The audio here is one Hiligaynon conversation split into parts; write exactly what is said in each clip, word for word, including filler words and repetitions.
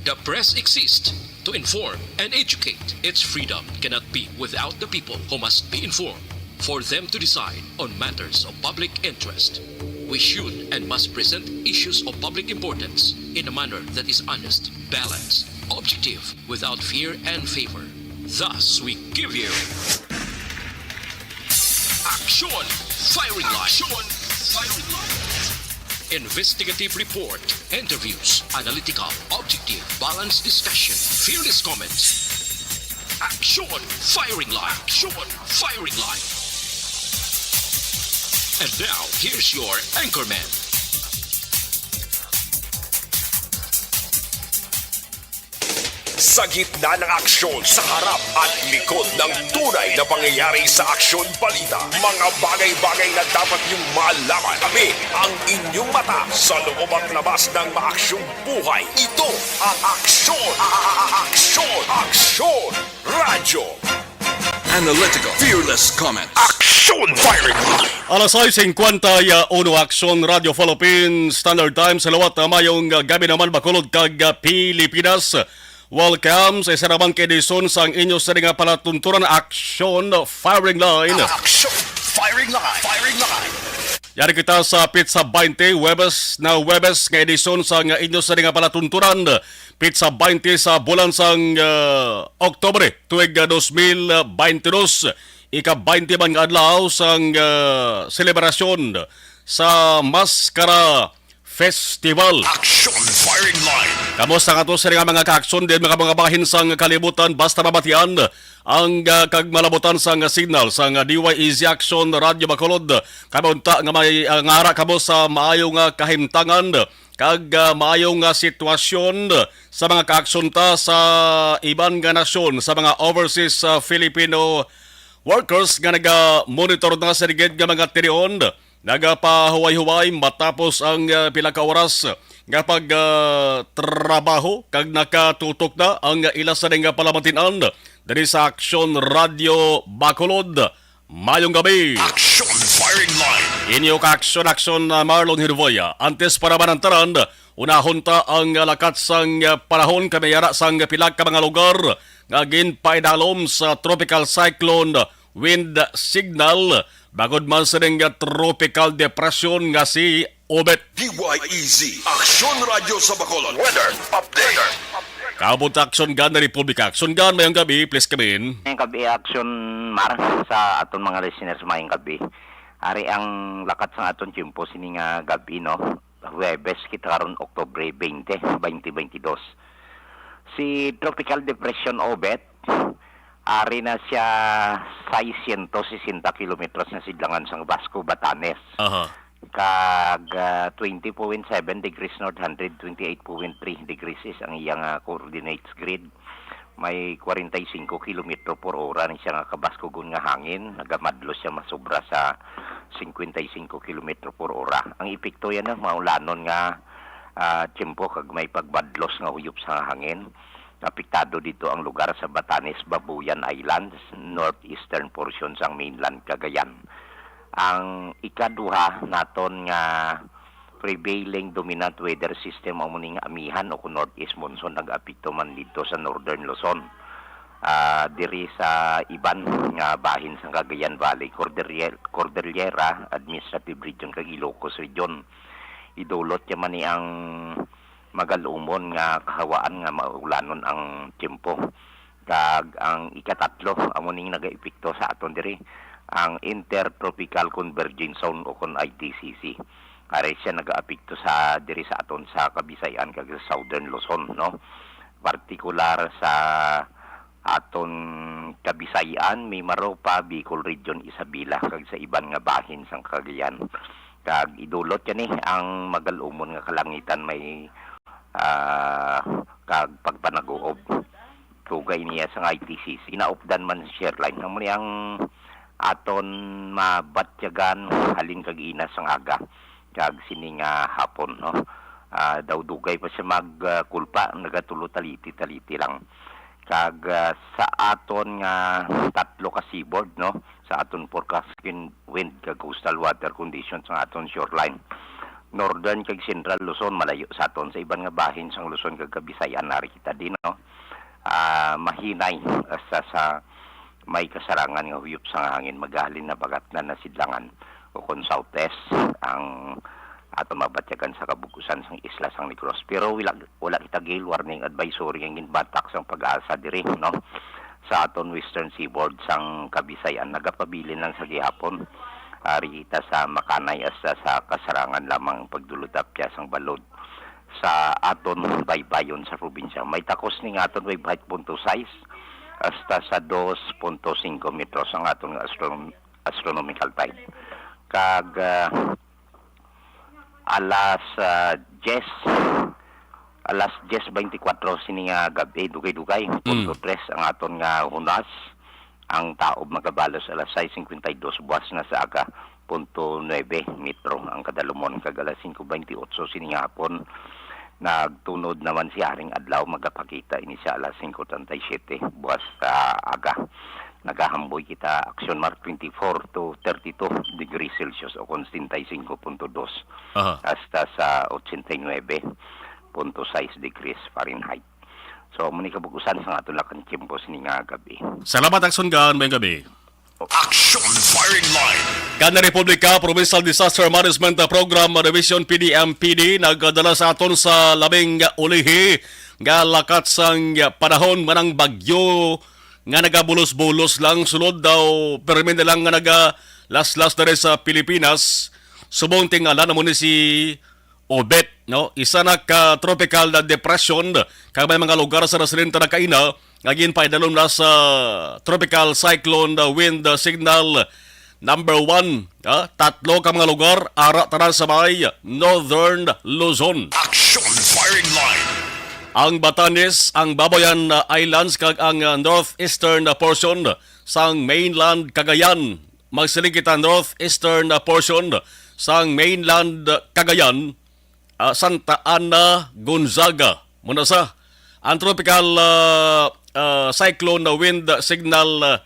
The press exists to inform and educate. Its freedom cannot be without the people, who must be informed for them to decide on matters of public interest. We should and must present issues of public importance in a manner that is honest, balanced, objective, without fear and favor. Thus, we give you Action Firing Line. Action Firing Line. Investigative report, interviews, analytical, objective, balanced discussion, fearless comments. Action Firing Line. Action Firing Line. And now, here's your anchorman. Sa gitna ng aksyon, sa harap at likod ng tunay na pangyayari sa Aksyon Balita, mga bagay-bagay na dapat niyong malaman. Kami ang inyong mata sa loob at labas ng maaksyong buhay. Ito ang Aksyon, a- a- a- Aksyon, Aksyon Radyo. Analytical, fearless comment. Action Firing Line. Alas sais singkwenta y uno, Aksyon Radyo Philippines, Standard Time sa liwat. Ah, mayong, ah, gabi naman, Bacolod kag, ah, Pilipinas. Welcome sa isa naman ka edisyon sang inyo sa nga palatuntunan, Action Firing Line. Action Firing Line. Firing Line. Yari kita sa pitsa baynte, Huwebes na Huwebes nga edisyon sang inyo sa nga palatuntunan. Pitsa baynte sa bulan sang, ah, Oktubre, tuig, ah, dos mil baynte dos, ika-baynte man nga adlaw sang, ah, selebrasyon sa Maskara Festival. Action Firing Line. Kamusta nga to sa nga mga kaaksyon din, mga, mga bahin sang kalibutan? Basta mabatian ang, ah, kag malabutan sang signal sang D Y E Z Action Radio Bacolod. Kamo unta nga may, ah, ngara kamo sa maayo nga kahimtangan kag, ah, maayo nga sitwasyon sa mga kaaksyon ta sa iban nga nasyon, sa mga overseas, ah, Filipino workers nga naga-monitor na sa ligid nga mga tinion, nagapahuway-huway matapos ang, ah, pila ka oras nga pag, ah, trabaho, kag nakatutok na ang ila sa nga palamatinan diri sa Aksyon Radio Bacolod. Mayong gabi. Action Firing Line. Inyo ka Aksyon, Aksyon, ah, Marlon Hirvoya. Antes pa naman ang tanan, unahon ta ang, ah, lakat sang, ah, panahon kay may ara sang pila ka mga lugar nga ginpaidalom sa tropical cyclone wind signal, bangod man sining, ah, tropical depression nga si Obet. D Y E Z, Aksyon Radyo sa Bacolod. Weather update. Kaabot Aksyon Gan na Republika. Aksyon Gan, mayong gabi, please come in. Mayong gabi, Aksyon Mar, sa aton mga listeners, mayong gabi. Ari ang lakat sa aton tiyempo sini nga gabi, no? Huwebes kita karon, Oktubre twenty, twenty twenty-two. Si Tropical Depression Obet, ari na siya seiscientos sesenta kilometros na sidlangan sang Basco, Batanes. Aha. Kag, ah, twenty point seven degrees north, hundred twenty-eight point three degrees east ang iyang, ah, coordinates grid. May forty-five kilometro por ora ni siya nga kabaskugon nga hangin. Nagamadlos siya masobra sa fifty-five kilometro por ora. Ang epekto yan, ah, maulanon nga, ah, tiyempo kag may pagmadlos nga huyop sa hangin. Apektado dito ang lugar sa Batanes, Babuyan Islands, northeastern portion sang mainland Cagayan. Ang ikaduha naton nga prevailing dominant weather system amo ning amihan o kon northeast monsoon nag-apekto man dito sa northern Luzon. Ah, diri sa iban nga bahin sang Cagayan Valley, Cordillera, Cordillera Administrative Region kag Ilocos Region. Idulot niya man ni ang magalumon nga kahawaan nga maulanon ang tiyempo. Kag ang ikatatlo, amo ning nagaepekto sa aton diri, ang Intertropical Convergence Zone o kon I T C C. Ari siya nagaapekto sa, diri sa aton sa Kabisayan kag sa Southern Luzon, no? Partikular sa aton Kabisayan, Mimaropa, Bicol Region, Isabela, kag sa iban nga bahin sang Cagayan. Kag idulot kani ang magalumon nga kalangitan may, ah, kag pagpanaguob. Tugay niya sang I T C C. Naupdan man sa Shearline. Amo ni ang aton mabatyagan halin kag ina sang aga kag sini nga hapon, no? Ah, daw dugay pa siya mag, ah, kulpa, nagatulo taliti-taliti lang. Kag, ah, sa aton nga tatlo ka seaboard, no, sa aton forecasting wind kag coastal water conditions sa aton shoreline, Northern kag Central Luzon, malayo sa aton. Sa iban nga bahin sang Luzon kag Kabisayan, nari kita din, no? Ah, mahinay, ah, sa, sa may kasarangan nga huyop sang hangin, maghalin na bagat na nasidlangan o kon southwest ang aton mabatyagan sa kabug-usan sang isla sang Negros. Pero wala, wala kita gale warning advisory nga ginbatak sang PAGASA diri, no? Sa aton western seaboard sang Kabisayan, nagapabilin lang sa gihapon. Ari kita sa makanay hasta sa kasarangan lamang pagdulot apya sang balod sa aton baybayon sa probinsya. May takos ni nga aton wave height punto sais hasta sa dos punto singko metros ang aton nga astron-, astronomical tide. Kag, ah, alas, ah, diyes, alas diyes beintikwatro sini nga gab-i, dugay-dugay, punto tres ang aton nga hunas. Ang taob magabalos alas sais singkwenta y dos, buwas na sa aga, punto nuebe metro ang kadalumon, kag alas singko beintiotso sini nga hapon, nagtunod naman si Haring Adlaw, magapakita ini sa alas singko treinta y siete, buwas sa aga. Nagahamboy kita, action mark twenty-four to thirty-two degrees Celsius o kon setenta y cinco punto dos Aha. hasta sa ochenta y nuebe punto sais degrees Fahrenheit. So, muni kabug-usan sa aton lakang tiyempo sini nga gabi. Salamat, Action Gun. Mayong gabi. Action Firing Line. Kan Republika Provincial Disaster Management Program Division, P D M P D, nagdala sa aton sa labing ulihi nga lakat sang panahon, manang bagyo nga nagabulos-bulos lang. Sulod daw, permi na lang nga nagalaslas diri sa Pilipinas. Subong tingala na mo ni si Obet, no? Isa na ka tropical na depression, kag may mga lugar sa nasilin ta na kaina nga ginpaidalom na sa tropical cyclone wind signal number one. Ah, tatlo ka mga lugar, ara tanan sa may Northern Luzon. Action Firing Line. Ang Batanes, ang Babuyan Islands, kag ang, ah, northeastern portion sang mainland Cagayan. Magsiling kita, northeastern portion sang mainland Cagayan, ah, Santa Ana, Gonzaga. Muna sa ang tropical, ah, ah, cyclone na wind signal, ah,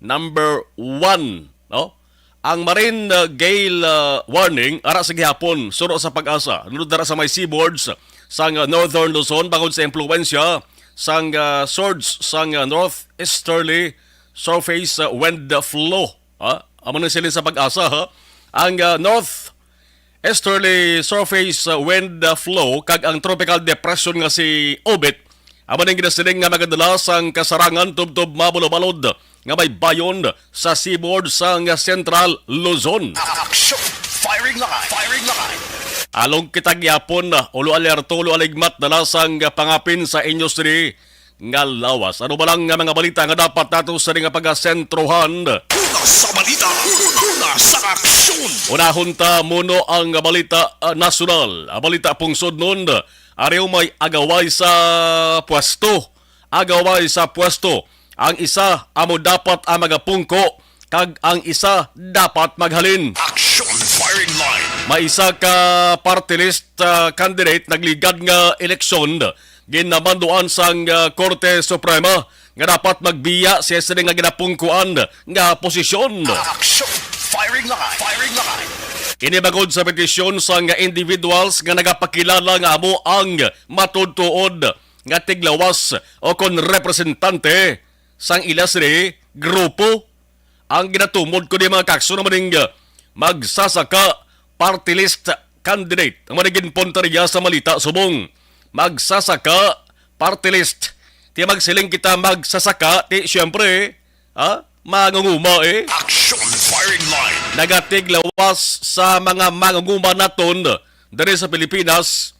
number one, no? Ang marine, ah, gale, ah, warning ara sa gihapon, suro sa PAGASA, nunod dara sa may seaboards sang, ah, Northern Luzon, bangod sa impluwensya sang, ah, surge sang, ah, northeasterly surface, ah, wind flow. Ha? Amo na siling sa PAGASA, ha? Ang, ah, north easterly surface, uh, wind, uh, flow kag ang tropical depression nga si Obet, amo ning ginasiling nga magadala sang kasarangan tubtob mabulobalod nga may bayon sa seaboard sang Central Luzon. Action! Firing line! Firing line! Along kita gyapon, uh, ulo alerto, ulo aligmat dala sang pangapin sa inyo sini nga lawas. Ano ba lang nga mga balita nga dapat nato sini nga pagasentrohan? Una sa balita, una sa aksyon. Unahon ta muno ang balita, ah, nasyonal. Ang balita pungsod nun, ariw may agaway sa pwesto. Agaway sa pwesto. Ang isa amo dapat ang magapungko kag ang isa dapat maghalin. Action Firing Line. May isa ka party list, ah, candidate nagligad nga eleksyon, ginamanduan sang, ah, Korte Suprema nga dapat magbiya siya sini nga ginapungkuan nga posisyon. Action! Firing line! Firing line! Ini bangod sa petisyon sang individuals nga nagapakilala nga amo ang matuod-tuod nga tiglawas o kon representante sang ila sini grupo. Ang ginatumod ko ni mga kakso naman ning, uh, magsasaka party list candidate. Ang mga ginpunta niya sa malita subong magsasaka party list. Ti magsiling kita magsasaka, ti siyempre, ha? Mangunguma eh. Action Firing Line. Nagatiglawas sa mga mangunguma naton diri sa Pilipinas.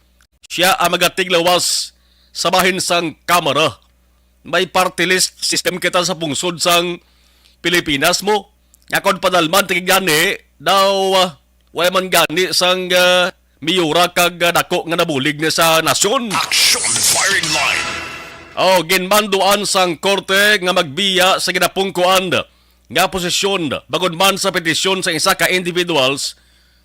Siya ang magatiglawas sa bahin sang Kamara. May party list system kita sa pungsod sang Pilipinas mo. Nga kon padalman ti gani daw, ah, wala man gani sang, ah, miyura kag, ah, dako nga nabulig ni sa nasyon. Action Firing Line. Oh, ginmanduan sang korte nga magbiya sa ginapungkuan nga posisyon bangod man sa petisyon sa isa ka individuals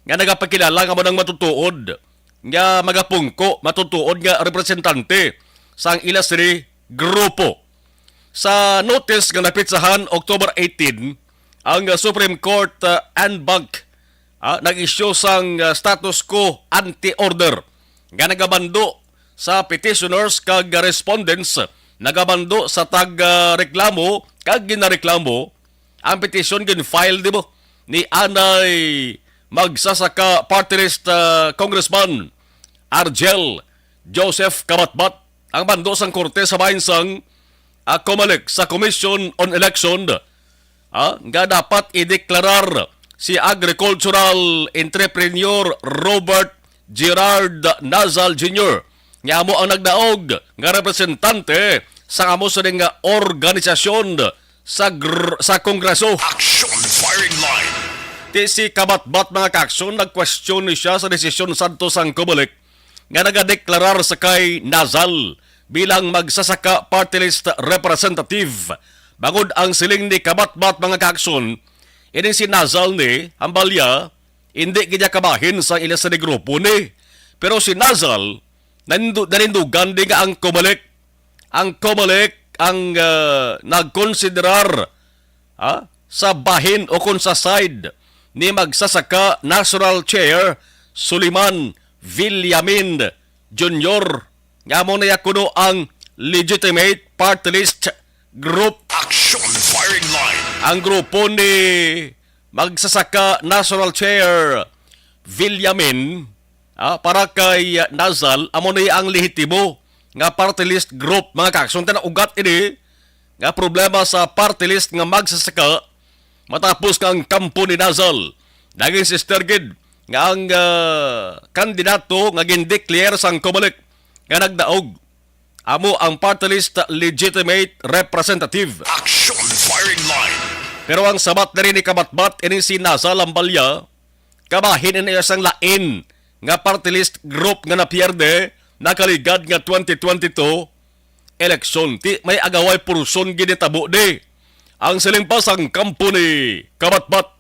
nga nagapakilala nga amo nang matutuod nga magapungko, matutuod nga representante sang ila sini grupo. Sa notice nga napitsahan October eighteen, ang Supreme Court, uh, en banc ah, nag-issue sang, ah, status quo ante order nga nagabando sa petitioners kag respondents, nagabando sa tag, ah, reklamo kag ginareklamo. Ang petisyon gin-file, di ba, ni anay magsasaka party list, ah, Congressman Arjel Joseph Kabatbat, ang bando sang korte sa bahin sang, ah, COMELEC sa Commission on Election, ah, nga dapat ideklarar si agricultural entrepreneur Robert Gerard Nazal Junior nga amo ang nagdaog nga representante sa amo sini nga organisasyon sa gr-, sa Kongreso. Action Firing Line. Ti si Kabatbat, mga kaaksyon, nagkwestiyon ni siya sa desisyon sadto sang COMELEC nga nagadeklarar sa kay Nazal bilang magsasaka party list representative. Bangod ang siling ni Kabatbat, mga kaaksyon, ining si Nazal ni hambalya, hindi gid niya kabahin sa ila sa grupo ni. Pero si Nazal, nanindu-, nanindugan di nga ang COMELEC, ang COMELEC ang, ah, nagkonsiderar, ah, sa bahin o kon sa side ni magsasaka National Chair Suliman Villamin Junior, nga amo na ya kuno ang legitimate party list group. Action Firing Line. Ang grupo ni magsasaka National Chair Villamin, ah, para kay, ah, Nazal, amo ni ang lehitimo nga party list group, mga kaaksyon. Tan-awa, ugat ini nga problema sa party list nga magsasaka matapos nga ang kampo ni Nazal naging sister gid nga ang, ah, kandidato nga gindeclare sang COMELEC nga nagdaog amo ang party list legitimate representative. Action Firing Line. Pero ang sabat na rin ni Kabatbat, ining si Nazal, hambalya, kabahin ini sang lain nga party list group nga napierde nakaligad nga twenty twenty-two eleksyon. Ti may agaway porson ginitabo di. Ang siling pa sang kampo ni Kabatbat,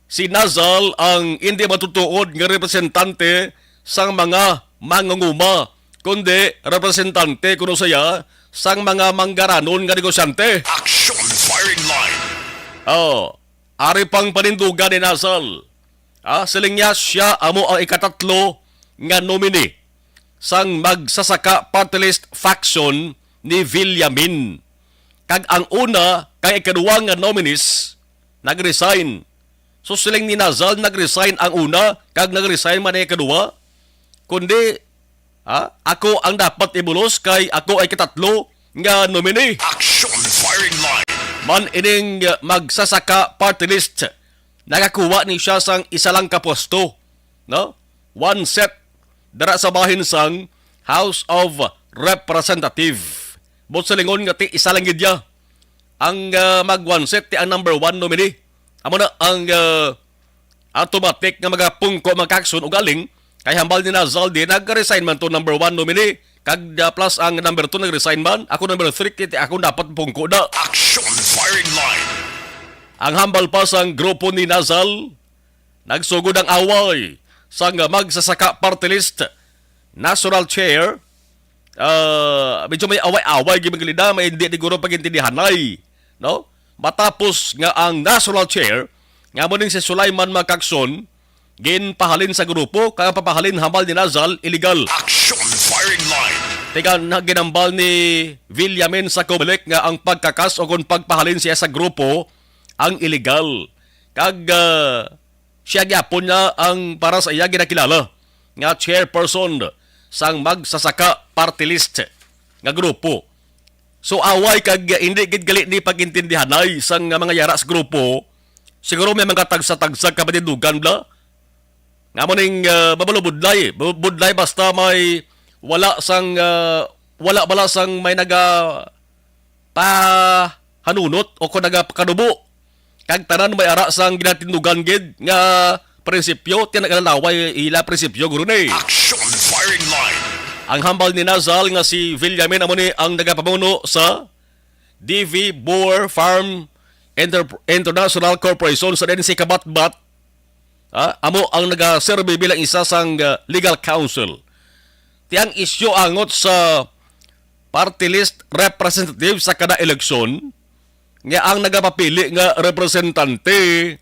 si Nazal ang indi matutuod nga representante sang mga mangunguma, kundi representante kuno siya sang mga manggaranon nga negosyante. Action Firing Line. Oh, ari pang panindugan ni Nazal. Ah, siling niya, siya amo ang ikatatlo nga nominee sang magsasaka party list faction ni Villamin. Kag ang una kag ikaduha nga nominees nag-resign. So, siling ni Nazal, nag-resign ang una kag nag-resign man ang ikaduha. Kundi, ha, ako ang dapat ibulos kay ako ay katatlo nga nominee. Action Firing Line. Man ining, uh, magsasaka party list, nakakuha ni siya sang isa lang ka pwesto, no? One seat dara sa bahin sang House of Representative. Buot silingon nga ti isa lang gid iya ang, ah, mag one seat, ti ang number one nominee. Amo na ang, ah, automatic nga magapungko, mga kaaksyon, ugaling kay hambal ni Nazal di nag-resign man to number one nominee, kag, ah, plus ang number two nag-resign man. Ako number three, kay ti ako dapat pungko na. Action Firing Line. Ang hambal pa sang grupo ni Nazal, nagsugod ang away sang magsasaka party list national chair. Ah, medyo may away-away gid, mga kalida, may hindi siguro pagintindihanay, no? Matapos nga ang national chair, nga mo ning si Sulaiman Macacson, ginpahalin sa grupo, kaya papahalin hambal ni Nazal, illegal. Action Firing Line. Teka, na ginambal ni Villamin sa Comelec nga ang pagkakas o kung pagpahalin siya sa grupo ang illegal. Kag, ah, siya gyapon niya ang para sa iya ginakilala nga chairperson sang Magsasaka Party List nga grupo. So, away kag hindi gid gali ni pag-intindihanay sang mga yara sa grupo. Siguro may mga tagsa-tagsa ka panindugan bla. Nga mo ning, ah, mabalo budlay. Bu-, budlay basta may wala sang, ah, wala bala sang may naga pahanunot o kung nagapakanubo. Kag tanan may ara sang ginatindugan gid nga prinsipyo, ti nagalalaway ila prinsipyo, guro ni. Action Firing Line. Ang hambal ni Nazal nga si Villamin amo ni ang nagapamuno sa D V Boer Farm Inter-, International Corporation sa din si Kabatbat, ah, amo ang nagaserbi bilang isa sang, ah, legal counsel. Ti ang isyu angot sa party list representative sa kada eleksyon nga ang nagapapili nga representante,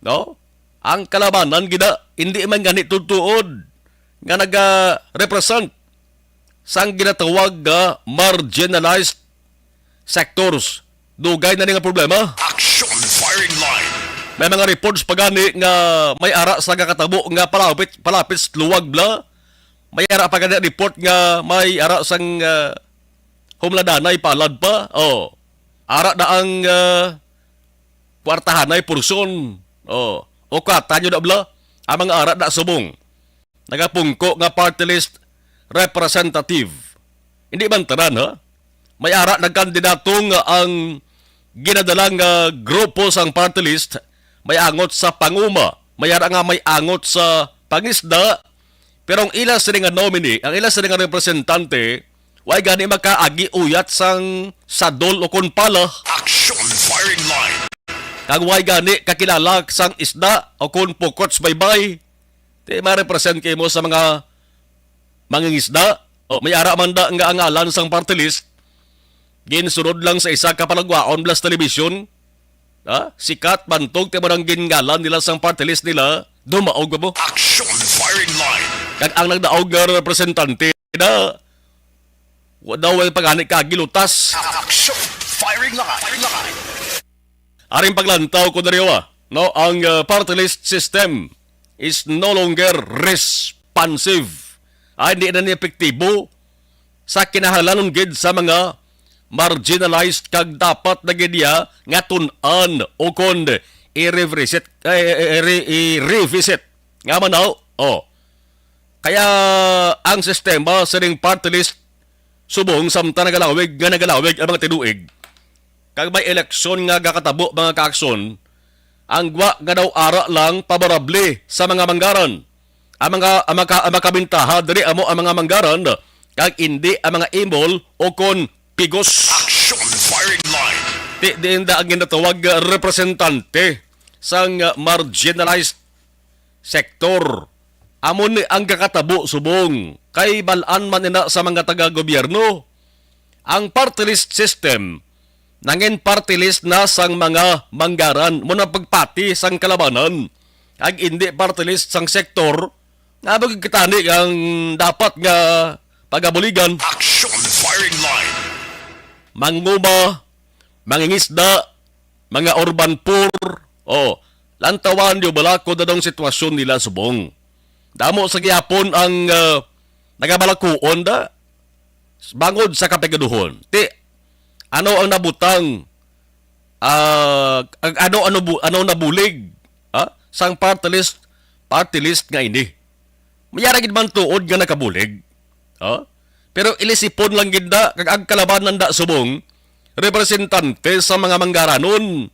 no? Ang kalabanan gina, hindi man gani tutuod nga naga-represent sang ginatawag nga marginalized sectors. Dugay na ni nga problema. Action firing line. May mga reports pa gani nga may ara sa gakatabo nga palapit, palapit sa luwag bla. May ara pa gani report nga may ara sang, ah, humladanay palad pa. Oh. Ara na ang, ah, kwartahanay portion. Oh. O kwarta nyo na bla. Ang mga ara na subong nagapungko nga party list representative. Hindi man tanan, ha? May ara nagkandidato nga ang ginadala nga grupo sang party list may angot sa panguma, may ara nga may angot sa pangisda, pero ang ila sini nga nominee, ang ila sini nga representante, way gani makaagi uyat sang sadol o kon pala. Action firing line. Kag way gani kakilala sang isda o kon pukots baybay. Di ma-represent kay mo sa mga mangingisda. O, may ara man da nga ang ngalan sang party list ginsunod lang sa isa ka palagwaon blas television. Ha? Sikat, bantog, ti mo nang gingalan nila sang party list nila. Dumaog ba mo? Action firing line. Kag ang nagdaog nga representante na, wa daw ang pagani ka gilutas. Action firing line. Firing line. Aring paglantaw ko diri, ah, no, ang, uh, party list system is no longer responsive. Ay, hindi na ni epektibo sa kinahanglanon gid sa mga marginalized kag dapat na gid niya nga tun-an o kon i-revisit, eh, eh, eh, re-, i-revisit. Nga man daw, oh. Kaya ang sistema sining party list subong samtang nagalawig nga nagalawig ang mga tinuig, kag may eleksyon nga gakatabo, mga kaakson, ang gwa nga daw ara lang paborable sa mga manggaran. Ang mga, ang maka-, ang makabintaha diri amo ang mga manggaran, kag indi ang mga imol o kon pigos. Action firing line. Ti, diin da ang ginatawag nga representante sang marginalized sektor. Amo ni ang kakatabo subong kay bal-an man ina sa mga taga-gobyerno. Ang party list system nangin party list na sang mga manggaran, mo na pagpati sang kalabanan. Ag indi party list sang sektor nga magkitani ang dapat nga pagabuligan. Action firing line. Manguma, mangingisda, mga urban poor. Oh, lantawan niyo bala kung anong sitwasyon nila subong. Damo sa gihapon ang, ah, nagabalakuon da bangod sa kapigaduhon. Ti, ano ang nabutang, ah, ang ano, ano bu-, ano nabulig, ha? Sang party list, party list nga ini. Mayara gid man tuod nga nakabulig. Ha? Pero ilisipon lang gid na, kag ang kalabanan da subong, representante sa mga manggaranon,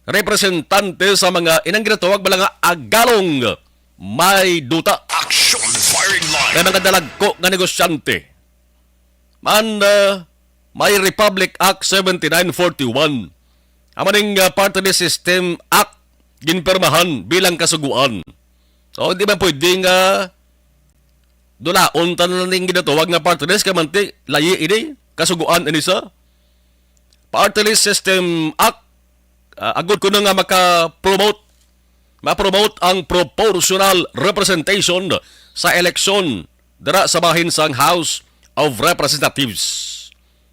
representante sa mga inang ginatawag bala nga agalong may duta. Action firing line. May mga dalagko nga negosyante. Man, uh, may Republic Act seventy-nine forty-one. Amo ning, uh, Party List System Act ginpermahan bilang kasuguan. So, hindi man pwede nga dulaon tanan ning ginatawag nga party list, kay manti, layi ini, kasuguan ini sa Party List System Act, ah, agod kuno nga maka-promote, ma-promote ang proportional representation sa eleksyon dira sa bahin sang House of Representatives.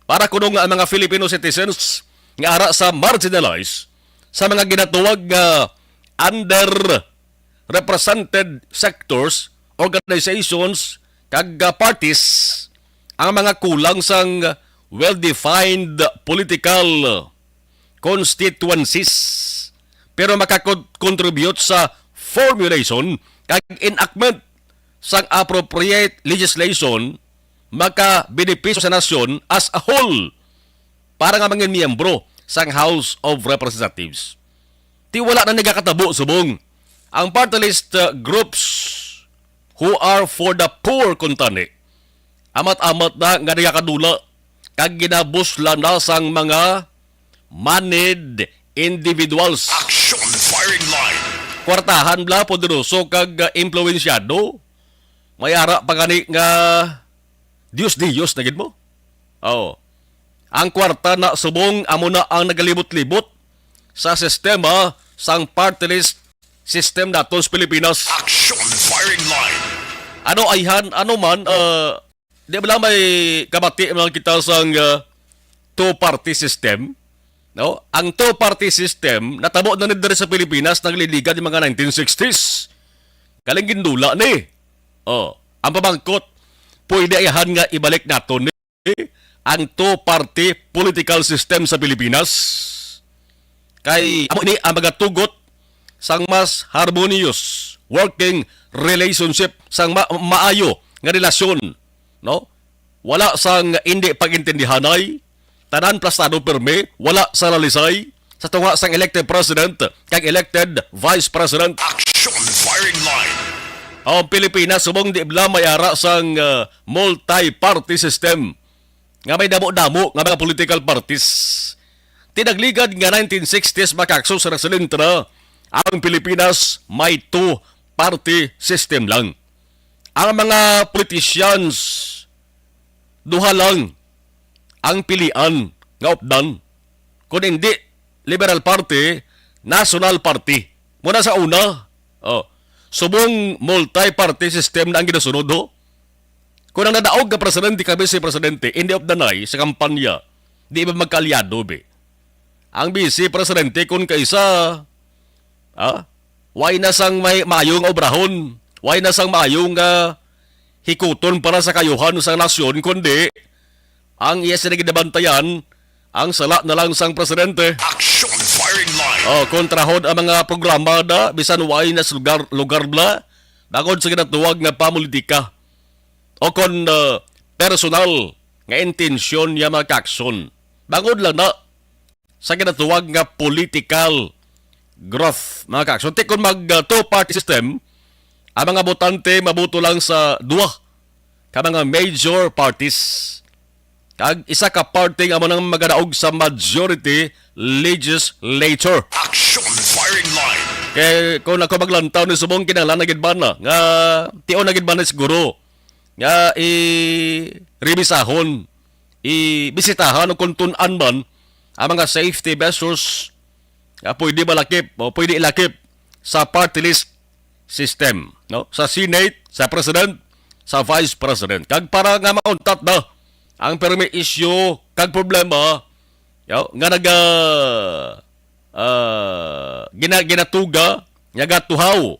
Para kuno nga ang mga Filipino citizens nga ara sa marginalized, sa mga ginatawag nga under represented sectors, organizations, kag, ah, parties ang mga kulang sang well-defined political constituencies, pero makakontribute sa formulation kag enactment sang appropriate legislation, makabenepisyo sa nasyon as a whole para nga mangin miyembro sang House of Representatives. Ti wala na nagakatabo subong ang party list, uh, groups who are for the poor kuntani. Amat-amat na nga nagakadula kag ginabuslan na sang mga moneyed individuals. Action firing line. Kwartahan bla, poderoso kag, uh, impluwensyado. May ara pa gani nga Dios-Dios na gid mo. Oh. Ang kwarta na subong amo na ang nagalibot-libot sa sistema sang party list system naton sa Pilipinas. Action firing line. Ano ayhan, ano man, ah, di ba lang may kabati man kita sang, ah, two-party system? No? Ang two-party system, natabo na ni diri sa Pilipinas, nagliligad yung mga nineteen sixties. Galing gindula ni. Oh, ang pamangkot, pwede ayhan nga ibalik naton ni ang two-party political system sa Pilipinas? Kay amo ini ang magatugot sang mas harmonious working relationship, sang ma-, maayo nga relasyon, no? Wala sang indi pag-intindihanay, tanan plastado pirmi, wala sa lalisay sa tunga sang elected president kag elected vice president. Action firing line. Ang Pilipinas subong di bala may ara sang, ah, multi-party system nga may damo-damo nga mga political parties. Tinagligad nga nineteen sixties, mga kaakson, sa nagsalintra, ang Pilipinas may two-party system lang. Ang mga politicians, duha lang ang pilian nga opdan. Kung hindi Liberal Party, National Party. Muna sa una, oh, subong multi-party system na ang ginasunod, ho. Kung ang nadaog nga presidente kag vice presidente, in the of the night, sa kampanya, di ba magkaalyado, be? Ang vice presidente, kung kaisa, ah, way na sang may maayong obrahon, way na sang maayong, ah, hikuton para sa kayuhan sang nasyon, kundi ang iya sila ginabantayan, ang sala na lang sang presidente. Action firing line. Oh, kontrahon ang mga programa na bisan way na sa lugar, lugar bla, bangod sa ginatuwag nga pamulitika o kon, ah, personal nga intensyon niya, mga kaakson. Bangod lang na sa ginatuwag nga political graph, mga kaakson. Ti kon mag, ah, two-party system, ang mga botante maboto lang sa duha ka mga major parties. Kag isa ka party nga amo nang magadaog sa majority legislature. Action firing line. Kay kung ako maglantaw ni subong, kinahanglan na gid ba na nga tion na gid ba na siguro nga i-rebisahon, ibisitahan o kung tun-an man ang mga safety measures nga pwede malakip o pwede ilakip sa party list system, no? Sa Senate, sa President, sa Vice President. Kag para nga mauntat na ang permi isyu kag problema, yo, nga naga-, ah, gina-, ginatuga, nga gatuhaw,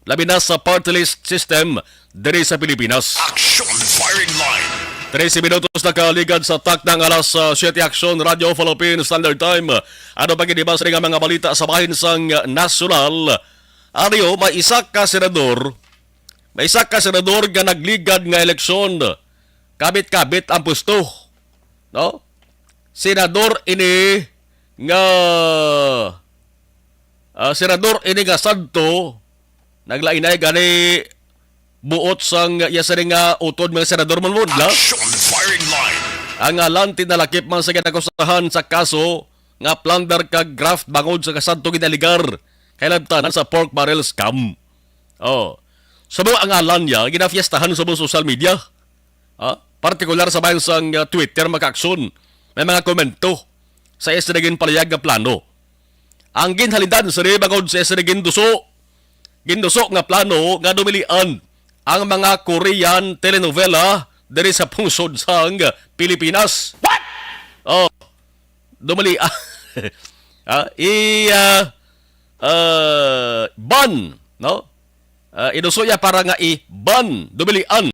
labi na sa party list system diri sa Pilipinas. Action firing line. Trese minutos na kaligad sa takna nga alas, ah, siyete. Action, Radyo Philippine Standard Time. Ano pa gid iba sa nga mga balita sa bahin sang nasyonal? Ariyo, may isa ka senador, may isa ka senador nga nagligad nga eleksyon. Kabit-kabit ang pwesto, no? Senador ini nga, ah, senador ini nga sadto, naglainay gani buot sang iya sini nga utod, mga senador man mo, la? Action firing line. Ang ngalan tinalakip man sa ginakusahan sa kaso nga plunder kag graft bangod sa kasadto ginaligar kay labtanan sa pork barrel scam. Oh. Sa mga ngalan niya, ginafiestahan sa mga social media. Ah, partikular sa bayan sang, ah, Twitter, mga kaakson, may mga komento sa iya sini ginpalayag nga plano. Ang ginhalidan sini bangod sa iya sini ginduso, ginduso nga plano nga dumilian ang mga Korean telenovela diri sa pungsod sang Pilipinas. What? Oh, dumilian. Ah, i, ah, ah, ban, no? Ah, inuso niya para nga i-ban, dumilian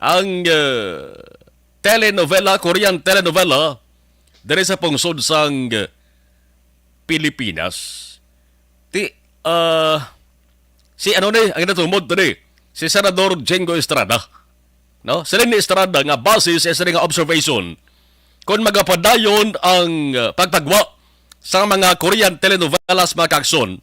ang, ah, telenovela, Korean telenovela, diri sa pungsod sang, ah, Pilipinas. Ti, ah, si ano ni, ang natumod to ni, si Senador Jinggoy Estrada. No? Siling ni Estrada nga base sa iya nga observation, kung magapadayon ang, uh, pagpagwa sa mga Korean telenovelas, mga kaakson,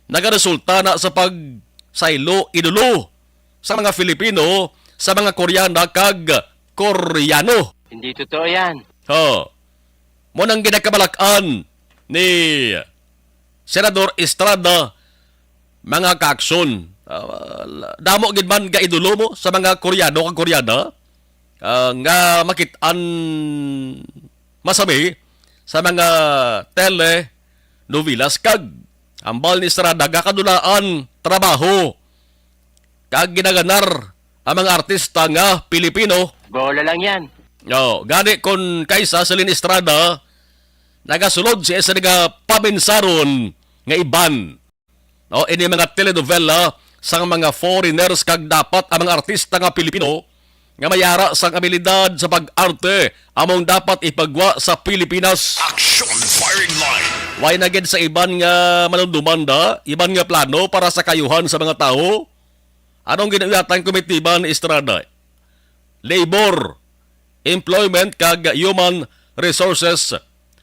nagaresulta na sa pagsaylo, idolo sa mga Filipino sa mga Koreana kag Koreano. Hindi totoo yan. Oh. Mo nang ginakabalak-an ni Senador Estrada, mga kaakson. Ah, damo gid man ka idolo mo sa mga Koreano kag Koreana, ah, nga makit-an masami sa mga telenovelas kag Ambal ni Estrada, gakadulaan trabaho kag ginaganar ang mga artista nga Pilipino. Bola lang yan. Oh, gani kon kaysa si Lynn Estrada, nagasulod siya sa nga paminsaron nga iban. No, ini mga telenovela sang mga foreigners kag dapat ang mga artista nga Pilipino nga may ara sang abilidad sa pag-arte among dapat ipagwa sa Pilipinas. Action firing line. Way na gid sa iban nga manumdumanda, iban nga plano para sa kayuhan sa mga tawo? Anong ginauyatan komitiba ni Estrada? Labor, Employment kag Human Resources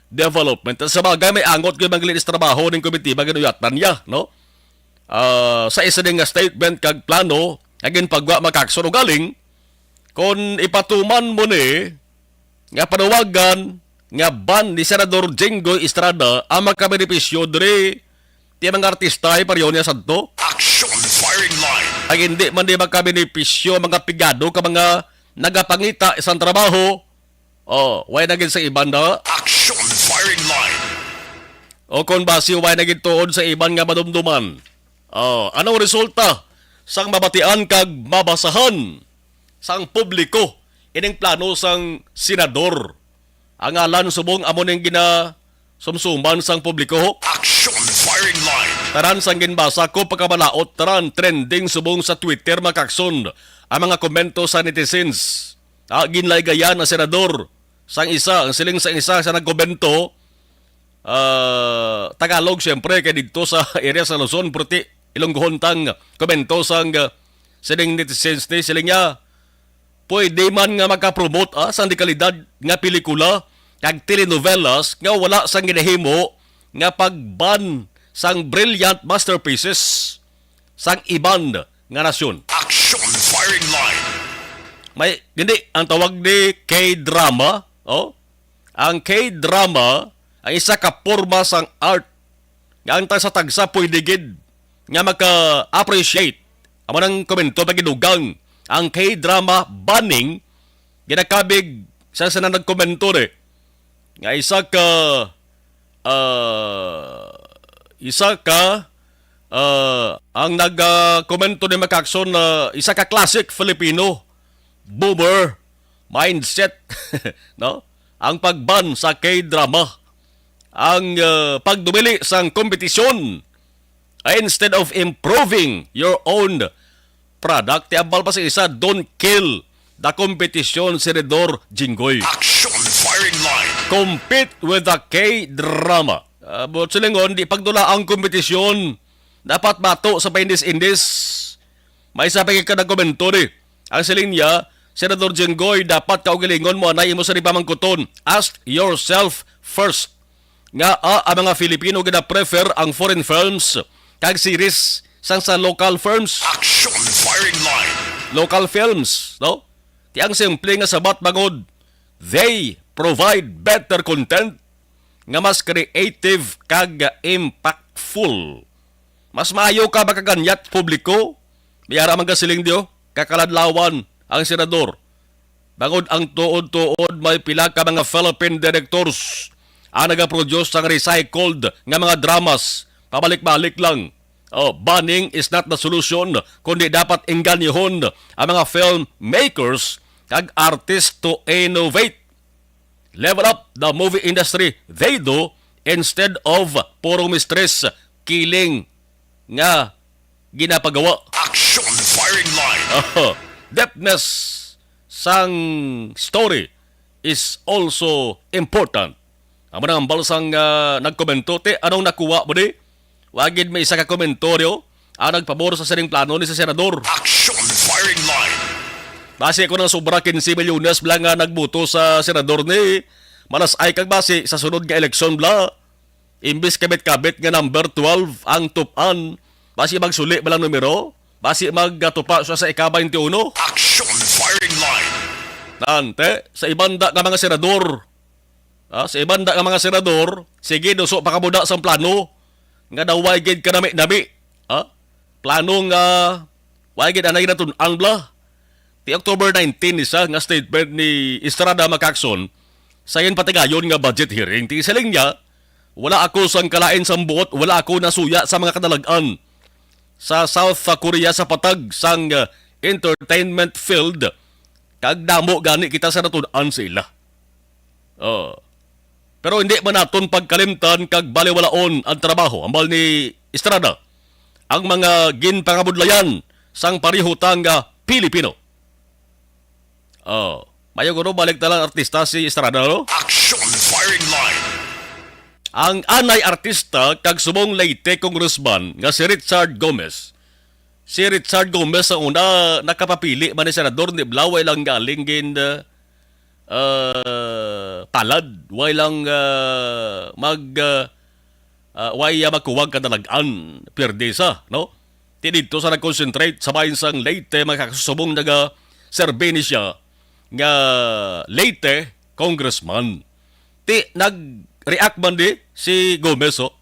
Development. Sa bagay, may angot gyud ang linis trabaho ning komitiba ginuyatan niya, no? Ah, sa isa din nga statement kag plano nga ginpagwa makakson ugaling, kon ipatuman mo ni nga panawagan nga ban ni Senador Jinggoy Estrada ang makabenepisyo diri ti mga artista ay pareho niya sadto. Action firing line. Ang hindi man di makabenepisyo ang mga pigado ka mga nagapangita sang trabaho. Oh, way na gid sa iban na. Action firing line. O kon basi way na gid tuod sa iban nga madumduman. Oh, anong resulta sang mabatian kag mabasahan sang publiko ining plano sang senador? Ang ngalan subong amo ning ginasumsuman sang publiko. Action firing line. Tanan sang ginbasa ko pagkamalaot, tanan trending subong sa Twitter, makakson ang mga komento sa netizens. Ah, ginlaygayan ang senador sang isa, ang siling sang isa sa nagkomento, ah, Tagalog, siyempre, kay didto sa area sa Luzon, pero ti Ilonggohon tang komento sang, ah, sining netizens ni, siling niya, pwede man nga makapromote, ah, sang dekalidad nga pelikula kag telenovelas nga wala sang ginahimo nga pagban sang brilliant masterpieces sang iban nga nasyon. Action firing line. May, hindi, ang tawag ni K-drama, oh? Ang K-drama ang isa ka porma sang art nga ang tagsa-tagsa pwede gid nga maka-appreciate. Amo nang komento pagidugang ang K-drama banning ginakabig sa, sa nagkomento ni nga isa ka, ah, isa ka, ah, ang nag, ah, komento ni Makakson na isa ka classic Filipino boomer mindset, no? Ang pagban sa K-drama, ang, ah, pagdumili sang kompetisyon, ah, instead of improving your own product. Ti ambal pa sa isa, don't kill the competition, Senador Jinggoy. Action firing line. Compete with the K-drama. Ah, buot silingon, di pagdula ang kompetisyon. Dapat bato sa paindis-indis. May isa pa ka nagkomento ni. Ang siling niya, Senador Jinggoy, dapat kaugalingon mo anay imo sa pamangkuton. Ask yourself first. Nga, ah, ang mga Filipino gina-prefer ang foreign films kag series sang sa local films. Action firing line. Local films, no? Ti ang simple nga sabat bangod, they provide better content nga mas creative kag impactful. Mas maayo ka makaganyat publiko. May ara man ka siling diyo, kakaladlawan ang senador. Bangod ang tuod-tuod may pila ka mga Philippine directors ang nagaproduce sang recycled nga mga dramas. Pabalik-balik lang. Oh, banning is not the solution, kundi dapat ingganyihon ang mga filmmakers kag artist to innovate. Level up the movie industry, they do, instead of puro mistress, killing nga ginapagawa. Action firing line. Oh, depthness sang story is also important. Amo nang ambal sang, ah, nagkomento, ti, anong nakuha mo di? Wa gid may isa ka komentaryo ang nagpabor sa sining plano ni sa senador. Action firing line. Basi ko nang sobra quince milyones bala nga nagboto sa senador ni, malas ay kag basi sa sunod nga eleksyon bala, imbis kabit-kabit nga number twelve ang tupan, basi magsuli bala numero, basi magatupa siya sa ika-twenty-one. Action firing line. Nante, sa ibanda nga mga senador, ah, sa ibanda nga mga senador, sige, duso pa kamuda sang plano nga daw way gid kanami-nami. Ah, plano nga way gid anay natun-an bala. Ti October nineteen, isa nga statement ni Estrada Macacson sa iyang patigayon nga budget hearing. Ti siling niya, Wala ako sang kalain sang buot, wala ako nasuya sa mga kadalag-an sa South Korea sa patag sang, uh, entertainment field, kag damo gani kita sa natun-an sa ila. Oh. Pero hindi man naton pagkalimtan kag baliwalaon ang trabaho, hambal ni Estrada, ang mga ginpangabudlayan sang pareho ta nga Pilipino. Oh, mayo kuno balik na lang artista si Estrada, no? Action Firing Line. Ang anay artista kag subong Leyte Congressman nga si Richard Gomez. Si Richard Gomez ang una nakapapili man ni senador, ni Bla, way lang galing gin, uh, uh, palad, way lang, uh, mag, uh, uh, way, uh, magkuwag kadalag-an, pierde sa, no? Ti didto sa nag-concentrate sa bahin sang Leyte, mga kasusubong naga-serve ni siya nga Leyte congressman. Ti nag-react man di si Gomez, oh.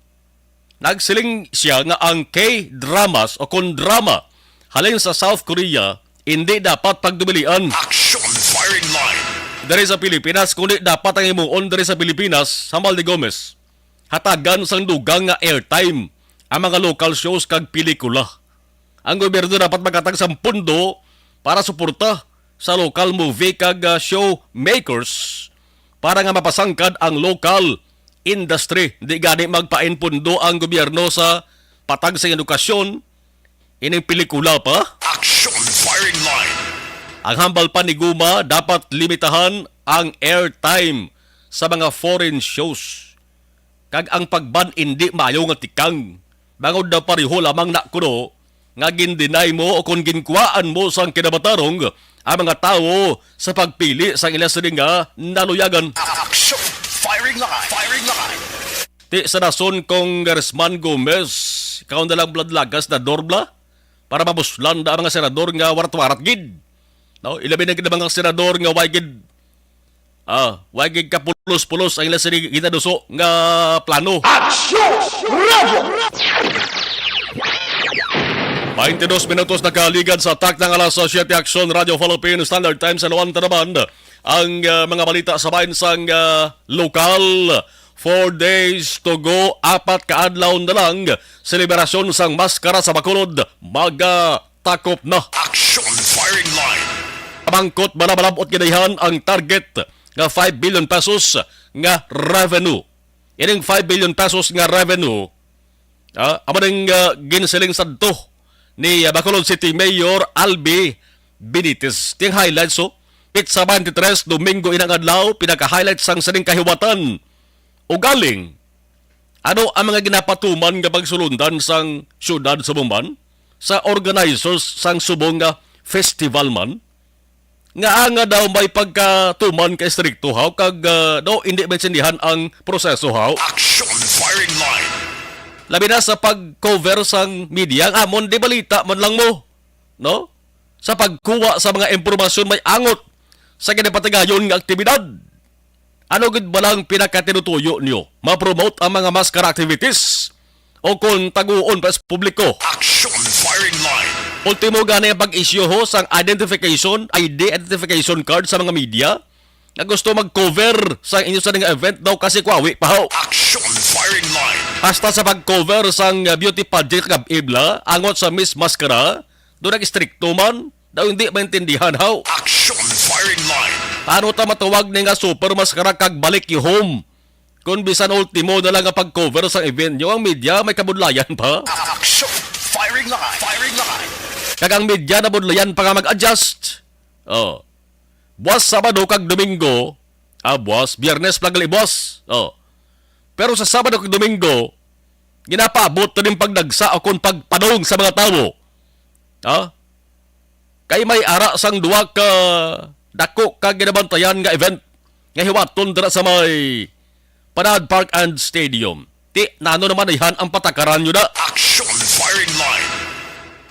Nagsiling siya nga ang K-dramas o kon drama halin sa South Korea hindi dapat pagdumilian. Action Firing Line. Diri sa Pilipinas, kundi dapat ang himuon diri sa Pilipinas, hambal ni Gomez, hatagan sang dugang nga airtime ang mga local shows kag pelikula. Ang gobyerno dapat maghatag sang pondo para suporta sa local movie kag, ah, show makers para nga mapasangkad ang local industry. Di gani magpain pondo ang gobyerno sa patag sa edukasyon, ining pelikula pa. Action Firing Line. Ang hambal pa ni Goma, dapat limitahan ang airtime sa mga foreign shows. Kag ang pagban indi maayo nga tikang. Bangod daw pareho lamang na kuno nga gindinay mo o kon ginkuwaan mo sang kinabatarong ang mga tawo sa pagpili sang ila sini nga naluyagan. Action! Firing line! Firing line! Ti sa rason, Congressman Gomez, ikaw na lang bladlagas na dorbla para mabuslan na ang mga senador nga warat-warat gid. No, ilabi na gid ang mga senador nga way gid, ah, way gid kapulos-pulos ang ila sini ginaduso nga plano. Action! Radyo! Twenty-dos minutos nakaligad sa takna nga alas siyete. Action Radio Philippine Standard Time sa Luan Tanaban. Ang, ah, mga balita sa bahin sang, ah, lokal. Four days to go, apat ka adlaw na lang. Selebrasyon sang maskara sa Bacolod, maga takop na. Action Firing Line. Pamangkot, malabalabot ginaihan ang target nga five billion pesos nga revenue. Ining five billion pesos nga revenue, ah, amo ning, ah, ginsiling sadto ni, ah, Bacolod City Mayor Albi Benitez. Ting highlights, oh. Pitsa twenty-three, Domingo inang adlaw, pinaka-highlights sang sining kahiwatan. Ugaling, ano ang mga ginapatuman nga pagsulundan sang siyudad sa Bumban, sa organizers sang subong nga festival man, nga anga daw may pagkatuman ka estrikto haw, kag, ah, daw hindi maintindihan ang proseso haw? Action Firing Line. Labi na sa pag-cover sang media, ang amon di balita man lang mo, no? Sa pagkuha sa mga impormasyon may angot sa ginapatigayon nga aktibidad. Ano gid ba lang pinakatinutuyo niyo? Ma-promote ang mga maskara activities? O kung taguon pa sa publiko? Action Firing Line. Ultimo gani ang pag-issue ho sang identification, I D identification card sa mga media nga gusto mag-cover sa inyo sa nga event daw kasi kwawi pa ho. Action Firing Line. Hasta sa pag-cover sang, uh, beauty pageant kag ibla, angot sa Miss Mascara, do nag-istrikto man. Daw hindi maintindihan, haw. Action Firing Line. Paano ta matawag ni nga super maskara kag balik you home? Kung bisan ultimo na lang nga pag-cover sa event nyo, ang media may kabudlayan pa. Action Firing Line. Firing Line. Kag ang media nabudlayan pa nga mag-adjust. Oh. Buwas Sabado kag Domingo, ah, buwas, Biyernes pa gali buwas. Oh. Pero sa Sabado kag Domingo, ginapaabot na ning pagdagsa o kung pagpadong sa mga tawo. Ha? Kay may ara sang duha ka dako ka ginabantayan nga event nga hiwaton dira sa may Panad Park and Stadium. Ti, nano naman ayhan ang patakaran nyo na? Action Firing Line.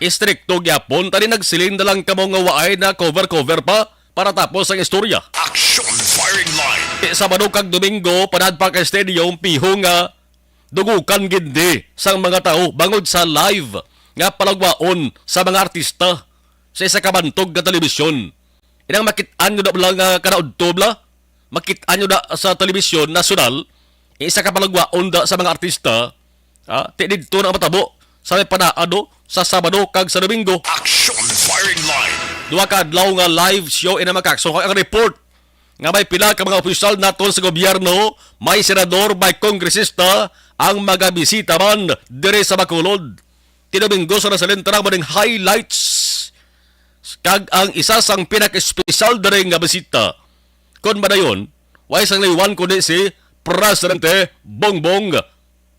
Istrikto gyapon, tani nagsiling na lang kamo nga waay na cover-cover pa para tapos ang istorya. Action Firing Line. Ti, Sabado kag Domingo, Panad Park and Stadium, piho nga dugukan gid di sang mga tawo bangod sa live nga palagwaon sa mga artista sa isa ka bantog nga telebisyon. Inang makit-an nyo na lang nga kanaudto bala, makit-an nyo na sa telebisyon nasyonal Isa ka palagwaon da sa mga artista, ah, ti didto na matabo sa may panaado sa Sabado kag sa Domingo. Action Firing Line. Duha ka adlaw nga live show ina, mga ka-aksyon. Ang report nga may pila ka mga opisyal naton sa gobyerno, may senador, may kongresista ang magabisita man diri sa Bacolod. Ti Domingo sa nasalin tara mo ning highlights kag ang isa sang pinaka-espesyal diri nga bisita. Kon madayon, way sang liwan kundi si Presidente Bongbong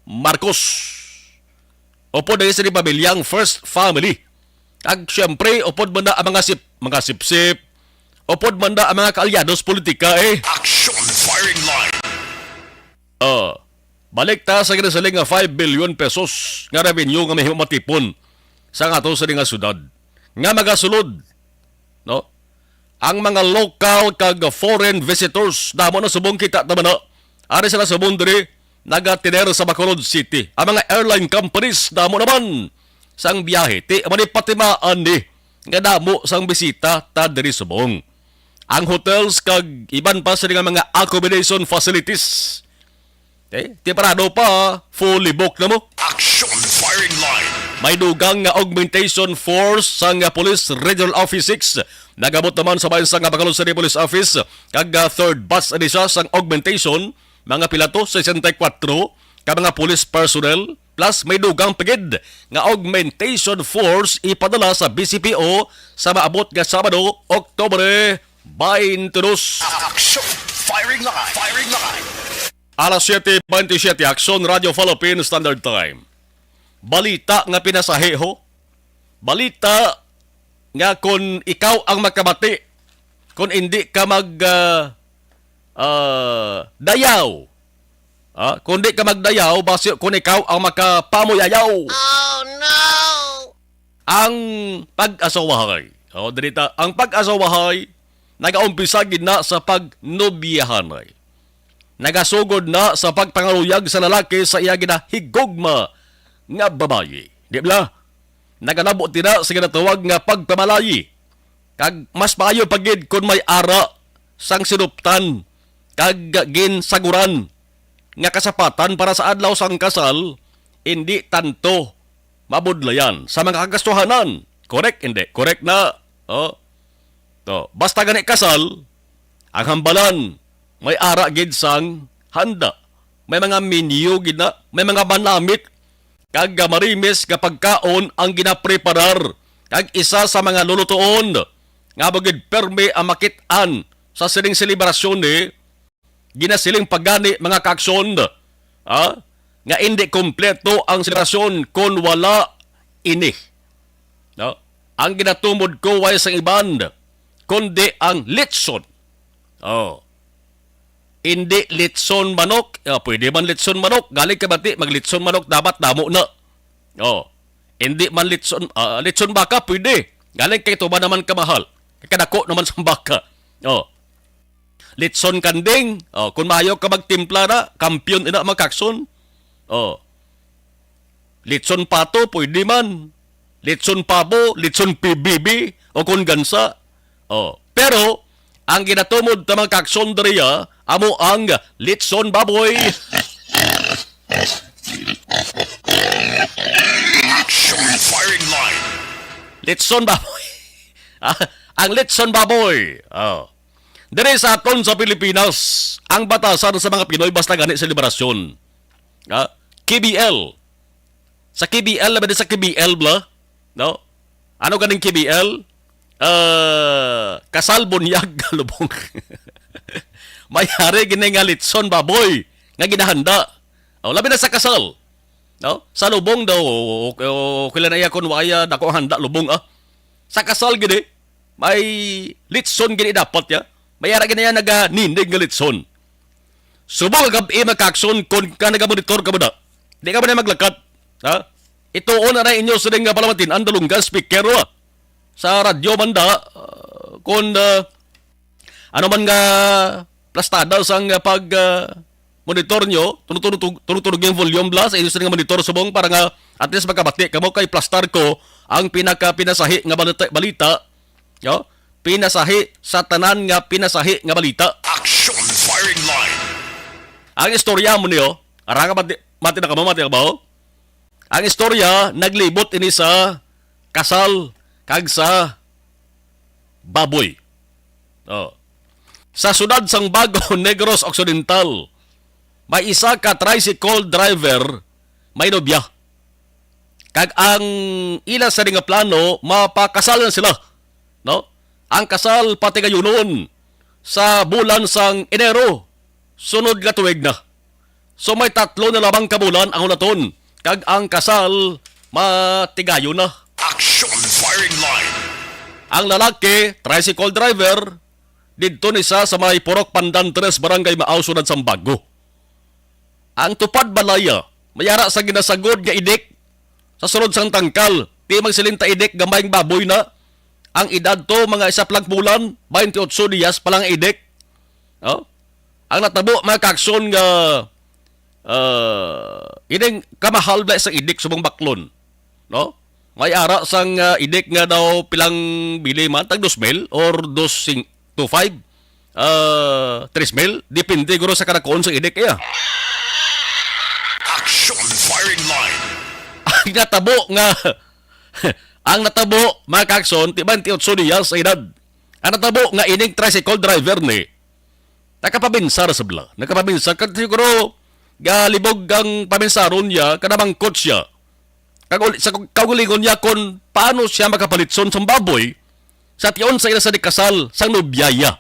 Marcos. Upod na sa pamilyang First Family. Kag siyempre, upod man na ang mga sip, mga sipsip. Upod man na ang mga kaalyados politika, eh. Action Firing Line. Ah, balik ta sa ginasiling nga five billion pesos nga revenue nga mahimo matipon sa aton sini nga syudad nga magasulod, no? Ang mga local kag foreign visitors, damo na subong kita tama na. Ari sila subong diri, nagatiner sa Bacolod City. Ang mga airline companies, damo naman sang biyahe. Ti, amo ni patimaan ni nga damo sang bisita ta diri subong. Ang hotels kag iban pa sila nga mga accommodation facilities, okay? Ti parado pa, fully booked na mo. Action Firing Line. May dugang nga augmentation force sang, ah, Police Regional Office six. Nagabot naman sa bayan sang Bacolod City Police Office. Kag, ah, third batch ni siya sang augmentation. Mga pilato, sesenta y kuwatro ka mga police personnel. Plus, may dugang pagid nga augmentation force ipadala sa B C P O sa maabot nga Sabado, Oktubre twenty-two. Action Firing Line. Firing Line. Alas siete twenty-seven, Aksyon Radio Philippine Standard Time. Balita nga pinasahi, ho. Balita nga kon ikaw ang makabati, kon indi ka mag, ah, ah, dayaw. Ah, kon di ka magdayaw, basi kon ikaw ang makapamuyayaw. Oh, no! Ang pag-asawahay. Oh, diri ta, ang pag-asawahay nagaumpisa gid na sa pagnobyahanay. Nagasugod na sa pagpangaluyag sa lalaki sa iya ginahigugma nga babayi. Di ba? Nagalabo ti na sa ginatawag nga pagpamalayi. Kag mas maayo pa gid kon may ara sang sinuptan kag ginsaguran nga kasapatan para sa adlaw sang kasal, indi tanto mabudlayan sa mga kagastuhanan. Correct? Hindi. Correct na. Oh. To, basta gani kasal, ang hambalan, may ara gid sang handa. May mga menu gid na, may mga manamit, kag, ah, marimis nga pagkaon ang ginapreparar, kag isa sa mga lulutuon nga amo gid permi ang makit-an sa sining selebrasyon ni, ginasiling pa gani, mga kaaksyon, ah, nga indi kompleto ang selebrasyon kon wala ini. No? Ang ginatumod ko way sang iban, kundi ang litson. Oh. Indi litson manok. Ah, pwede man litson manok. Galing kabati, maglitson manok, dapat damo na. Oh. Indi man litson, ah, litson baka, pwede. Galing kay tuba naman kamahal. Kadako naman sa baka. Oh. Litson kanding. Oh, kung maayo ka magtimpla na, kampiyon ina, mga kaaksyon. Oh. Litson pato, pwede man. Litson pabo, litson pi-, bibi, o kung gansa. Oh. Pero, ang ginatumod ta, mga kaaksyon, diriya, amo ang litson baboy. Action Firing Line. Litson baboy. Ah, ang litson baboy. Oh. Diri sa aton sa Pilipinas, ang batasan sa mga Pinoy basta gani selebrasyon. Ah, K B L. Sa K B L, labi na sa K B L bla, no? Ano ganing K B L? Ah, kasal, bunyag, lubong. May hari gini nga litson baboy nga ginahanda. Oh, labi na sa kasal. No? Sa lubong daw, o, o, o, kailan na iya kung waya dako ang handa, lubong, ah. Sa kasal gini, may litson gini dapat ya. May ara gini ya naganindig nga litson. Subong ang gab-i, mga kaaksyon, kon ka nagamonitor ka ba na? Di ka ba na maglakat? Ha? Ituon na na inyo sa nga palamatinan, dalunggan, speaker, ah. Sa radyo man da, ah, kung, ah, ano man nga plastada sang pag, ah, monitor nyo, tunutug-, tunutug-, tunutug yung volume bla sa inyo sini nga monitor subong para nga at least makabati kamo kay plastar ko ang pinaka pinasahi nga balita, balita, no? Pinasahi sa tanan nga pinasahi nga balita. Action Firing Line. Ang istorya mo niyo, arang ka mati, mati na ka mo, mati na ka ba, oh? Ang istorya, naglibot ini sa kasal kag sa baboy. Oh. Sa siyudad sang Bago, Negros Occidental, may isa ka tricycle driver may nobya. Kag ang ila sa nga plano, mapakasal na sila, no? Ang kasal patigayunon sa bulan sang Enero, sunod nga tuig na. So may tatlo na lamang ka bulan ang hulaton, kag ang kasal matigayon na. Action firing line. Ang lalaki, tricycle driver, didto ni sa, sa may Purok Pandan Tres, Barangay Maaw, Siyudad sang Bago. Ang tupad balaya, may ara sa ginasagod nga idik sa sulod sang tangkal. Ti magsiling ta idik, gamayng baboy na. Ang edad to, mga isa pa lang bulan, twenty-eight dias pa lang idik. Oh? Ang natabo, mga kakson, nga, ah, ining kamahal bala sa idik subong baklon, no? May ara sang, ah, idik nga daw pilang bili man, tag dos mil or dos sing-, two five, ah, tres mil, depende guro sa kadakuon sa idik, iya. Action firing line. Ang natabo nga, ang natabo, mga kakson, ti twenty-eight dias sa edad. Ang natabo nga ining tricycle driver ni, nakapabinsar sa bala. Nakapabinsar. Kag siguro, galibog ang pabinsaron niya, kanamangkot siya. Kag uli, sa kaugalingon niya kung paano siya makapalitson sang baboy, sa tion sa ila sa dikasal, sang nobya iya.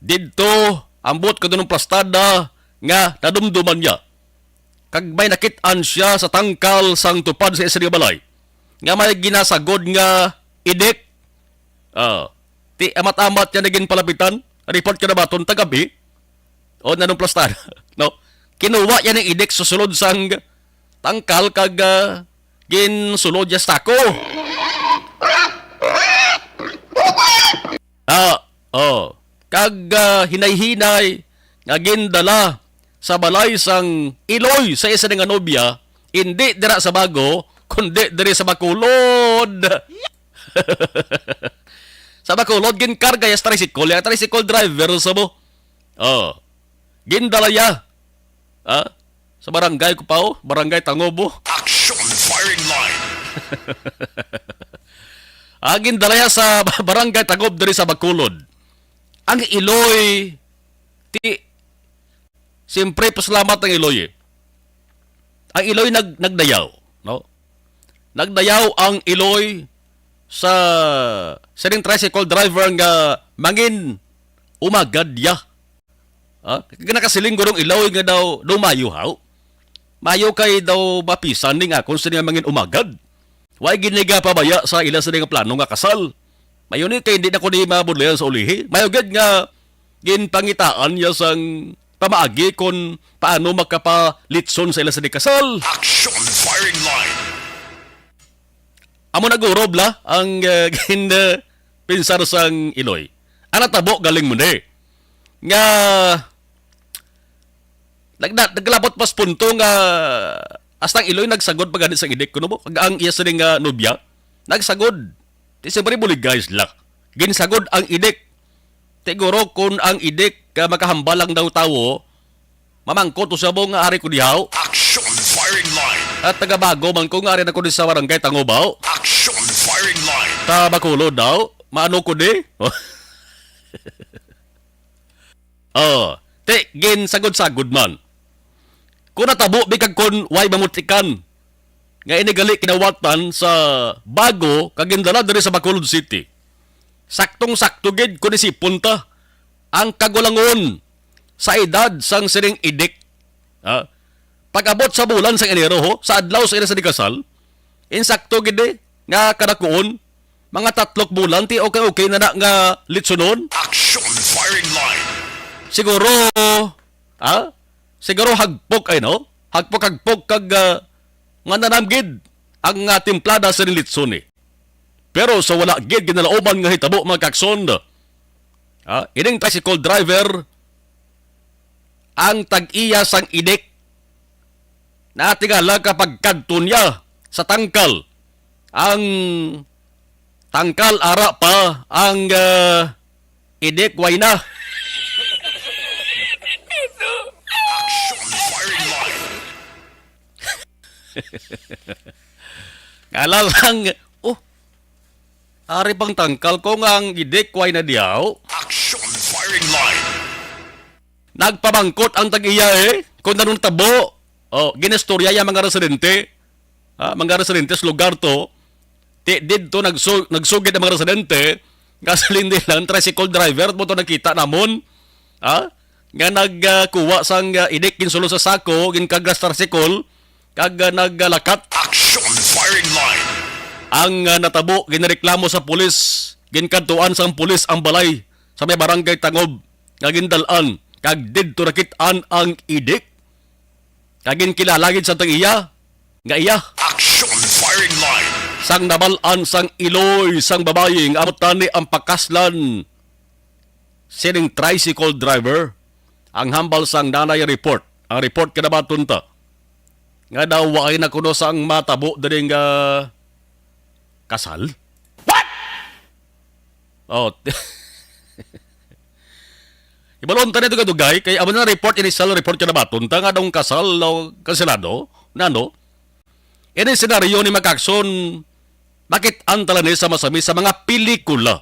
Didto, ambot ko dunong plastada nga nadumduman niya. Kag may nakit-an siya sa tangkal sang tupad sa isa nga balay, nga may ginasagod nga idik. Ah, ti amat-amat niya na ginpalapitan, report ka na baton tagabi. O nanong plastar, no? Kinuha niya ng idik sa sulod sang tangkal kag, ah, ginsulod niya sa sako. Ah, oh. Kag, ah, hinay-hinay nga gindala sa balay sang iloy sa isa nga nobya, indi dira sa Bago, kundi diri sa Bacolod. Sa Bacolod, ginkarga ya sa tricycle, ya tricycle driver sa mo. Oh. Gindala ya. Ah? Sa barangay ko pa, oh. Barangay Tangobo. Action firing line. Ah, gindala ya sa barangay Tangob diri sa Bacolod. Ang iloy, ti, siyempre, pasalamat ang iloy, eh. Ang iloy nag-, nagdayaw, no? Nagdayaw ang iloy sa sining tricycle driver nga mangin umagad ya. Ah, nakasiling gurong iloy nga daw, daw mayo, haw. Mayo kay daw mapisan ning akon sini nga mangin umagad. Way giniga pabaya sa ila sini nga plano nga kasal. Mayo ni kay hindi na ko ni mabudlayan sa ulihi. Mayo gid nga ginpangitaan niya sang pamaagi kon paano makapalitson sa ila sini kasal. Action firing line. Amo na guro bala ang, uh, gin, uh, pinsar sang iloy. Ang natabo galing mo ni nga nagda-, naglabot pa sa punto nga hasta ang iloy nagsagod pa gani sang idik, kuno mo? Kag ang iya sini nga nobya nagsagod. Di siyempre, buligay sila. Ginsagod ang idik. Siguro kung ang idik ka makahambal lang daw tawo, mamangkot to siya mo nga ari ko dihaw. Action firing line. At taga Bago man ko nga ari na ko di sa barangay Tangubaw. Action firing line. Ta Bacolod daw. Maano ko di? Oh, ti, ginsagod-sagod man. Kung natabo, bi kag kun way mamutikan, nga ini gali kinawatan sa Bago kag gindala diri sa Bacolod City. Saktong-sakto gid kung isipon ta ang kagulangon sa edad sang sining idik. Ha? Pag-abot sa bulan sang Enero, ho, sa adlaw sa ila sa dikasal, insakto gid, eh, nga kadakuon, mga tatlok bulan, ti okay-okay na na nga litsonon. Action firing line. Siguro, ha? Siguro hagpok ay, no? Hagpok-hagpok kag, ah, nga nanam gid ang, ah, timplada sa litson, eh. Pero sa wala gid ginalauman nga hitabo, mga kakson, ha? Ining tricycle driver, ang tag-iya sang idik. Natingala kapag kadto niya sa tangkal. Ang tangkal ara pa, ang, ah, idik way na. Nga lang, oh, ari pang tangkal ko nga ang idik way na diyaw. Action firing line. Nagpamangkot ang tag-iya, eh, kung anong tabo. Oh, ginistorya yung mga residente. Ha, mga residente sa lugar to. Ti, didto nagsu-, nagsugid ang mga residente. Nga siling nila, tricycle driver mo to nakita namon. Ha? Nga nagkuha sang, ah, idik, ginsulo sa sako, ginkagras tricycle, kag, ah, naglakat. Action firing line. Ang, ah, natabo, ginreklamo sa pulis, ginkadtuan sang pulis ang balay sa may barangay Tangob, nga gindal-an, kag didto nakit-an ang idik. Kag ginkilala gid sa tag-iya nga iya. Action firing line. Sang nabal-an sang iloy sang babayi nga amo tani ang pakaslan sining tricycle driver, ang hambal sang nanay report. Ang report kinabaton ta nga daw waay na kuno sang matabo diri nga kasal. What? Oh. Ibalon ta nito ka dugay, kay amo na report, initial report kinabaton ta nga daw kasal o kanselado. Nano? Ini senaryo ni Mac Action, bakit ang tala ni sa masami sa mga pelikula?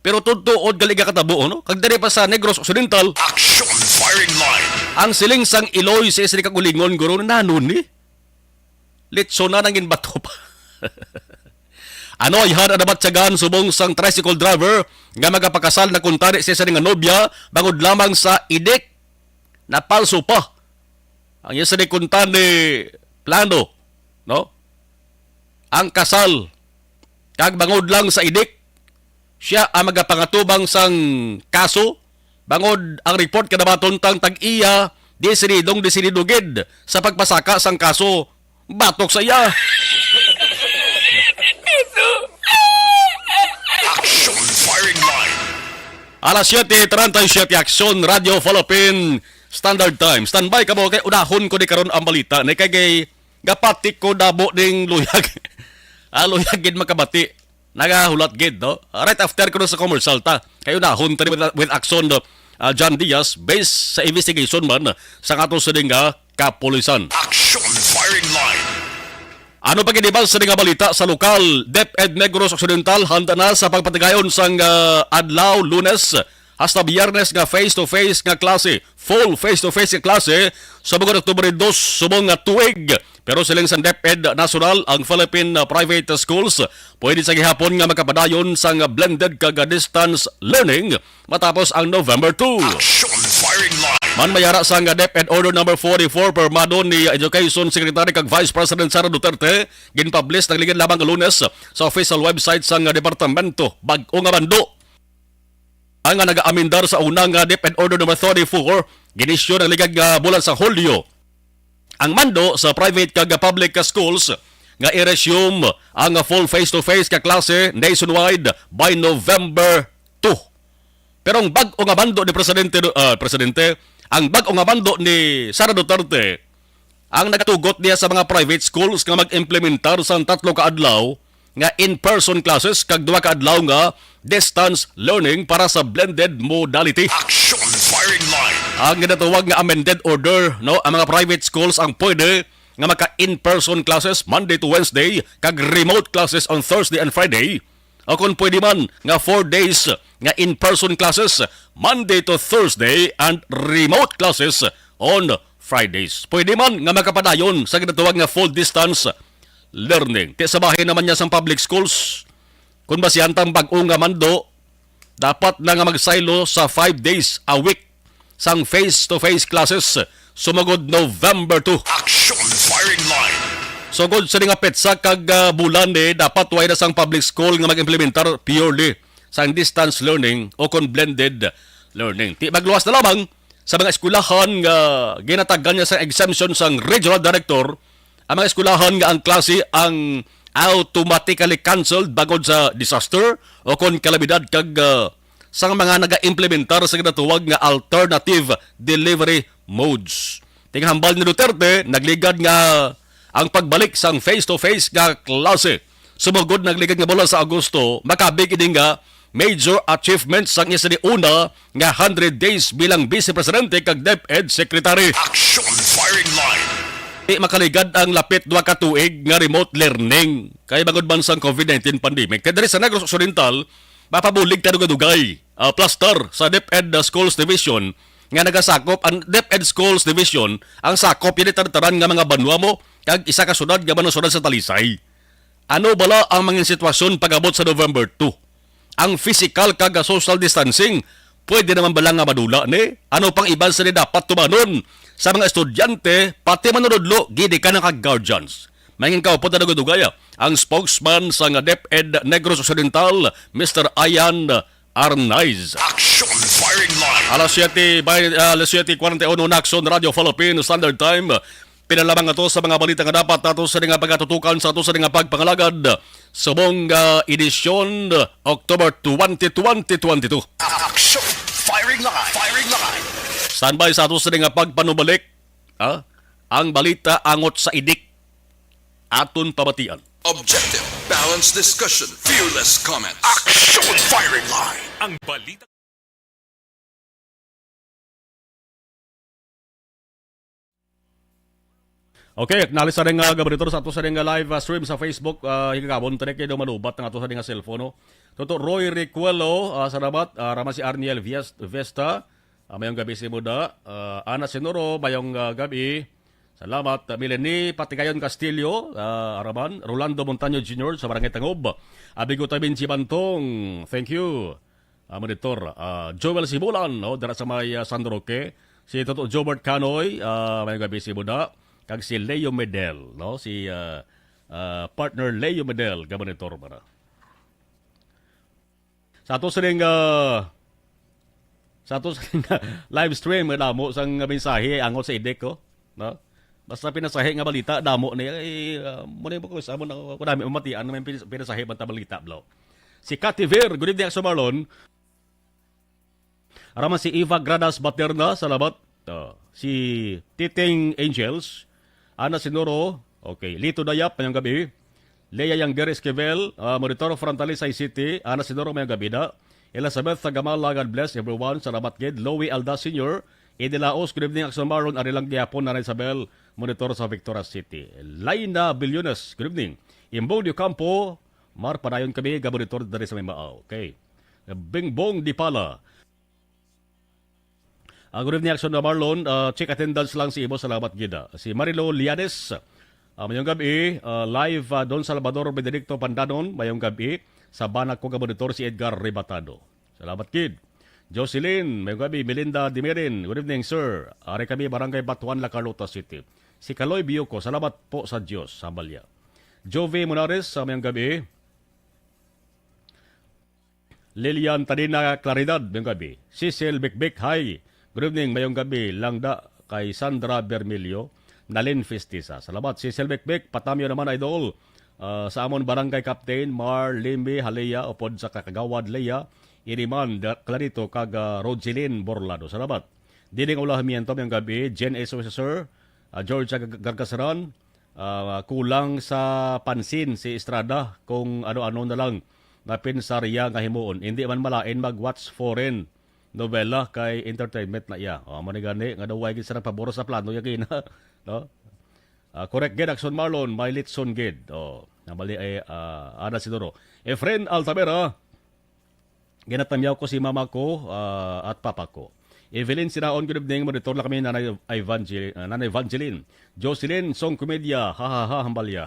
Pero tutuod gali nga katabo, no? Kag diri pa sa Negros Occidental, action firing line. Ang siling sang iloy sa isa ni kagulingon, guro, nano ni? Litson na nangin bato pa. Ano ay hada nabatyagan subong sang tricycle driver nga magapakasal na kuntani siya sa nga nobya bangod lamang sa idik na palso pa. Ang iya sa kuntani plano, no? Ang kasal kag bangod lang sa idik, siya ang magapangatubang sang kaso, bangod ang report kinabaton tang tag-iya, desididong desidido gid sa pagpasaka sang kaso batok sa iya. Action firing line. Alas siyete treinta y siete, Action Radio Philippine Standard Time. Standby kamo kay unahon ko ni karon ang balita ni kay, kay gapatik ko dabo ning luyag. Ah, luyag gid makabati. Nagahulat gid, no? Right after ko sa commercial ta. Kay unahon ta ni with, with Action, no? Ah, John Diaz, based sa investigation man sa ato sining nga kapulisan. Action firing line. Ano pa gid iban sa nga balita sa lokal? DepEd Negros Occidental handa na sa pagpatigayon sang, ah, adlaw Lunes hasta Biyernes nga face-to-face nga klase, full face-to-face nga klase sa mga Oktubre dos subong nga tuig. Pero siling sang DepEd National, ang Philippine, ah, private schools pwede sa gihapon nga makapadayon sang blended kag distance learning matapos ang November two. Action firing line. Man mayara sang DepEd Order Number forty-four, pirmado ni Education Secretary kag Vice President Sara Duterte, ginpublish nagligid lamang nga Lunes sa official website sang departamento. Bag-o nga mando ang nga nagaamendar sa una nga DepEd Order Number thirty-four, ginisyu nagligad nga bulan sa Hulyo. Ang mando sa private kag public schools nga i-resume ang full face-to-face ka klase nationwide by November two. Pero ang bag-o nga mando ni Presidente, ah, Presidente, ang bag-o nga mando ni Sara Duterte, ang nagatugot niya sa mga private schools nga mag-implementar sang tatlo ka adlaw nga in-person classes kag duha ka adlaw nga distance learning para sa blended modality. Action firing line. Ang ginatawag nga amended order, no, ang mga private schools ang pwede nga maka in-person classes Monday to Wednesday kag remote classes on Thursday and Friday, o kung pwede man nga four days nga in-person classes Monday to Thursday and remote classes on Fridays. Pwede man nga makapadayon sa ginatawag nga full distance learning. Ti sa bahin naman niya sang public schools, kung basihan tang bag-o nga mando, dapat na nga magsaylo sa five days a week sang face-to-face classes sumugod November two. Action firing line. Sugod sa nga petsa kag, ah, bulan ni, dapat way na sang public school nga mag-implementar purely sang distance learning o kon blended learning. Ti magluwas na lamang sa mga eskwelahan nga ginatagan niya sa exemption sang regional director, ang mga eskwelahan nga ang klase ang automatically canceled bangod sa disaster o kon kalamidad kag, ah, sang mga naga-implementar sa ginatawag nga alternative delivery modes. Ti ang hambal ni Duterte, nagligad nga ang pagbalik sang face-to-face nga klase sumugod nagligad nga bulan sa Agosto, makabig ini nga major achievement sang iya sini una nga hundred days bilang Vice Presidente kag DepEd Secretary. Action firing line. Di makaligad ang lapit duha ka tuig nga remote learning kay bangod man sang COVID nineteen pandemic. Kay diri sa Negros Occidental, mapabulig ta dugay-dugay, ah, plaster sa DepEd Schools Division nga nagasakop ang DepEd Schools Division ang sakop ini tanan nga mga banwa mo kag isa ka syudad nga mga syudad sa Talisay. Ano bala ang mga sitwasyon pag-abot sa November two? Ang physical kag social distancing, pwede naman bala nga madula ni? Ano pang iban sa dapat tumanon sa mga estudyante, pati manunodlo, gid ka na kag guardians? May ngin kaupod na nagudugaya ang spokesman sa nga DepEd Negros Occidental, Mister Ian Arnaiz. Action Firing Line. Alas siyete, by, ah, alas siyete kwarenta y uno na, Action Radio Philippines Standard Time. Pinalamang ato sa mga balita nga dapat nato sa nga pagatutukan sa ato sa nga pagpangalagad subong nga edisyon, October twenty, twenty twenty-two. Action Firing Line. Firing Line. Standby sa ato sa nga pagpanubalik, ha? Ang balita angot sa idik. Aton pamatian. Objective, balanced discussion, fearless comments. Action Firing Line. Ang balita. Okay, nalista rin nga, Gaboritor, sa ato sa rin nga live, ah, stream sa Facebook, ah, higagabon, tani kayo malubat ang ato sa rin nga cellphone, no? Toto Roy Recuelo, ah, salamat, ah, rama si Arniel Vias-, Vesta, ah, mayong gabi si Muda, ah, Ana Sinuro, mayong, ah, gabi, salamat, ah, Mileni Patigayon Castillo, ah, Araman, Rolando Montaño Junior sa Barangay Tangob, Abigo Tabin Chibantong, thank you. Ah, monitor, ah, Joel Sibulan, no, dira sa may, ah, San Roque. Si Toto Jobert Canoy, ah, may gabi si Buda. Kag si Leo Medel, no? Si, ah, ah, partner Leo Medel, ga monitor para. Sa ato sining, ah, sa ato sining live stream, nga damo sang mensahe, angot sa idik ko, no? Basta pinasahi nga balita, damo ni, eh, ah, muna yung ko, sa amo na, ako dami mamatian, may pin-, pinasahi banta balita, bro. Si Cathy Ver, good evening, Action Marlon. Araman si Eva Gradas Baterna, salamat. Ah, si Titing Angels, Ana Sinuro, okay. Lito Dayap, mayong gabi. Lea Yangger Esquivel, ah, monitor from Talisay City, Ana Sinuro, mayong gabi da. Elizabeth Tagamala, God bless everyone, salamat gid. Louie Alda Senior, Eddie Laos, good evening, Action Marlon, ari lang gihapon, Nanay Isabel, monitor sa Victoria City. Laina Billones, good evening. Imbong Diocampo, Mar, padayon kami, gabonitor diri sa may Mao. Okay. Bingbong Dipala. Ah, good evening, Action na Marlon. Ah, check attendance lang si Ibo. Salamat gid, ah. Si Marilo Lianes. Ah, mayong gabi. Ah, live, ah, Don Salvador Benedicto Pandanon. Mayong gabi. Sa banak ko nga monitor si Edgar Rebatado. Salamat gid. Jocelyn, mayong gabi. Melinda Dimirin. Good evening, sir. Ari kami, Barangay Batuan, La Carlota City. Si Kaloy Biuco, salamat po sa Diyos, sa Balya. Jovi Monares, sa mayong gabi. Lilian Tadina Claridad, mayong gabi. Cecil Bikbik, hi. Good evening, mayong gabi. Langda kay Sandra Bermilio, Nalin Fistisa. Salamat, Cecil Bikbik. Patamyo naman, idol. Ah, sa amon barangay captain, Mar Limbi Halea, upod sa kakagawad Lea, Iriman Da-, Clarito, kag, ah, Rogelin Borlado. Salamat. Diding Ulahamiento, mayong gabi. Jen S. Sir, ah, Georgia Gar-, Gargasaran, ah, kulang sa pansin si Estrada kung ano-ano na lang nga pinsar iya nga himuon. Hindi man malain mag-watch foreign novela kay entertainment na iya. O, amo ni gani nga daw way gid sila pabor sa plano niya gina, no? Ah, correct gid, Action Marlon, may litson gid. O, namali ay, ah, Ana Sidoro. Efren Altamera, ginatamyaw ko si mama ko, ah, at papa ko. Evelyn Sinaon, good evening. Monitor lang kami, Nanay Evangel-, ah, Nanay Evangeline. Jocelyn Song Comedia, ha, ha, ha, hambalya.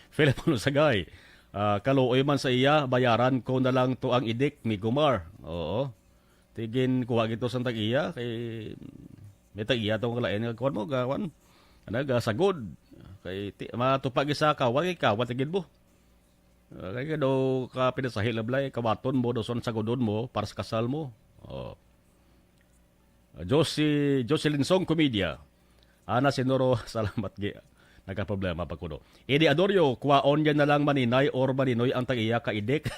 Philip Sagay, ah, kaluoy man sa iya, bayaran ko na lang to ang idik, Migomar. Oo. Tigin, kuha gito sa tag-iya, kay may tag-iya to kalain nga kuwan mo, gawan. Ano, gasagod. Kay ti-, matupa gid sa kawat, kay kawat gid mo. Ah, kay ka daw ka pinasahi lablay, kawaton mo, daw son sagodon mo, para sa kasal mo. Oh. Josie, Jocelyn Song Comedia. Ana Sinoro, salamat gi. Nagkaproblema pa kuno. Eddie Adorio, kwaon niya na lang Maninay or Maninoy ang tag-iya ka idik.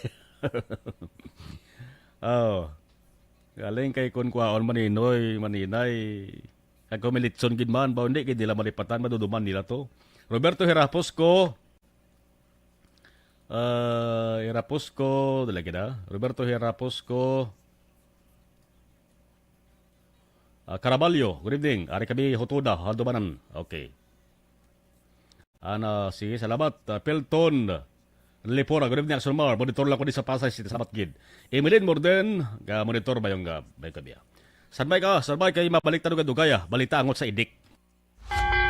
Oh. Galing kay kun kwaon Maninoy, Maninay. Kag kung may litson gid man, ba, hindi, kay nila malipatan, maduduman nila to. Roberto Hirapos ko, ah, Hirapos ko, dala gid, ah. Roberto Hirapos ko, ah, Caraballo, good evening. Ari kami, Hutuda, Haldumanan. Okay. Ana, sige, salamat, ah, Pelton Lipora. Good evening, Action Mar. Monitor lang ko di sa Pasay City, salamat gid. Emeline Morden, ga monitor ba yung, ah, may kabiya? Standby ka, standby kay mabalik tayo dugaya. Balita angot sa idik.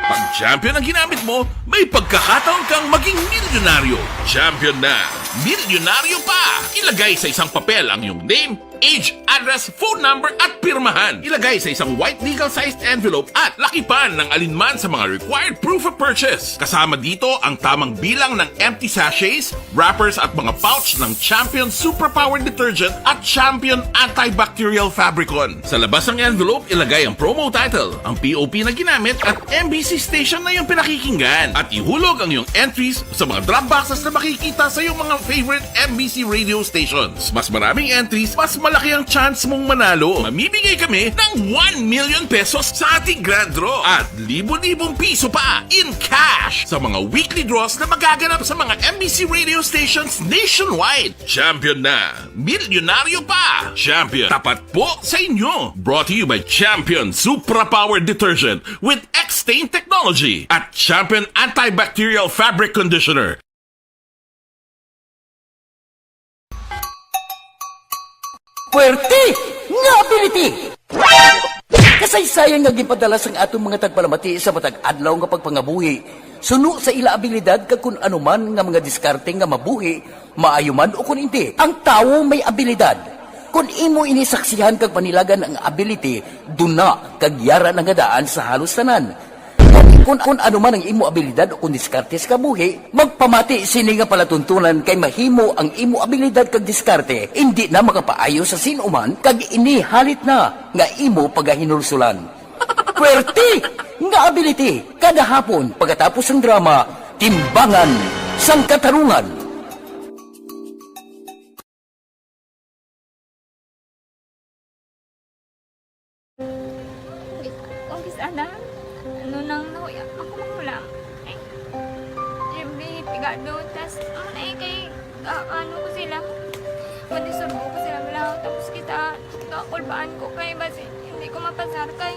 Pag champion ang ginamit mo, may pagkakataon kang maging milyonaryo. Champion na, milyonaryo pa! Ilagay sa isang papel ang iyong name, age, address, phone number, at pirmahan. Ilagay sa isang white legal-sized envelope at lakipan ng alinman sa mga required proof of purchase. Kasama dito ang tamang bilang ng empty sachets, wrappers, at mga pouch ng Champion Superpower Detergent at Champion Antibacterial Fabricon. Sa labas ng envelope, ilagay ang promo title, ang P O P na ginamit, at M B C station na iyong pinakikinggan. At ihulog ang iyong entries sa mga drop boxes na makikita sa iyong mga favorite M B C radio stations. Mas maraming entries, mas malaki ang chance mong manalo. Mamimigay kami ng one million pesos sa ating grand draw at libo-libong piso pa in cash sa mga weekly draws na magaganap sa mga M B C radio stations nationwide. Champion na! Milyonaryo pa! Champion, tapat po sa inyo! Brought to you by Champion Supra Power Detergent with X-Stain Technology at Champion Antibacterial Fabric Conditioner. Puwerte nga ability! Kasaysayan nga ginpadala sang aton mga tagpalamati sa matag adlaw nga pagpangabuhi suno sa ila abilidad kag kun ano man nga mga diskarte nga mabuhi, maayo man o kun indi. Ang tawo may abilidad. Kon imo ini saksihan kag panilagan ang ability, duna kag yara na nga daan sa halos tanan. Kon, kon ano man ang imo abilidad o kon diskarte sa kabuhi, magpamati sini nga palatuntunan kay mahimo ang imo abilidad kag diskarte indi na makapaayo sa sin-o man kag ini halit na nga imo pagahinulsulan. Puwerte nga ability! Kada hapon, pagkatapos sang drama, Timbangan sang Katarungan. Uy, Umpisa na. Ano nang nahuya ako manghulam? Ay, Jimmy, pigado. Tas, ano na eh, kay, ah, ano ko sila? Madisurbo ko sila, wala. Tapos kita, kakulbaan ko kay, basi, hindi ko mapasar kay.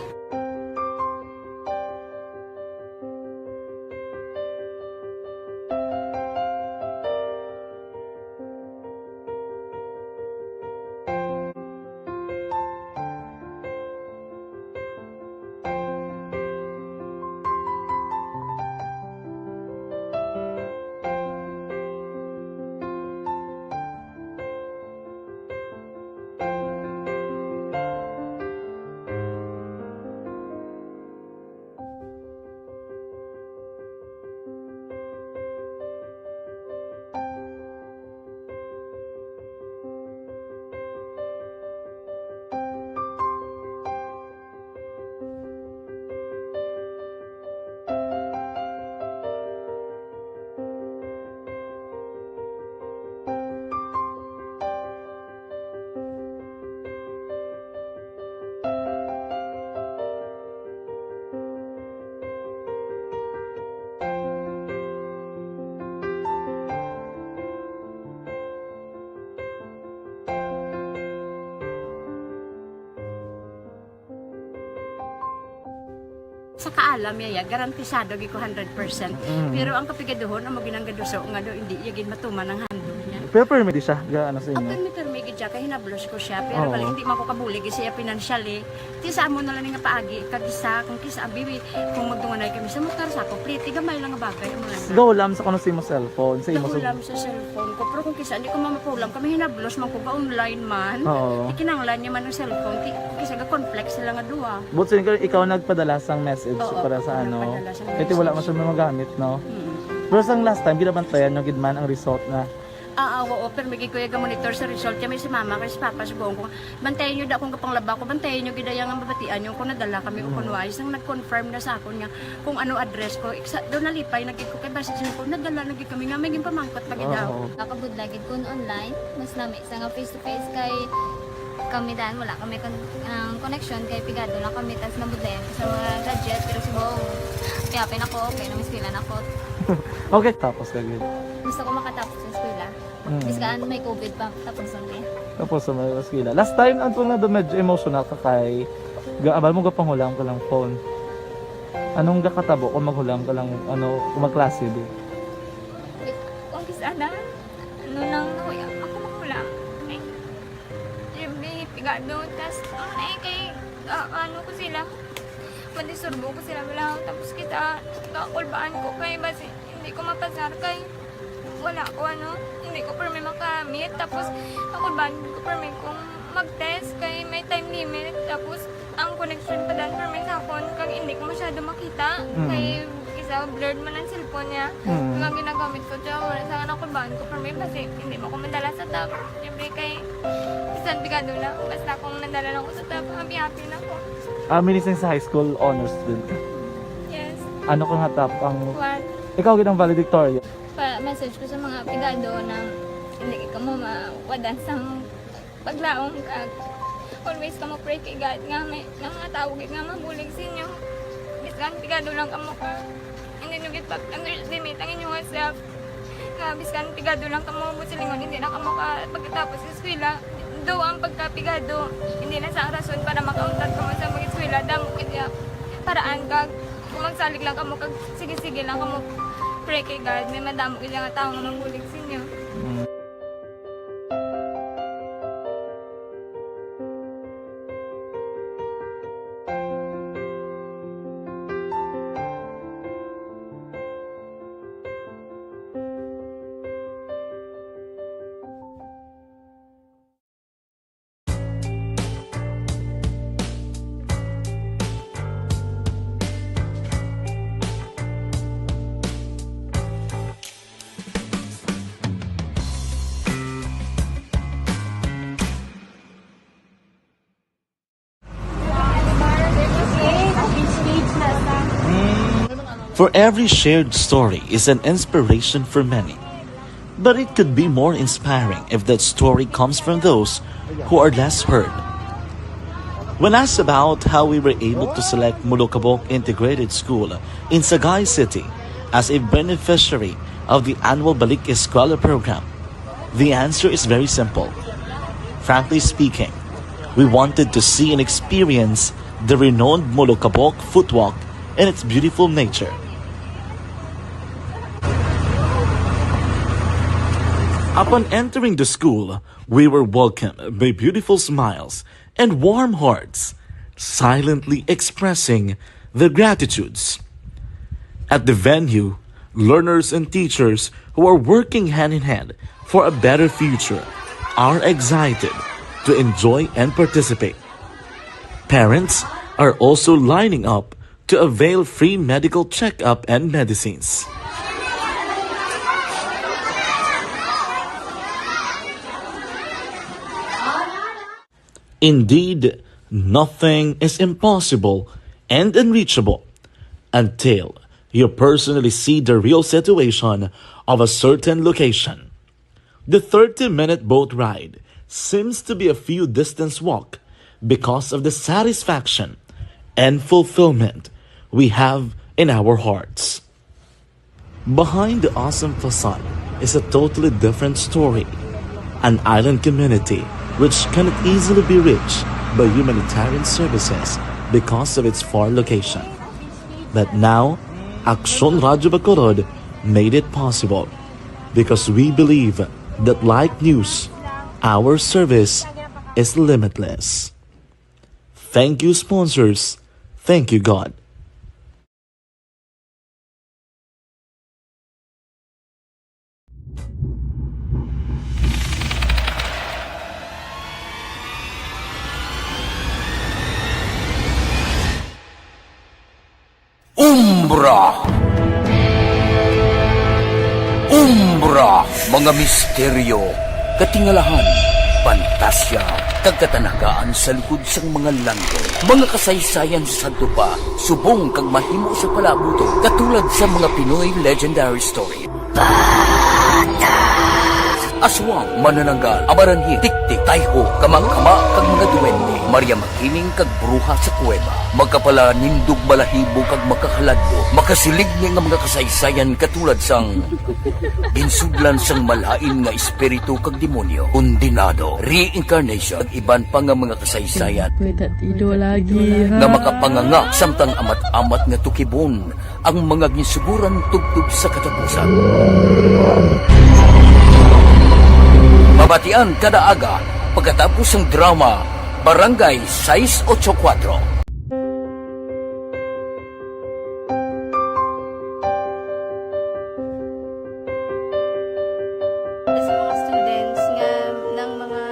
Sa kaalam niya, ya, garantisado gid ko hundred percent. Mm. Pero ang kapigaduhon, amo ginang gaduso nga daw hindi iya gid matuman ang handog niya. Pero permi di siya, ga-, ano sa Ah, inyo? Permi, permi gid siya, kay hinablos ko siya. Pero Oo. bali, hindi man ko kabulig siya financially. Ti sa amo na lang nga paagi, kag isa, kung kisa, abi, kung magdunganay kami sa motor, sa ako, pliti, gamay lang nga bagay, amo lang na. Gahulam sa kuno sa imo cellphone, sa imo Gahulam sa cellphone ko, pero kung kisa, hindi ko mamapulam, kami hinablos man ko ba online man. Oo. Ikinanglan niya man ang cellphone, ki-, kisa ga-conflict sila nga duha. But so, ikaw, ikaw nagpadala sang message Oo, para sa ako ano? nagpadala sang Kaya wala message. man siya magamit, no? Mm. Pero sang last time, ginabantayan nyo gid man ang result na Ah, ah, oo, pero may gid ko iya ga-monitor sa result. Kaya may si mama, kay si papa, sugoon ko, bantayan nyo da kung kapanglaba ko, bantayan nyo gid iya nga mabatian nyo kung nadala kami o Mm. kung wala. Isang nag-confirm na sa akon nga kung ano address ko. Iksa, daw nalipay na gid ko kay basi siya ko, nadala na gid kami nga may ginpamangkot pa gid daw. Oo. Nakabudlay gid kun online, mas lami sa nga face to face kay kami dan wala kami kon-, ang connection kay pigado lang kami tas nabudlayan ko sa mga gadget pero subong kaya pin ako okay na eskwela na ko. Okay, tapos ka gid. Gusto ko makatapos sa eskwela. Mm. Biskan may covid pa tapos ang eh. Tapos sa mga eskwela. Last time, ang tunga na medyo emotional ka kay ga-, abal mo gapangulam ka lang phone. Anong gakatabo kung maghulam ka lang, ano, kung magklase, be? Kung kis-a na, ano nang nahuya ako maghulam? Ay, siyempre, pigado. Tas, ano na eh, kay, ah, ano ko sila, madisturbo ko sila, wala. Tapos kita, kakulbaan ko kay basi hindi ko mapasar kay wala ko, ano, hindi ko permi makamit. Tapos, kakulbaan ko permi kung mag-test kay may time limit. Tapos, ang connection pa dan permi sa akon kag hindi ko masyado makita. Mm. Kay isa, blurred man ang cellphone niya. Mm. Nga ginagamit ko, tsaka wala sa nakulbaan ko permi basi hindi mo ko madala sa top. Siyempre kay bisan pigado lang, basta kung nadala lang ko sa top, happy-happy na ko. Ah, minising sa high school, honors student ka? Yes. Ano ka nga top ang One. Ikaw gid ang valedictorian? Pa-message ko sa mga pigado na hindi kamo mawadan sang paglaom kag always kamo pray kay God nga may, nga mga tawo gid nga mabulig sa inyo. Biskan pigado lang kamo ka, hindi nyo gid pag-underestimate ang inyong self. Nga biskan pigado lang kamo, buot silingon, hindi na kamo ka pagkatapos sa eskwela. Though ang pagkapigado hindi na sa rason para makauntat kamo sa mag-eskwela, damo gid ya paraan kag kung magsalig lang kamo kag sige-sige lang kamo pray kay God, may madamo gid nga tawo nga mabulig sa inyo. Mm. For every shared story is an inspiration for many. But it could be more inspiring if that story comes from those who are less heard. When asked about how we were able to select Molokabok Integrated School in Sagay City as a beneficiary of the annual Balik Eskwela program, the answer is very simple. Frankly speaking, we wanted to see and experience the renowned Molokabok Footwalk and its beautiful nature. Upon entering the school, we were welcomed by beautiful smiles and warm hearts, silently expressing their gratitudes. At the venue, learners and teachers who are working hand in hand for a better future are excited to enjoy and participate. Parents are also lining up to avail free medical checkup and medicines. Indeed, nothing is impossible and unreachable until you personally see the real situation of a certain location. The thirty-minute boat ride seems to be a few distance walk because of the satisfaction and fulfillment we have in our hearts. Behind the awesome facade is a totally different story. An island community which cannot easily be reached by humanitarian services because of its far location. But now, Aksyon Radyo Bacolod made it possible because we believe that like news, our service is limitless. Thank you, sponsors. Thank you, God. Umbra. Umbra, mga misteryo, katingalahan, pantasya, kag katanagaan sa likod sang mga langit. Mga kasaysayan sa sadto pa, subong kag mahimo sa palabot, katulad sa mga Pinoy legendary story. Aswang, manananggal, amaranhi, tiktik, tayho, kamangkama, kag mga duwende, Maria Makiling kag bruha sa kuweba, makapalanindog balahibo kag makahaladlo, makasiligni nga mga kasaysayan katulad sang ginsudlan sang malain nga espiritu kag demonyo, kondenado, reincarnation, kag iban pa nga mga kasaysayan May tatido lagi, ha? Nga makapanganga samtang amat-amat nga tukibon ang mga ginsuguran tubtob sa katapusan. Mabatian kada aga pagkatapos sang drama Barangay Sais Ocho Cuatro. Sa mga students nga, ng mga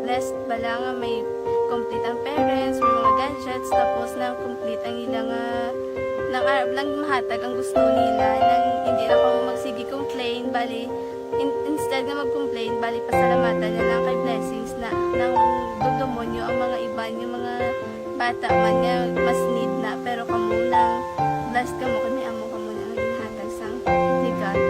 blessed bala nga may complete ang parents, may mga gadgets, tapos na complete ang ila nga, nang arab lang mahatag ang gusto nila, nang hindi na ko magsige complain, bali, in-, instead nga mag-complain, bali, pasalamatan na lang kay blessings na, nang dugdumonyo ang mga iban, yung mga bata man nga mas need na, pero kamo nang blessed kamo kay may amo kamo nga ginhatag sang ni God.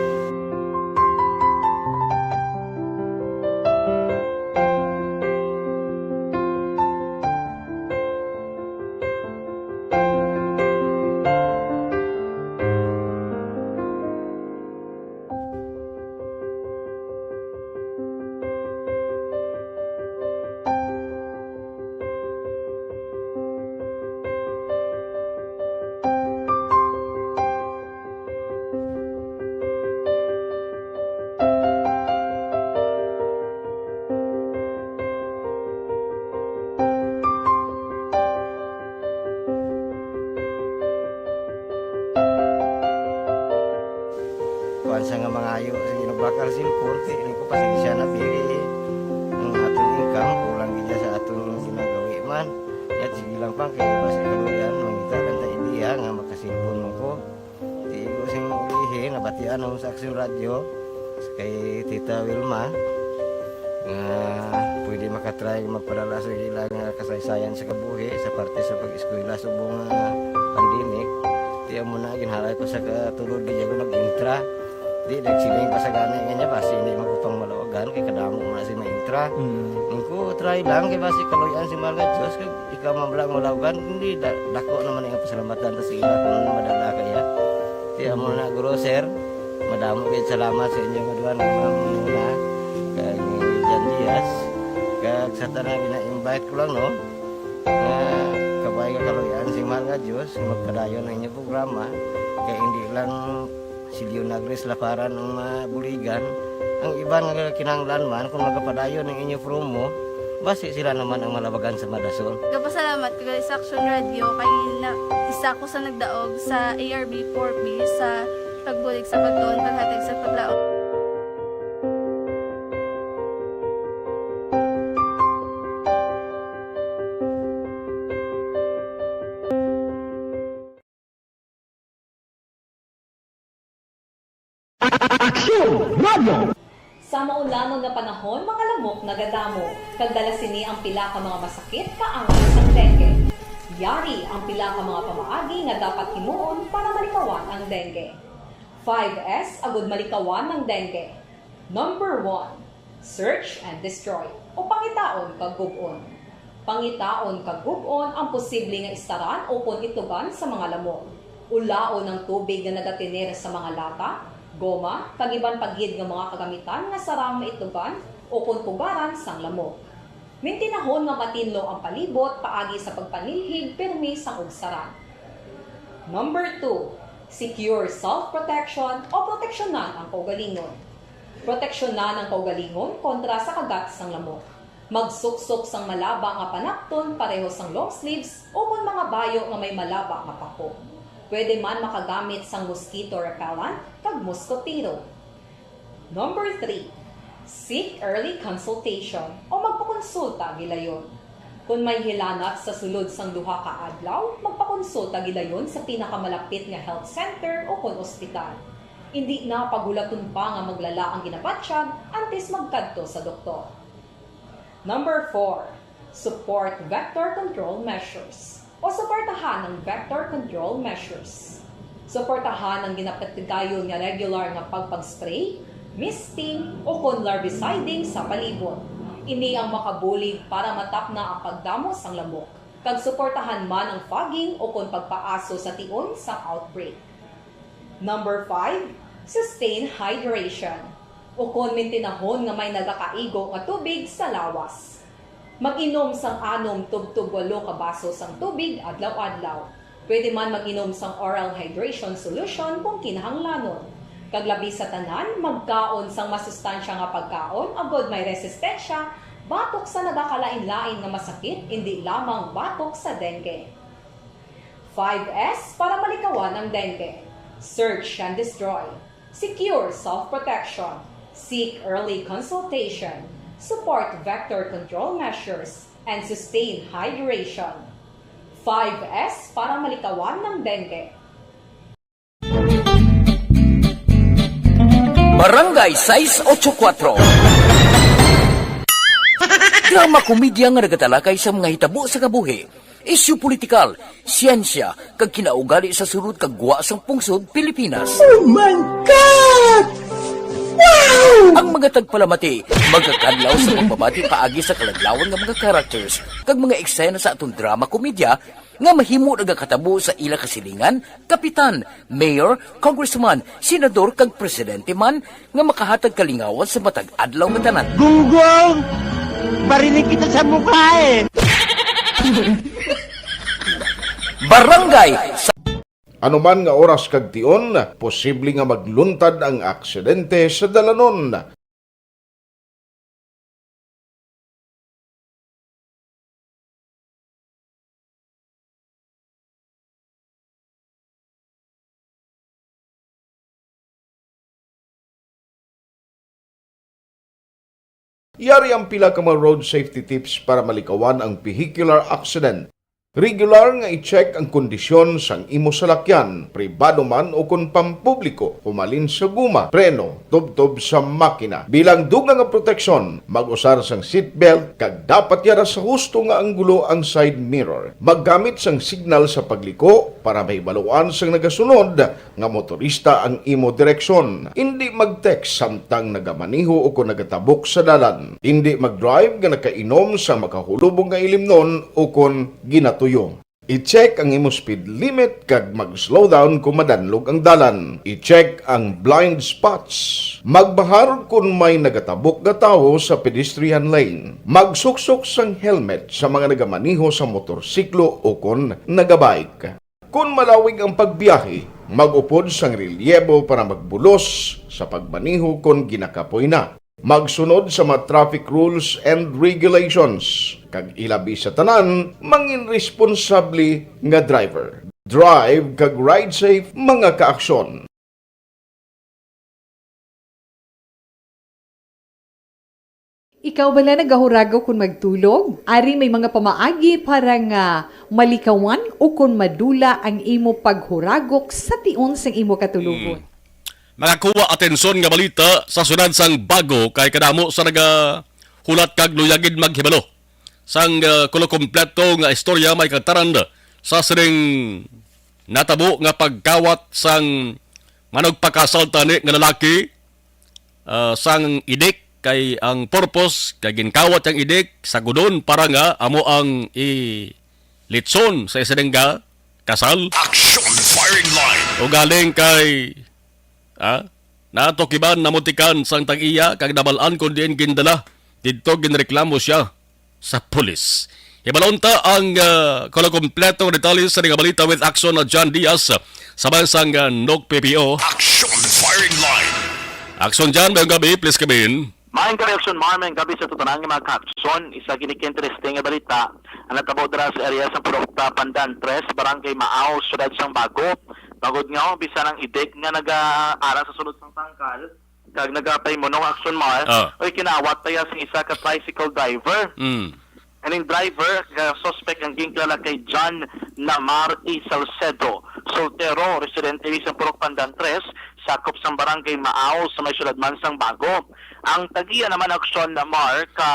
Kuan sa nga mangayo, sige, nagbakal cellphone, kay ini ko pasensya na, biri. Ang aton income, kulang gid sa aton ginagawi man. Yat, sige lang pa, kay basi kaluyan, mangita lang ta idea nga makasilpon man ko. Di ko sing ulihi, nabatian ako sa Aksyon Radyo, kay Tita Wilma, nga pwede makatry magpadala sa ila nga kasaysayan sa kabuhi sa parte sa pag-eskwela subong nga pandemic. Di amo na, ginhalay ko sa katulod, di ako nag-intra. Di, nagsiling pa sa gani nga niya, basi hindi man ko pang malawagan, kay kadamo man si maintra. Mm. Nung ko, try lang, kay basi kaluyan si mahal nga Diyos, kay ikaw man lang malawagan, hindi, da-, dako naman ang pasalamatan ta sa ila kung madala kaya. Di amo na, Guro, sir, madamo gid salamat sa inyo nga duha nga mga muna, kag ni Jan Diaz, kag sa tanan gina-invite ko lang, no, nga kabay nga kaluyan si mahal nga Diyos, nga magpadayon ang inyong programa, kay hindi lang si Leonagris Laparan ang mabuligan. Ang iban nga kinahanglan man, kung magapadayon ang inyo promo, basi sila naman ang malabagan sa madason. Gapasalamat ko gali sa Action Radio kay na, isa ko sa nagdaog sa A R B four B sa pagbulig sa pagtuon, paghatag sa paglaom. Aksyon Radio! Sa maulanon nga panahon, mga lamok nagadamo, kag dala sini ang pila ka mga masakit kaangay sang dengue. Yari ang pila ka mga pamaagi nga dapat himuon para malikawan ang dengue. Five S agud malikawan ang dengue. Number one, search and destroy, o pangitaon kag gub-on. Pangitaon kag gub-on ang posible nga istaran ukon itlugan sa mga lamok. Ulaon ang tubig nga nagatener sa mga lata, goma, kag iban pa gid nga mga kagamitan nga sarang maitlugan ukon pugaran sang lamok. Mintinahon nga matinlo ang palibot paagi sa pagpanilhig pirmi sang ugsaran. Number two, secure self-protection o proteksyonan ang kaugalingon. Proteksyonan ang kaugalingon kontra sa kagat sang lamok. Magsuksok sang malaba nga panakton pareho sang long sleeves ukon mga bayo nga may malaba nga pako. Pwede man makagamit sang mosquito repellent kag moskotero. Number three, seek early consultation o magpakonsulta gilayon. Kon may hilanat sa sulod sang duha ka adlaw, magpakonsulta gilayon sa pinakamalapit nga health center ukon ospital. Indi na paghulaton pa nga maglala ang ginabatyag antes magkadto sa doktor. Number four, support vector control measures o suportahan ang vector control measures. Suportahan ang ginapatigayon nga regular nga pagpag-spray, misting, o kon larviciding sa palibot. Ini ang makabulig para matapna ang pagdamo sang lamok, kag suportahan man ang fogging o kon pagpaaso sa tion sang outbreak. Number five, sustain hydration, o kon mintinahon nga may nagakaigo nga tubig sa lawas. Mag-inom sang anom tubtob walo ka baso sang tubig adlaw-adlaw. Pwede man mag-inom sang oral hydration solution kung kinahanglanon. Kag labi sa tanan, magkaon sang masustansya nga pagkaon agod may resistensya batok sa nagakalain-lain nga masakit, indi lamang batok sa dengue. Five S para malikawan ang dengue. Search and destroy. Secure self-protection. Seek early consultation. Support vector control measures. And sustain hydration. Five S para malikawan ng dengue. Barangay sais otso kuwatro. Drama komedya nga nagatalakay sa mga hitabo sa kabuhi, isyu politikal, siyensya, kag kinaugali sa sulod kag gwa sang pungsod Pilipinas. Oh my God! Wow! Ang mga tagpalamati magakadlaw sa pagbabati paagi sa kaladlawan nga mga characters kag mga eksena sa aton drama komedya nga mahimo nagakatabo sa ila kasilingan, kapitan, mayor, congressman, senador, kag presidente man nga makahatag kalingawan sa matag adlaw nga tanan. Gunggong! Barinig kita sa mukha eh! Barangay sa Ano man nga oras kag tion, posible nga magluntad ang aksidente sa dalanon. Yari ang pila ka mga road safety tips para malikawan ang vehicular accident. Regular nga i-check ang kondisyon sang imo salakyan, pribado man o kon pampubliko, humalin sa guma, preno, tubtob sa makina. Bilang dugang nga proteksyon, mag-usar sang seatbelt kag dapat yara sa husto nga anggulo ang side mirror. Maggamit sang signal sa pagliko para mahibaluan sang nagasunod nga motorista ang imo direksyon. Indi mag-text samtang nagamaneho o kon nagatabok sa dalan. Indi mag-drive nga nakainom sa makahulubong nga ilimnon o kon ginatuyo. I-check ang imo speed limit kag mag-slow down kon madanlog ang dalan. I-check ang blind spots. Magbahar kon may nagatabok nga tawo sa pedestrian lane. Magsuksok sang helmet sa mga nagamaneho sa motorsiklo o kon nagabike. Kon malawig ang pagbiyahe, mag-upod sang relyebo para magbulos sa pagmaneho kon ginakapoy na. Magsunod sa mga traffic rules and regulations, kag ilabi sa tanan, mangin responsable nga driver. Drive kag ride safe, mga kaaksyon. Ikaw bala nagahuragok kon magtulog? Ari may mga pamaagi para nga malikawan o kon madula ang imo paghuragok sa tion sang imo katulogon. Hmm. Makakuha atensyon nga balita sa syudad sang Bago kay kadamo sa nagahulat kag luyagid maghibalo sang uh, kulo kompleto nga istorya may kataran sa sining natabo nga pagkawat sang manugpakasal tani nga lalaki uh, sang idik kay ang purpose kay ginkawat ang idik sa gudon para nga amo ang i litson sa isa nga kasal. Action firing line. O galing kay ah, nato kiban namutikan sang tag-iya kag nabalaan kon diin gindala didto ginreklamo siya sa pulis. Hibalon ta ang uh, kompleto nga detalye sa nga balita with Action na John Diaz sa bansang uh, Nok P P O. Action firing line. Action John, mayong gabi, please come in. Maayong gabi, Action Mar, maayong gabi sa tanan nga mga ka-action. Isa gini ka interesting nga balita ang natabo dira sa area sa Purok Pandan Tres, Barangay Maaw, Siyudad sang Bago. Magud nga bisan ang idik nga nagaara sa sulod sang tangkal, kag nagapay mo no action mar, Ah. Oy kinawat pa ya sing isa ka tricycle driver. Mm. Aning driver, ka suspect ang ginkilala kay John Namar E. Salcedo. Soltero, residente sa Purok Pandan Tres, sakop sang Barangay Maaw sa may syudad man sang Bago. Ang tagiya naman aksyon mar ka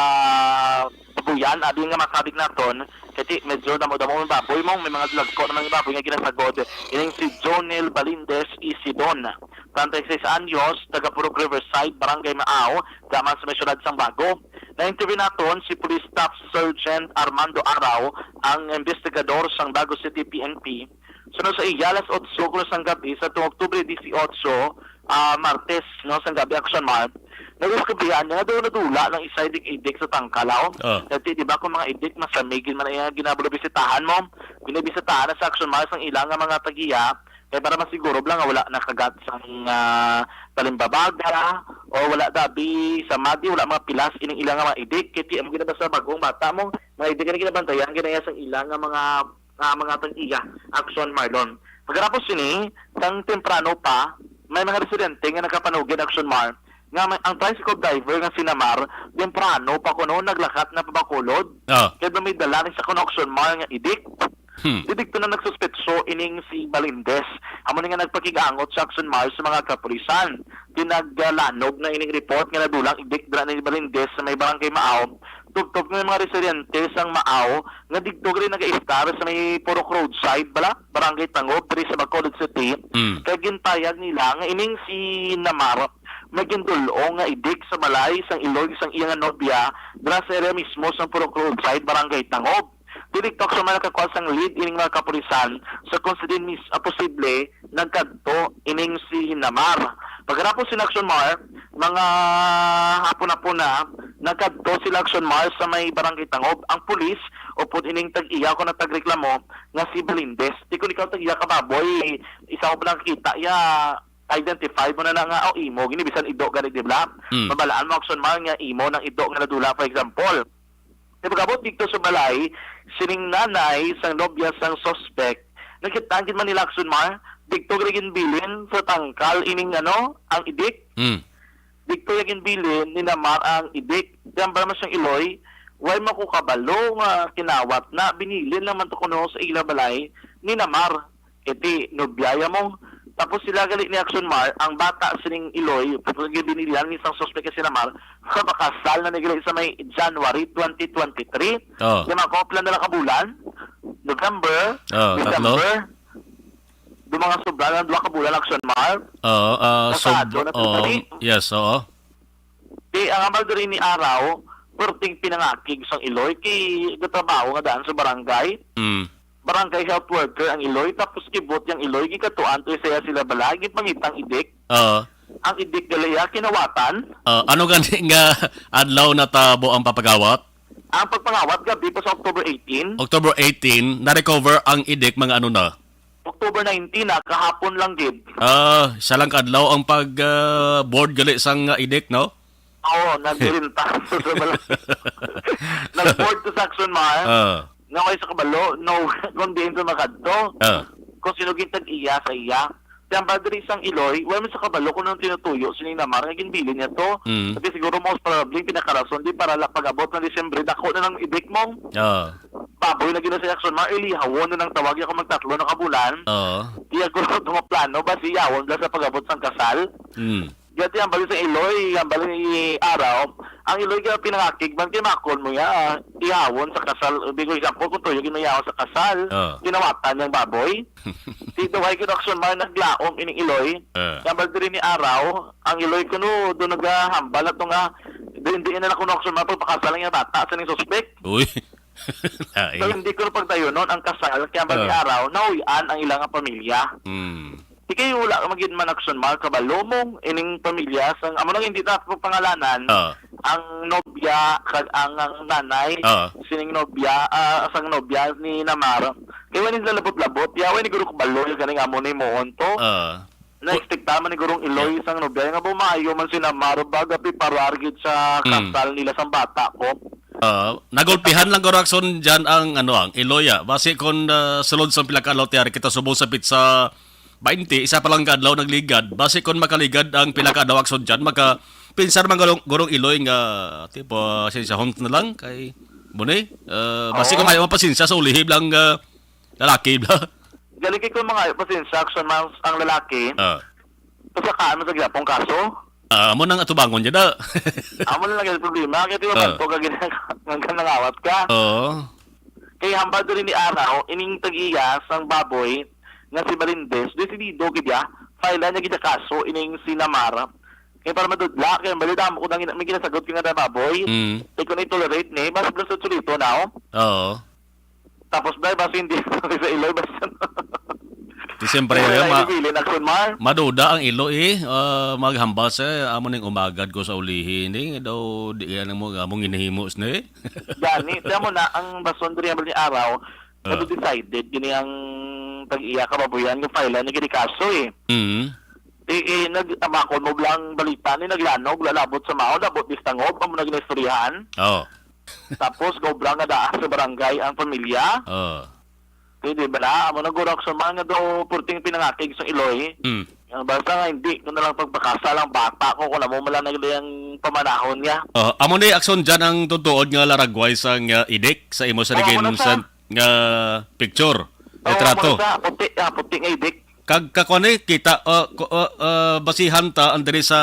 buyan, abi nga makabig naton, Kay medyo damo-damo ang baboy mo, may mga lagko naman nga baboy nga ginasagod. Ining si Jonel Balindez Isidon, treinta y seis anyos, taga Purok Riverside, Barangay Maaw, daman sa may siyudad sang Bago. Na-interview naton si Police Staff Sergeant Armando Araw, ang investigador sang Bago City P N P. Suno sa iya, alas otso kuno sang gabi sa tuong Oktubre dieciocho, ah, Martes, no, sang gabi, Action Mar, nadiskubrihan niya nga daw nadula ang isa idik-idik sa tangkalaw. Ah. Dati, di ba, kung mga idik, masamig man ang iya ginabisitahan mo. Binibisitahan na sa Action Mar sang ila nga mga tag-iya, kay para masiguro lang nga wala nakagat sang, ah, talimbabaga, o wala dabi sa madi, wala mga pilas ining ila nga mga idik. Kay ti-, ang ginabasa bagong bata mo, mga idik na ginabantayan, ginaya sang ila nga mga, ah, mga tag-iya, Action Marlon. Pagkatapos sini, sang temprano pa, may mga residente nga nakapanugid, Action Mar, nga may, ang tricycle driver nga si Namar, temprano pa kuno naglakat na pa Bacolod. Ah. Kay may dala ni sa kuno, Action Mar, nga idik. Hmm. Didto na nagsuspetso ining si Balindez. Amo ni nga nagpakig-angot sa Action Mar sa mga kapulisan. Pinaglanog na ining report nga nadulang idik dira ni Balindez sa may Barangay Maaw. Tubtob nga may mga residente sang Maaw nga didto gali nag-istar sa may Purok Roadside bala, Barangay Tangob, diri sa Bacolod City. Mm. Kay gintayag nila nga ining si Namar may gindul-ong nga idik sa balay sang iloy sang iya nga nobya dira sa area mismo sang Purok Roadside, Barangay Tangob. Diri, Action Mar, nakakuha sang lead ining mga kapulisan sa kung sino mis-, ah, posible nagkadto ining si Namar. Pagkatapos sa Action Mar, mga hapon-hapon na, nagkadto sila, Action Mar, sa may Barangay Tangob. Ang pulis, upod ining tag-iya ko na tagreklamo nga si Balindez. Di ko ikaw tag-iya ka baboy, isa ko pa lang kita, ya, identify mo na na nga, o imo, gini bisan ido gani, di ba? Mm. Mabalaan mo, Action Mar, nga imo nang ido nga nadula, for example. Di pag-abot dito sa balay, sining nanay sang nobya sang suspect, nakita gid man nila, Action Mar, dito gali ginbilin sa tangkal ining, ano, ang idik. Mm. Dito ya ginbilin ni Namar ang idik. Diyan ba naman siyang iloy? Way mo ko kabalo nga kinawat na, binilin lang man to kuno sa ila balay ni Namar. Iti, nobya ya mo. Tapos sila gali ni Action Mar, ang bata sining iloy, pag binilihan ni sang suspek si Namar, sa pakasal na ni gali sa may January twenty twenty-three. Oh. Di, mga couple na lang ka bulan, November, Oh, tatlo? December. Do mga sobra lang, duha ka bulan, Action Mar. Oo, ah, Kasado sob-, na to, oo, kani? Yes, oo. Di, ang hambal diri ni Araw, perting pinangakig sang iloy, kay gatrabaho nga daan sa barangay. Mm. Barangay health worker ang iloy, tapos kibot yang iloy, gikatuan to saya sila bala, gipangitang idik. Oo. Ang idik gali ya, kinawatan. Ah, ano gani nga adlaw natabo ang papagawat? Ang pagpangawat, gabi pa sa October eighteen. October eighteen, na-recover ang idik, mga ano na? October nineteen na, kahapon lang gid. Ah, isa lang ka adlaw ang pag, ah, board gali sang, ah, idik, no? Oo, nagdirinta. Nag-board to sa Action Mar. Ah. Nga way sa kabalo, no, kung diin sa makadto. Ah. Kung sino gintag iya sa iya. Kaya ang padre sang iloy, way man sa kabalo kung anong tinutuyo sining Namar nga ginbilin niya to. Mm. Kasi siguro most probably, pinakarason di para la pag-abot ng Disyembre, dako na ng idik mong Ah. baboy na gina sa Action Mar, ilihawon na ng tawag niya kung magtatlo na kabulan. Oo. Iya ko lang tumaplano ba siyawon bala sa pag-abot sang kasal. Mm. Gati ang bali sa iloy, ang bali ni Araw, ang iloy kaya pinangakig man kay makon mo ya, ihawon sa kasal. Big example, kung tuyo ginayawon sa kasal, Oo. kinawatan niyang baboy. Dito kay Action Mar naglaom ining iloy. Ah. Ang bali diri ni Araw, ang iloy kuno do nagahambal ato nga, di, di na kuno Action Mar pagpakasal niya bata sa ning suspek. Uy. So, Lain. hindi ko pagdayonon ang kasal, kaya ang bali Ah. Araw, nauy-an ang ilang pamilya. Hmm. Di kayo wala magid man Action Mar, kabalo mo, ining pamilya, sang, amo nang hindi ta pangalanan, Ah. ang nobya, kag ang, ang nanay, Ah. sining nobya, ah, sang nobya ni Namar. Kaya wala nila labot-labot, ya, wala ni guro kabalo, yung ganing amo ni Moon to. Ah. Na-expect man ni gurong iloy, Yeah. sang nobya, nga bumayo man si Namar, baga piparar gid sa Mm. kasal nila sang bata ko. Ah, nagulpihan lang guro Action dyan ang, ano, ang iloy, ah. Basi kung, ah, sulod sa pila ka adlaw, tiyari kita subong sa pizza, baynte, isa pa lang ka adlaw nagligad. Basi kon makaligad ang pila ka adlaw, Action dyan, maka-, pinsar man gurong, gurong iloy nga, tipo, sinsahon na lang kay Buni. Ah, basi Oh. kon ayaw mapasensya sa ulihib lang, ah, lalaki bla. Galing kay kung mga pasensya, Action Mar, ang lalaki, Ah. pasakaan mo sa gyapong kaso. Ah, amo nang atubangon niya da. Amo na lang yung problema. Kaya di ba Ah. man to ka gina-, ang kanangawat ka? Oo. Kay hambal diri ni Araw, ining tag-iya sang baboy nga si Malindes, desidido gid ya, file niya gid ang kaso ining si Namar. Kay para madudla, kay hambal damo ko nang may ginasagot ko nga na baboy. Mm. Kay kung i-tolerate ni, mas plus sa chulito na, oh. Oo. Tapos, dahil basta hindi sa iloy, basta Di siyempre, Wala na ma-, ibilin, Action Mar. Maduda ang ilo, eh. Ah, maghambal siya, amo ning umagad ko sa ulihi, ni. Daw, di kaya nang mo, among ginahimo, ni. Gani, tiyan mo na, ang baston diri ang ni Araw, Ah. Pero decided, gini ang tag-iya kababuyan, yung file na gini kaso, eh. Mm. Eh, eh, nag-, amakon mo lang balita ni, naglanog, lalabot sa mao, labot di sa tangob, amo na ginaistoryahan. Oh. Tapos, gobra nga daan sa barangay ang pamilya. Oh. Pwede ba na? Amo na guro, Action Mar, nga daw purting pinangakig sa iloy. Mm. Ang basta nga, hindi ko na lang pagpakasal ang bata ko kung amo man lang nagli ang pamanahon niya. Oh, amo ni Action dyan ang tutuod nga laragway sang, ah, idik sa imo sa Oo, rigin amo na sa sa nga picture, Oo, retrato. Amo na sa puti, ah, puti nga idik. Kag, kag kuwan, eh, kita, ah, ku-, ah, ah, basihan ta ang diri sa,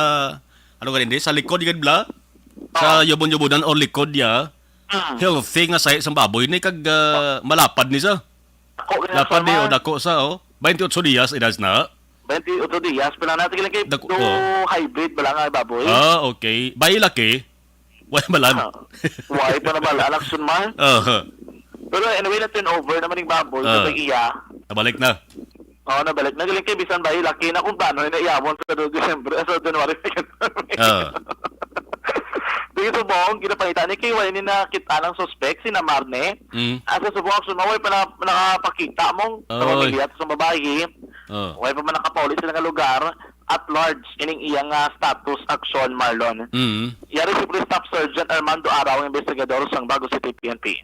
ano gani, sa likod gid bala? Sa Oo. yubon-yubonan or likod niya, Mm. healthy nga sahi sang baboy ni kag, ah, malapad ni sa. Dako gid Lapad ni, sama. o, dako sa, oh. Twenty-eight dias, edad na. Twenty-eight dias, pero natin lang kay Dako, do oh. hybrid bala nga baboy. Ah, okay. Bayi laki? Why malan? Ah, why pa na bala, Action Mar? Oh. Pero anyway, na-turn over naman yung baboy Ah. sa iya. Nabalik na. Oo, nabalik. Nagaling kay bisan ba, laki na kung paano na iyawon sa do December, sa January second. Ah. Dito sa buong, ginapangita ni kay wala ni nakita ng suspect, si Namarne. Mm. Asa sa buong, sumaway pa na, nakapakita mong sa Oy. pamilya at sa babae. Oh. Wala pa man nakapauli sila nga lugar at large ining iyang, ah, status, Action Marlon. Mm. Yari si Police Staff Sergeant Armando Araw, ang investigador sang Bago City P N P.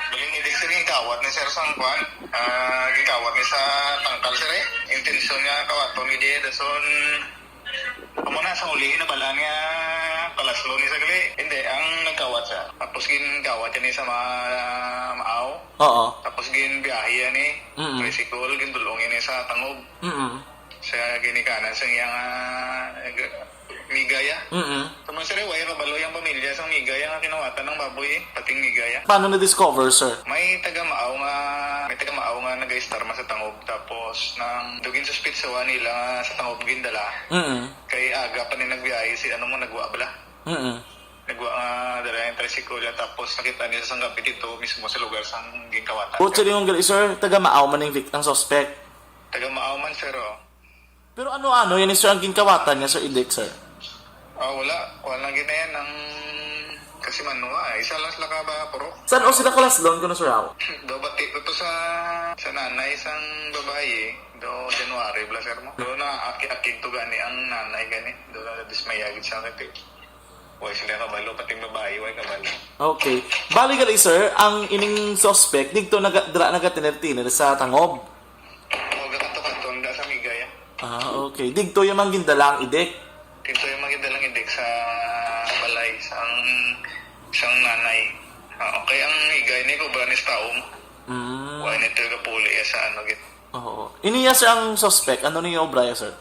Galing, hindi, sir, gikawat ni sir sang kwan. Ah, gikawat ni sa tangkal, sir, eh. Intensyon nga kawaton ni Jay, dason, amo na, sa ulihin, nabalaan nga palaslon ni sa gali. Hindi, ang nagkawat siya. Tapos ginkawat niya ni sa ma-, maaw. Oo. Tapos ginbiyahe niya ni Mm. tricycle, gindulong niya ni sa tangob. Mm. Sa ginikanan sa iyang, ah, g-, migaya. Mm. Sa mga sir, wala kabalo yung pamilya sa migaya nga kinawatan ng baboy, eh. Pating migaya. Paano na-discover, sir? May taga-maaw nga, may taga-maaw nga nag-istar man sa tangob. Tapos, nang dugin suspitsawan nila nga sa tangob gindala. Mm. Kay aga pa ni nagbiyahe si ano mo, nagwa bala. Mm. Nagwa nga dala yung tricycle, tapos nakita nila sa gabi dito mismo sa lugar sa ginkawatan. Bukod sa limang gali, sir, taga-maaw man yung vic-, ang suspect? Taga-maaw man, sir, oh. Pero ano-ano yan, sir, ang ginkawatan niya, sir, idik, sir? Ah, wala. Kuha lang gina yan ang kasi manuwa. Isa lang sila ka ba, puro? Saan o sila kalaslon ko na, sir, ako? Do, bati ko to sa, sa nanay, isang babae. Do, January, bala, sir, mo. Do, na aki-aki to gani ang nanay gani. Do, na dismayagid sa akin, eh. Way sila kabalo, pati ang babae, way kabalo. Okay. Bali gali, sir, ang ining suspect, dito naga-, dira nagatiner-tiner sa tangob? Oo, gakanto-kanto, ang da sa migay, ah. Ah, okay. Digto yung mang gindala ang idik? Dito yung mga dalang idik sa balay, sang, sang nanay. Ah, okay, ang igay ni ko, branis taong. Mm. Wala na talaga puli sa ano, git. Oo. Iniya, sir, ang suspect. Ano niyo obra ya, sir?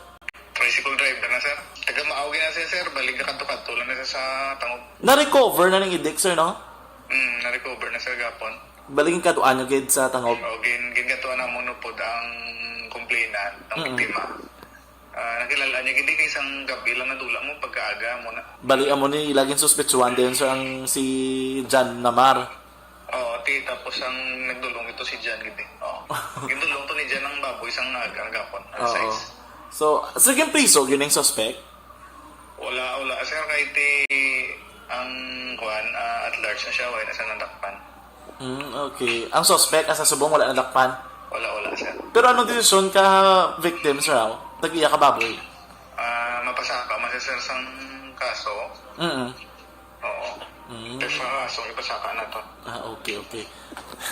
Tricycle driver na, sir. Taga Maaw gina siya, sir. Balik na kanto-kanto lang na siya sa Tangob. Na-recover na ning idik, sir, no? Mm, na-recover na, sir, gapon. Balik yung katuan nyo gid sa Tangob? O, gin-, gin-, katuan na mo nupod ang complainant, ang Mm-mm. biktima. Ah, nakilala niya gid kay isang gabi lang nadula mo pagkaaga mo na. Bali, amo ni laging suspetsuhan din, sir, ang si Jan Namar. Oo, ti, tapos ang nagdulong ito si Jan gid eh. Oo. Gindulong to ni Jan ang baboy sang aga gapon, alas Oo. sais. So, sige, priso, yun yung suspect? Wala, wala, sir, kay ti ang kuan, ah, at large na siya, wala na siya nadakpan. Hmm, okay. Ang suspect, asa subong, wala nadakpan? Wala, wala, sir. Pero anong desisyon ka victim, sir, aw? Tag-iya ka baboy? Ah, mapasaka man siya, sir, sang kaso. Mm-mm. Oo. Mm. Pero sa kaso, ipasaka na to. Ah, okay, okay.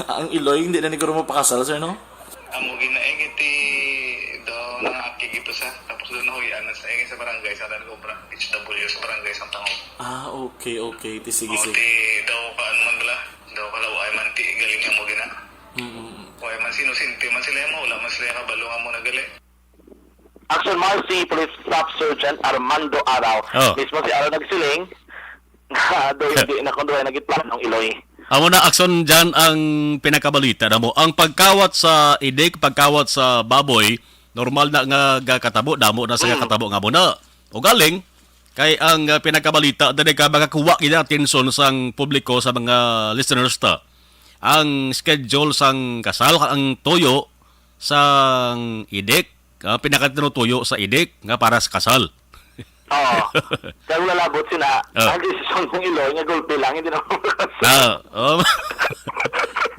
Ang iloy, hindi na ni guro mapakasal, sir, no? Amo ginaing iti daw nangakig ito sa, tapos doon nahuyan na sa, eh, sa barangay sa Tanobra, H W, sa barangay sa Tangob. Ah, okay, okay. Ti, sige, Oo, sige. ti daw kaan man bala, daw kalaway man ti galing amo gina. Mm-mm. Wala man sinusinti man sila mo, wala man sila kabalo nga mo nagali. Action Mars, si Police Staff Sergeant Armando Araw. Oh. Mismo si Araw nagsiling, Nga daw hindi na kuno nagitplanong iloy. Amo na, Akson, dyan ang pinakabalita na mo. Ang pagkawat sa idik, pagkawat sa baboy, normal na nga gakatabo, damo na sa Mm. gakatabo nga muna. O galing, kay ang, ah, pinakabalita, dali ka makakuha gid ang atensyon sang publiko, sa mga listeners ta. Ang schedule sang kasal, ang tuyo sang idik, ah, pinakatinutuyo sa idik nga para sa kasal. Oo. Kaya wala labot sina, Ah. ang desisyon kong iloy nga gulpi lang, hindi na makasal. Ah, oh.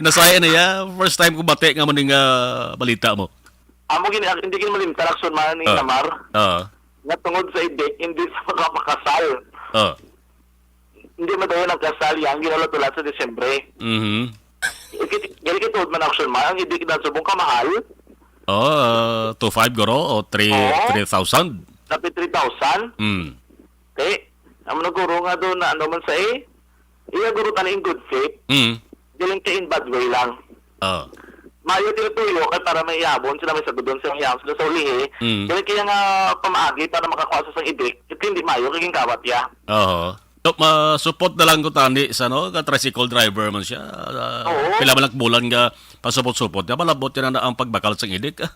Nasaya na ya. First time ko bati nga mo ning, ah, balita mo. Amo gini, hindi gini malimtan, Akson, man ni Ah. Namar. Ah. Nga tungod sa idik, hindi sa makapakasal. Ah. Hindi madayon ang kasal, yang ginahulat-hulat sa Disyembre. Mhm. Ikit-, gani kay tuod man, Akson, man, ang idik na subong kamahal. Oh, ah, two five guro o three, Oo. three thousand? Lapit three thousand. Mm. Kay, amo na guro nga doon na ano man sa eh, iya guro tani in good faith. Mm. Galing kay in bad way lang. Oh. Maayo tinutuyo kay para may ihabon sila, may sagudon sila, may ihabon sila sa ulihi. Mm. Galing kaya nga pamaagi para makakuha sa sang idik, ito hindi maayo kay gingkawat ya. Oo. So, masupot na lang ko tani sa, no, ka tricycle driver man siya. Ah, Oo. Pila man lang bulan nga pasupot-supot nga malabot yan na ang pagbakal sang idik, ah.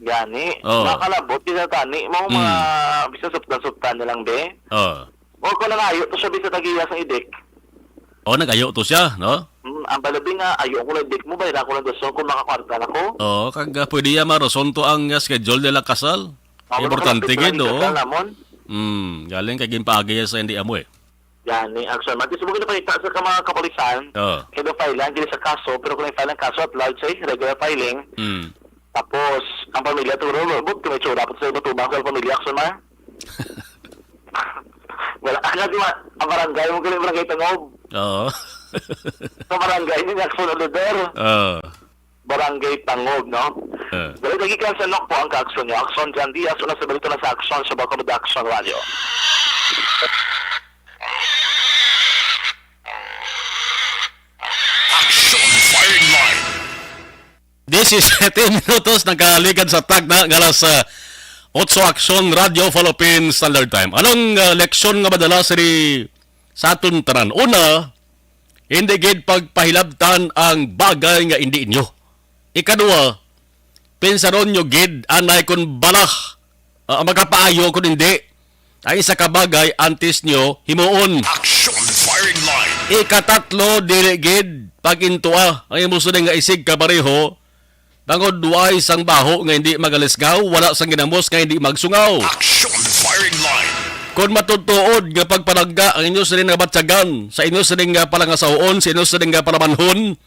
Gani, Oo. Makalabot kita tani mo, mga Mm. bisan suptan-suptan na lang, be. Oo. O kung nangayo to siya, bisan tagiya sang idik. O, nagayo to siya, no? Mm, ang balabi nga, ayo ko lang idik mo, bayra ko lang gusto kung makakwarta na ko. Oo, kag, ah, pwede ya marason to ang, ah, schedule nila kasal. Ako, Importante nakalapit na gid, lang oo. kasal namon. Mm, galing kay ginpaagi ya sa hindi amo eh. Gani, Akson. Mati, subok na pakita sa ka mga kapulisan. Oo. Kaya daw file lang, dili sa kaso, pero kung file ang kaso at large, eh, regular filing. Mm. Tapos, ang pamilya, turo, but kung may tsura po sa iba, tubang sa pamilya, Akson, ma? Wala, ano, di ba, ang barangay, mo galing barangay Tangob. Oo. Sa barangay, ni Akson Oliver. Oo. Barangay Tangob, no? Eh. Dali, lagi ka sa Nok po ang ka-Akson niyo. Akson Jan Diaz, una sa balita na sa Akson, sa Bacabod Action Radio. Action Firing Line. Disisete minutos nagkalikan sa tagna nga alas, ah, otso, Action Radio Philippine Standard Time. Anong, ah, leksyon nga madala sini sa aton tanan? Una, hindi gid pagpahilabtan ang bagay nga hindi inyo. Ikaduha, pensaron nyo gid anay kon bala, ah, makapaayo kon hindi ang isa ka bagay antes nyo himuon. Action Firing Line. Ikatatlo, dili gid pag-intua ang imo sining nga isig kapareho, bangod way sang baho nga hindi magalisgaw, wala sang ginamos nga hindi magsungaw. Action Firing Line. Kon matutuod nga pagpalangga ang inyo sining nga batyagan, sa inyo sining nga palangasahoon, sa inyo sining nga palamanhon,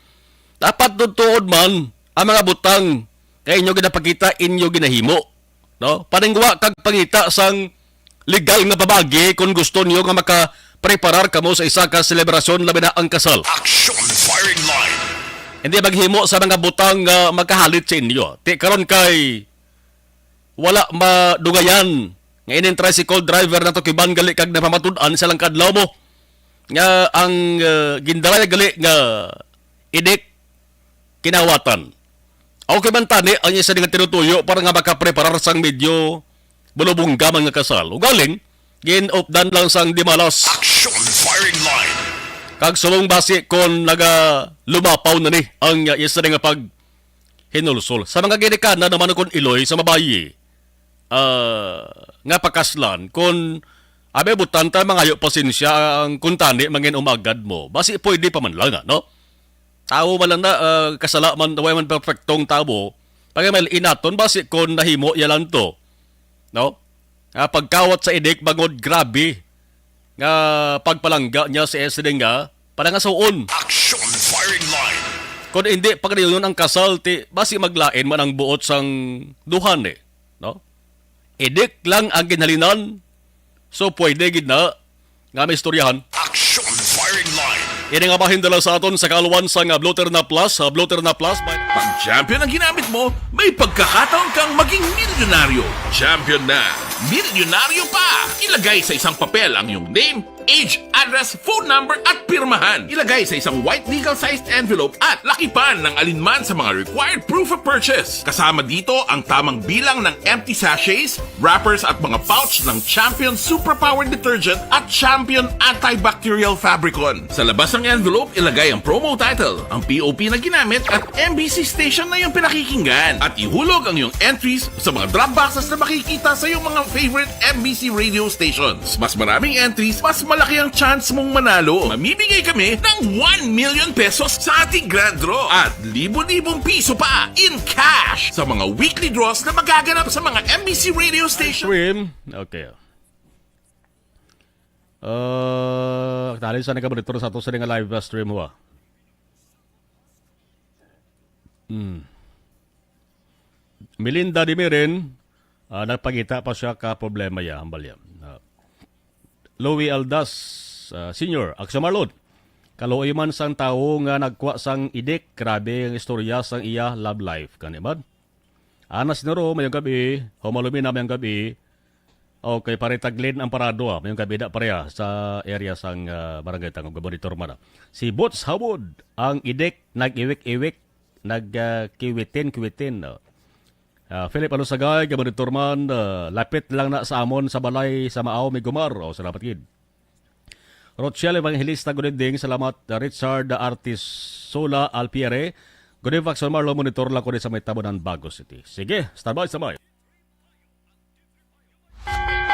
dapat tutuod man ang mga butang nga inyo ginapakita, inyo ginahimo, no? Paningwa kag pangita sang legal nga pamaagi kon gusto niyo nga makapreparar kamo sa isa ka selebrasyon, labi na ang kasal. Action Firing Line. Hindi maghimo sa mga butang nga makahalit sa inyo. Ti karon kay wala madugayan nga ining tricycle driver na to kiban gali kag napamatud-an sa lang kadlaw mo nga ang, uh, gindala gali nga idik kinawatan. Okay man tani ang isa nga tinutuyo para nga makapreparar sang medyo bulubungga man nga kasal. Ugaling, gin-updan lang sang dimalas. Action Firing Line. Kag subong basi kon naga lumapaw na ni ang, uh, isa nga pag hinulsol. Sa mga ginikanan naman kon iloy sa mabayi, ah, nga pakaslan, kon abi butan ta mangayo pasensya ang kuntani mangin umagad mo. Basi pwede pa man lang, no? Tawo man lang na, ah, kasala man, way man perpektong tawo. Pag may inaton, basi kon nahimo ya lang to, no? Ah, pagkawat sa idik bangod grabe nga pagpalangga niya sa S D nga palangasoon. Action Firing Line. Kon hindi pagreunion ang kasal, ti basi maglain man ang buot sang duha ni, no? Idik lang ang ginhalinan, so pwede gid na nga maistoryahan. Action Firing Line. Ini nga bahin dala sa aton sa kaalwan sang Bloterna Plus, ah, Bloterna Plus. Pag champion ang ginamit mo, may pagkakataon kang maging milyonaryo. Champion na. Milyonaryo pa! Ilagay sa isang papel ang iyong name, age, address, phone number, at pirmahan. Ilagay sa isang white legal-sized envelope at lakipan ng alinman sa mga required proof of purchase. Kasama dito ang tamang bilang ng empty sachets, wrappers, at mga pouch ng Champion Superpower Detergent at Champion Antibacterial Fabricon. Sa labas ng envelope, ilagay ang promo title, ang P O P na ginamit, at M B C station na iyong pinakikinggan. At ihulog ang iyong entries sa mga drop boxes na makikita sa iyong mga favorite M B C radio stations. Mas maraming entries, mas malaki ang chance mong manalo. Mamimigay kami ng one million pesos sa ating grand draw at libo-libong piso pa in cash sa mga weekly draws na magaganap sa mga M B C radio station. Stream. Okay. Uh, tali sa nagabonitor sa ato sa nga live stream, wa. Hmm. Melinda Dimirin, ah, nagpangita pa siya ka problema ya, hambal ya. Ah, Louie Aldas, ah, Senior, Action Marlon. Kaluoy man sang tawo nga nagkwa sang idik, grabe ang istorya sang iya love life. Kani man? Ana Sinuro, mayong gabi. Homalumina, mayong gabi. Okay, pare Taglin ang parado, ah. Mayong gabi na, pare, ah, sa area sang, ah, Barangay Tangog, monitor man, ah. Si Boots Howard, ang idik, nag-iwik-iwik, nag, ah, kiwitin-kiwitin, no? Ah, Philip Alusagay, monitor man, ah, lapit lang na sa amon sa balay sa Maaw, Migomar. Oh, salamat gid. Rochelle Evangelista, good evening. Salamat, uh, Richard Artisola Alpiere. Good evening, Faxon Marlo. Monitor lang ko din sa may Tabonan, Bago City. Sige, standby, standby.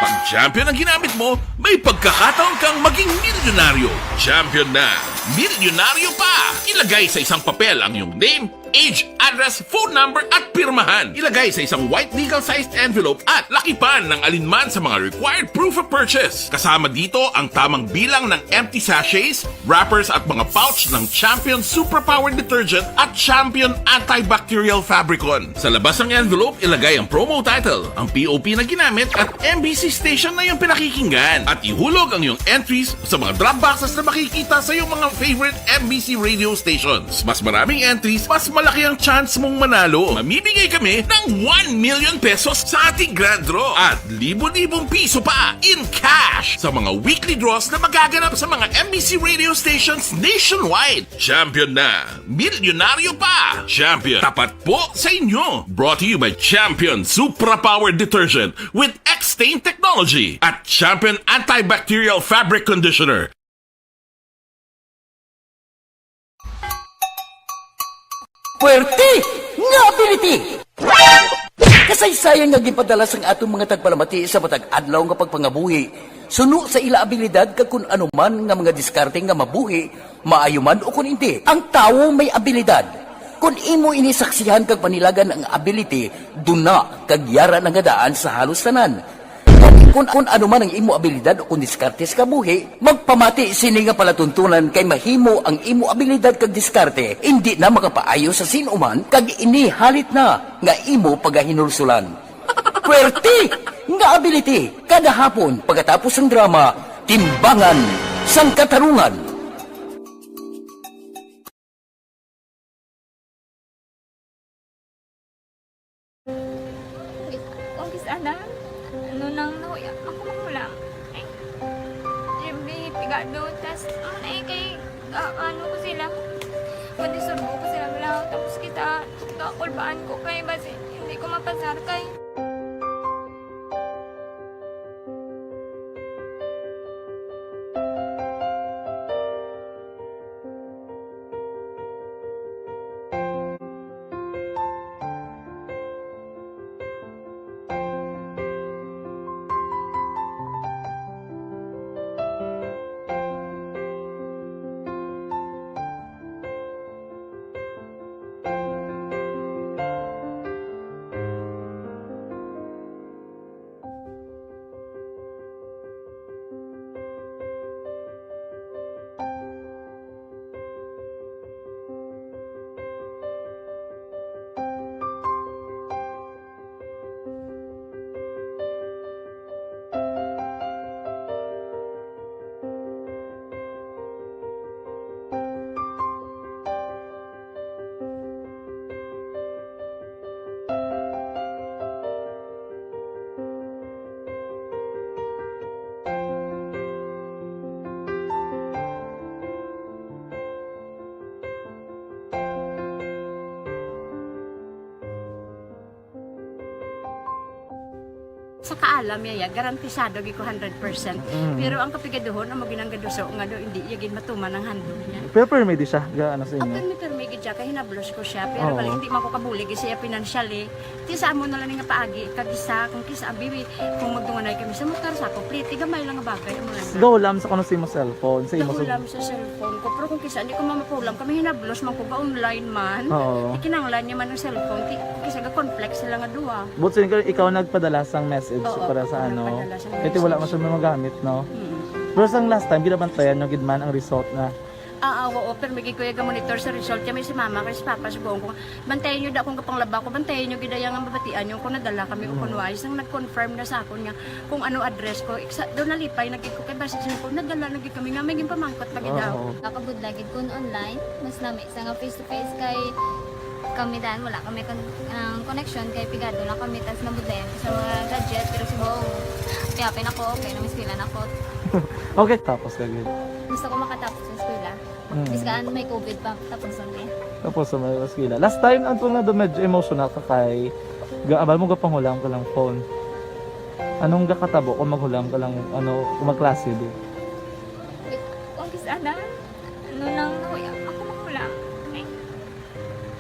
Pag champion ang ginamit mo, may pagkakataon kang maging milyonaryo. Champion na, milyonaryo pa! Ilagay sa isang papel ang iyong name, age, address, phone number, at pirmahan. Ilagay sa isang white legal-sized envelope at lakipan ng alinman sa mga required proof of purchase. Kasama dito ang tamang bilang ng empty sachets, wrappers, at mga pouch ng Champion Superpower Detergent at Champion Antibacterial Fabricon. Sa labas ng envelope, ilagay ang promo title, ang P O P na ginamit, at M B C station na iyong pinakikinggan. At ihulog ang iyong entries sa mga drop boxes na makikita sa iyong mga favorite M B C radio stations. Mas maraming entries, mas malaki ang chance mong manalo. Mamimigay kami ng one million pesos sa ating grand draw at libo-libong piso pa in cash sa mga weekly draws na magaganap sa mga M B C radio stations nationwide. Champion na! Milyonaryo pa! Champion, tapat po sa inyo! Brought to you by Champion Supra Power Detergent with X-Stain Technology at Champion Antibacterial Fabric Conditioner. Puwerte nga ability! Kasaysayan nga ginpadala sang aton mga tagpalamati sa matag adlaw nga pagpangabuhi, suno sa ila abilidad kag kun ano man nga mga diskarte nga mabuhi, maayo man o kun indi. Ang tawo may abilidad. Kun imo ini saksihan kag panilagan ang ability, duna kag yara na nga daan sa halos tanan. Gani, kun, kun ano man ang imo abilidad o kun diskarte sa kabuhi, magpamati sini nga palatuntunan kay mahimo ang imo abilidad kag diskarte indi na makapaayo sa sin-o man kag ini halit na nga imo pagahinulsulan. Puwerte nga ability kada hapon pagkatapos sang drama, Timbangan sang Katarungan. Kung kis-, ana, ano nang nahuya, ako magulang. Ay, Jimmy, pigado, tas, ano na eh, kay, ah, ano ko sila, kung isurbo ko sila, wala, tapos kita, kakulbaan ko kay, basi, hindi ko mapasar kay. Kaalam niya, ya, garantisado gid ko hundred percent. Mm. Pero ang kapigaduhon, amo ginang gaduso nga do, hindi niya gid matuman ang handog niya. Pero permi di siya, ga, ano sa inyo? Pirmi, pirmi gid siya, kay hinablos ko siya. Pero Oo. bali, hindi man ko kabulig siya financially. Ti sa amo na lang nga paagi, kag isa, kung kisa, abi, kung magdunganay kami sa motor, sa ako, pliti, gamay lang nga bagay, amo lang. Gahulam sa kuno sa imo cellphone, sa imo Gahulam sa cellphone ko, pero kung kisa, hindi ko mamapulam, kami hinablos man ko, ga-online man. Oo. Ikinanglan niya man ang cellphone, ti-, kisa ga-conflict sila nga duwa. But sin-, ikaw nagpadala sang message Oo, para sa ako ano? nagpadala sang Kaya wala message. man siya magamit, no? Mm. Pero sang last time, ginabantayan nyo gid man ang result na? Ah, ah, oo, pero may gid ko yung monitor sa result. Kami si mama, kay si papa, subuhon ko, "Bantayan nyo da kung kapanglaba ko, bantayan nyo gid ang mabatian nyo kung nadala kami o Mm. kung wais." Nang nag-confirm na sa akon nga kung ano address ko, iksa, doon nalipay na gid ko kay basi siya ko, nadala na gid kami nga may ginpamangkot pa gid daw. Oo. Nakabudlay gid kun online, mas nami sa nga face to face kay kami dan wala kami kon-, ang connection kay pigado lang kami tas nabudlayan ko sa mga gadget pero si Bong, kaya pin ako, okay, namiskila na ko. Okay, tapos ka gid. Gusto ko makatapos sa eskwela. Mm. Bis kaan may covid pa, tapos ang eh. Tapos sa mga eskwela. Last time, ang tunga do medyo emotional ka kay ga-, abal mo gapanghulam ka lang phone. Anong gakatabo kung maghulam ka lang, ano, kung magklase di? Kung kis-a na, ano lang, ako, ako maghulam. Eh,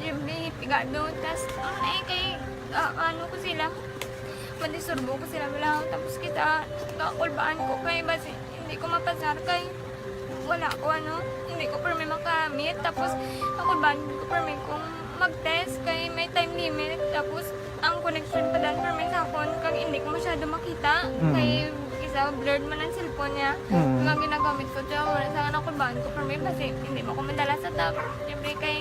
every pigado, tas, ang eh, kay, ah, ano ko sila, madisturbo ko sila, wala. Tapos kita, kakulbaan ko kay, basi, hindi ko mapasar kay, wala ko, ano, hindi ko permi makamit. Tapos, kakulbaan ko permi kung mag-test kay may time limit. Tapos, ang connection pa dan permi sa akon, kag hindi ko masyado makita. Mm. Kay, isa, blurred man ang cellphone niya. Mm. Kung ang ginagamit ko, siya, wala sa kakulbaan ko permi, basi, hindi mo ko madala sa top. Siyempre, kay,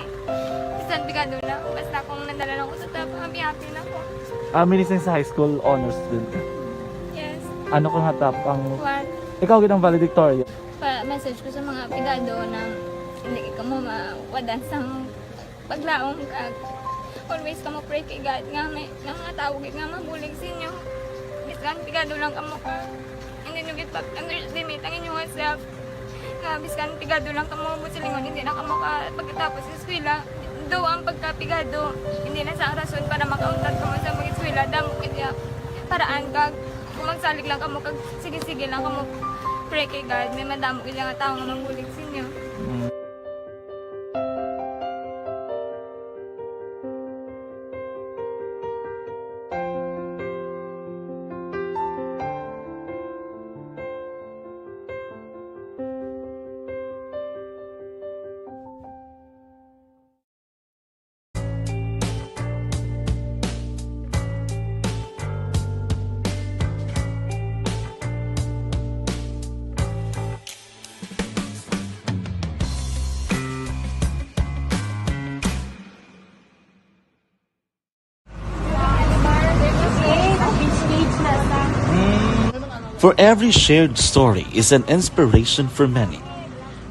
bisan pigado na, basta kung nadala lang ko sa top, happy-happy na ko. Ah, minising sa high school, honors student ka? Yes. Ano ka nga top ang One. Ikaw gid ang valedictorian? Pa-message ko sa mga pigado na hindi ka mo mawadan sang paglaom kag always ka mo pray kay God nga may, nga mga tawo gid nga mabulig sa inyo. Bisan pigado lang kamo ka, hindi nyo gid pag-underestimate ang inyong self. Nga biskan pigado lang kamo, buot silingon, hindi na kamo ka pagkatapos sa eskwela. Do ang pagkapigado, hindi na sa rason para makauntat kamo sa mag-eskwela. Damo gid nga paraan kag kung magsalig lang kamo kag sige-sige lang kamo pray kay God, may madamo gid nga tawo nga mabulig sa inyo. Mm. For every shared story is an inspiration for many.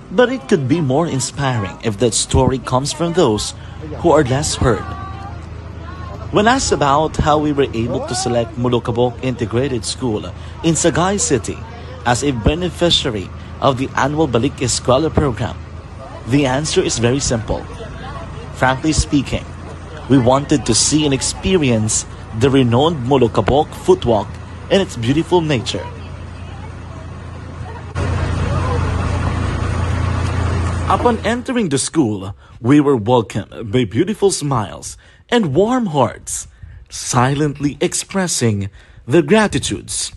But it could be more inspiring if that story comes from those who are less heard. When asked about how we were able to select Molokabok Integrated School in Sagay City as a beneficiary of the annual Balik Eskwela program, the answer is very simple. Frankly speaking, we wanted to see and experience the renowned Molokabok footwalk and its beautiful nature. Upon entering the school, we were welcomed by beautiful smiles and warm hearts, silently expressing their gratitudes.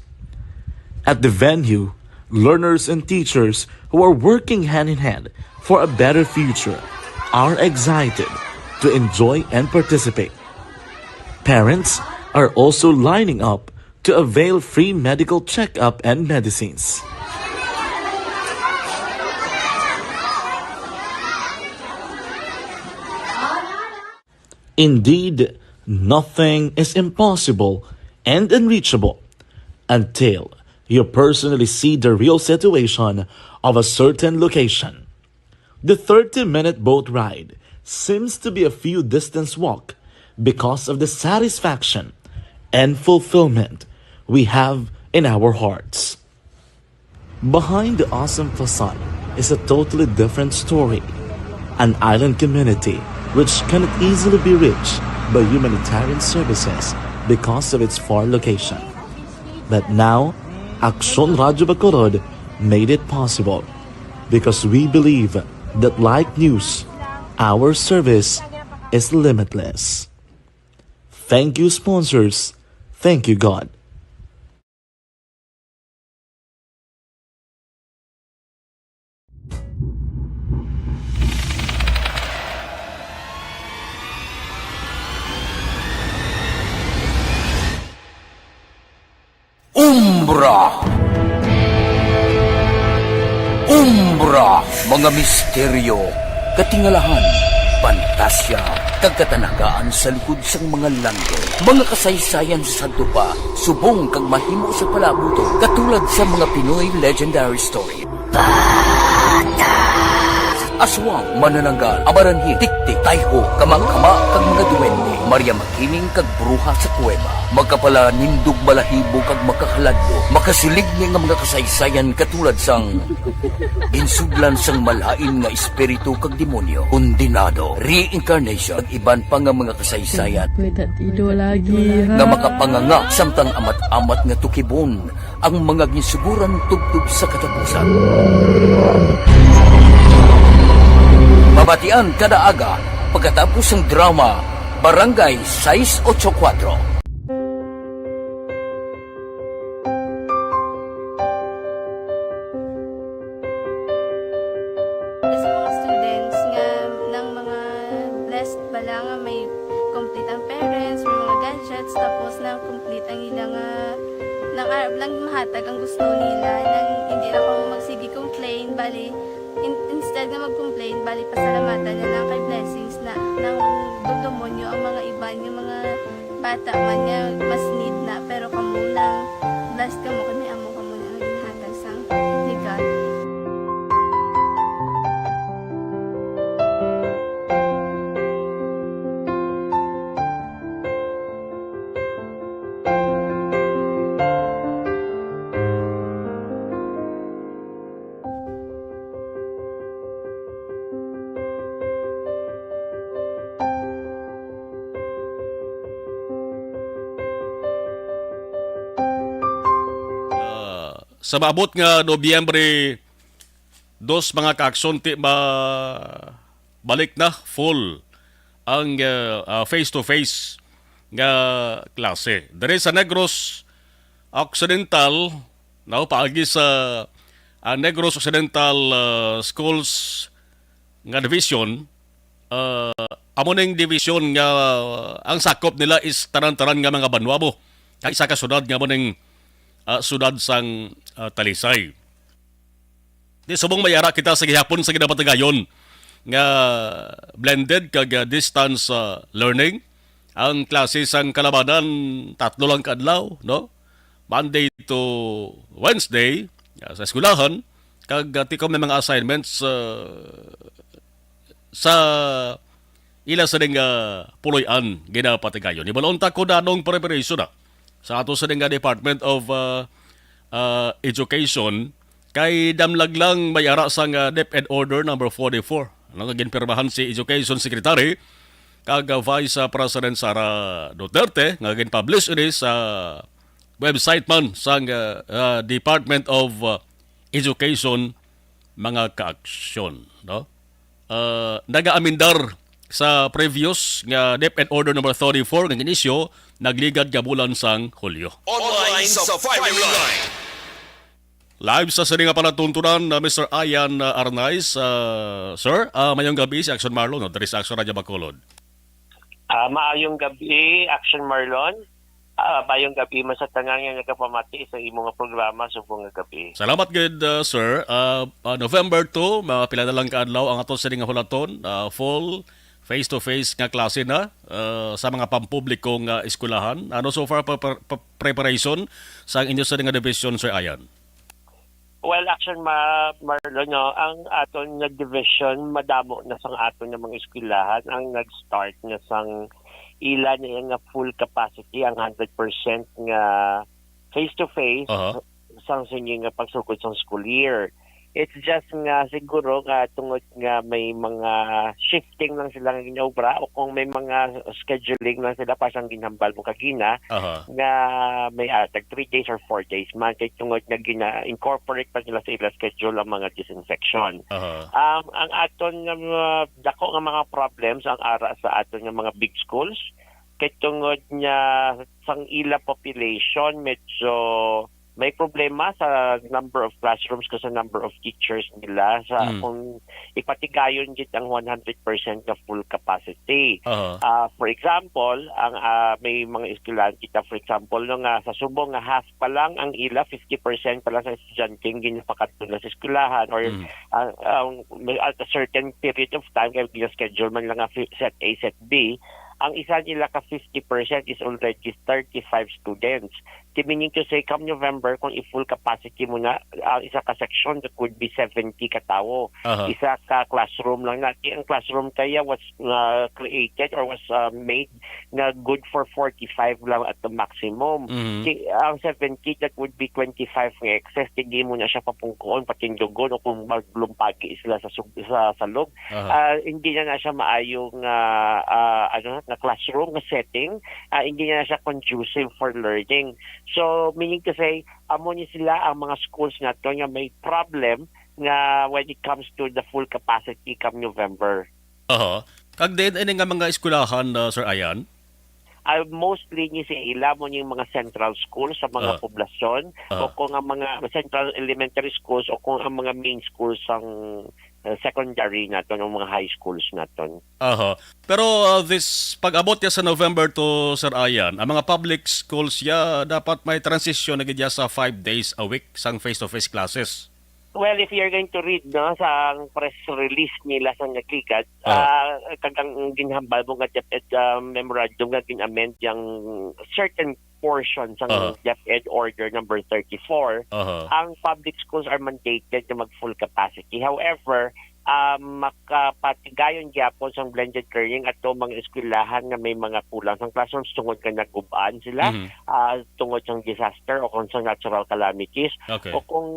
At the venue, learners and teachers who are working hand in hand for a better future are excited to enjoy and participate. Parents are also lining up to avail free medical checkup and medicines. Indeed, nothing is impossible and unreachable until you personally see the real situation of a certain location. The thirty-minute boat ride seems to be a few distance walk because of the satisfaction and fulfillment we have in our hearts. Behind the awesome facade is a totally different story, an island community which cannot easily be reached by humanitarian services because of its far location. But now, Aksyon Radyo Bacolod made it possible because we believe that like news, our service is limitless. Thank you, sponsors. Thank you, God. Umbra. Umbra, mga misteryo, katingalahan, pantasya, kag katanagaan sa likod sang mga langit. Mga kasaysayan sa sadto pa, subong kag mahimo sa palabuton, katulad sa mga Pinoy legendary story. Aswang, manananggal, amaranhi, tiktik, tayho, kamang-kama, kag mga duwende, Maria Makiling, kag bruha sa kuweba, makapalanindog balahibo kag makahaladlok, makasiligni nga mga kasaysayan katulad sang ginsudlan sang malain nga espiritu kag demonyo, kondenado, reincarnation, kag iban pa nga mga kasaysayan Pwede ido lagi, nga ha? makapanganga samtang amat-amat nga tukibon ang mga ginsuguran tubtob sa katapusan. Mabatian kada aga pagkatapos sang drama Barangay sais ocho kuwatro. Sa mga students nga, nang mga blessed bala nga may complete ang parents, may mga gadgets, tapos na complete ang ila nga, nang arab lang mahatag ang gusto nila, nang hindi na kamo magsige complain, bali, in-, instead nga mag-complain, bali, pasalamatan na lang kay blessings na, nang dumdumon nyo ang mga iban, yung mga bata man nga mas need na, pero kamo lang, blessed kamo kay may amo kamo nga ginhatag sang legal. Ah, sa maabot nga Nobyembre dos, mga kaaksyon, ti ma-, balik na full ang, ah, ah, face-to-face nga klase. Diri sa Negros Occidental, no, paagi sa, ah, Negros Occidental, ah, Schools nga division, ah, amo ning division nga, ah, ang sakop nila is tanan-tanan nga mga banwa mo. Kay isa ka syudad nga amo ning, ah, syudad sang, ah, Talisay. Di subong may ara kita sa gihapon sa ginapatigayon nga blended kag, ah, distance, ah, learning. Ang klase sang kalabanan, tatlo lang ka adlaw, no? Monday to Wednesday, ah, sa eskwelahan, kag, ah, tikom na mga assignments, ah, sa ila sa ding, ah, puloy-an ginapatigayon. Hibalon ta kung anong preparation na sa ato sa ding, ah, Department of, ah, ah, Education, kay damlag lang may ara sang, ah, DepEd Order number forty-four, ano, nga ginpirmahan si Education Secretary kag, ah, Vice, ah, President Sara Duterte, nga ginpublish ini sa website man sang, ah, ah, Department of, ah, Education, mga kaaksyon, no? Ah, nagaamendar sa previous nga DepEd Order number thirty-four nga ginisyo nagligad nga bulan sang Hulyo. Online sa Firing Line. Live sa sini nga palatuntunan, ah, Mister Ian, ah, Arnaiz, ah, sir, ah, mayong gabi si Action Marlon, no? Diri sa Action Radio Bacolod. Ah, maayong gabi, Action Marlon. Ah, maayong gabi man sa tanan nga nagapamati sa imo nga programa subong nga gabi. Salamat gid, ah, sir. Ah, ah, November two, mga pila na lang ka adlaw ang ato sini nga hulaton, ah, full face-to-face nga klase na, ah, sa mga pampubliko nga eskwelahan. Ano so far pa, pa, pa, preparation sa inyo sini nga division, Sir Ian? Well, Action Ma-, Marlon, no, ang aton nga division, madamo na sang aton nga mga eskwelahan ang nag-start na sang ila niya nga full capacity, ang hundred percent nga face-to-face Aha. sang sini nga pagsugod sang school year. It's just nga siguro nga tungod nga may mga shifting lang sila nga ginaobra o kung may mga scheduling lang sila, pa siyang ginhambal mo kagina, Aha. nga may, ah, tag three days or four days man, kay tungod nga gina-incorporate pa nila sa ila schedule ang mga disinfection. Aha. Um, ang aton nga mga dako nga mga problems ang ara sa aton nga mga big schools, kay tungod nga sang ila population, medyo may problema sa number of classrooms kag sa number of teachers nila sa Mm. kung ipatigayon gid ang one hundred percent nga full capacity. Aha. Ah, for example, ang, ah, may mga eskwelahan kita, for example, no, nga sa Subo nga half pa lang ang ila, fifty percent pa lang sa estudyante ang ginapakadto na sa eskwelahan or Mm. ang, ang may, at a certain period of time kay gina-schedule man lang nga fi-, set A, set B, ang isa nila ka fifty percent is already thirty-five students. Di meaning to say, come November, kung i-full capacity mo na ang isa ka section, that would be seventy ka tawo. Aha. Isa ka classroom lang na. Di ang classroom kaya was, uh, created or was, uh, made nga good for forty-five lang at the maximum. Mhm. Di, ang seventy, that would be twenty-five nga excess. Di mo na siya papungkuon, patindugon, o kung maglumpagi sila sa sub-, sa salog, Aha. ah, hindi na na siya maayo nga, ah, ano, nga classroom, nga setting. Ah, hindi na siya conducive for learning. So, meaning to say, amo ni sila ang mga schools nato nga may problem nga when it comes to the full capacity come November. Aha. Kag diin ini nga mga eskwelahan, ah, Sir Ayan? Ah, mostly ni sa ila mo ning mga central schools sa mga Ah. poblasyon Ah. o kung ang mga central elementary schools o kung ang mga main schools sang, ah, secondary naton, ang mga high schools naton. Aha. Pero, ah, this, pag-abot niya sa November to, Sir Ayan, ang mga public schools ya dapat may transition na gid ya sa five days a week sang face-to-face classes. Well, if you're going to read, no, sa ang press release nila sa nagligad, Ah. ah, kag ang ginhambal mo nga DepEd, ah, memorandum nga gin-amend yang certain portion sang Ah. DepEd Order number thirty-four, Aha. ang public schools are mandated na mag full capacity. However, ah, makapatigayon gyapon sang blended learning ato mga eskwelahan nga may mga kulang sang classrooms tungod nga nagub-an sila, Mhm. ah, tungod sang disaster o kung sa natural calamities. Okay. O kung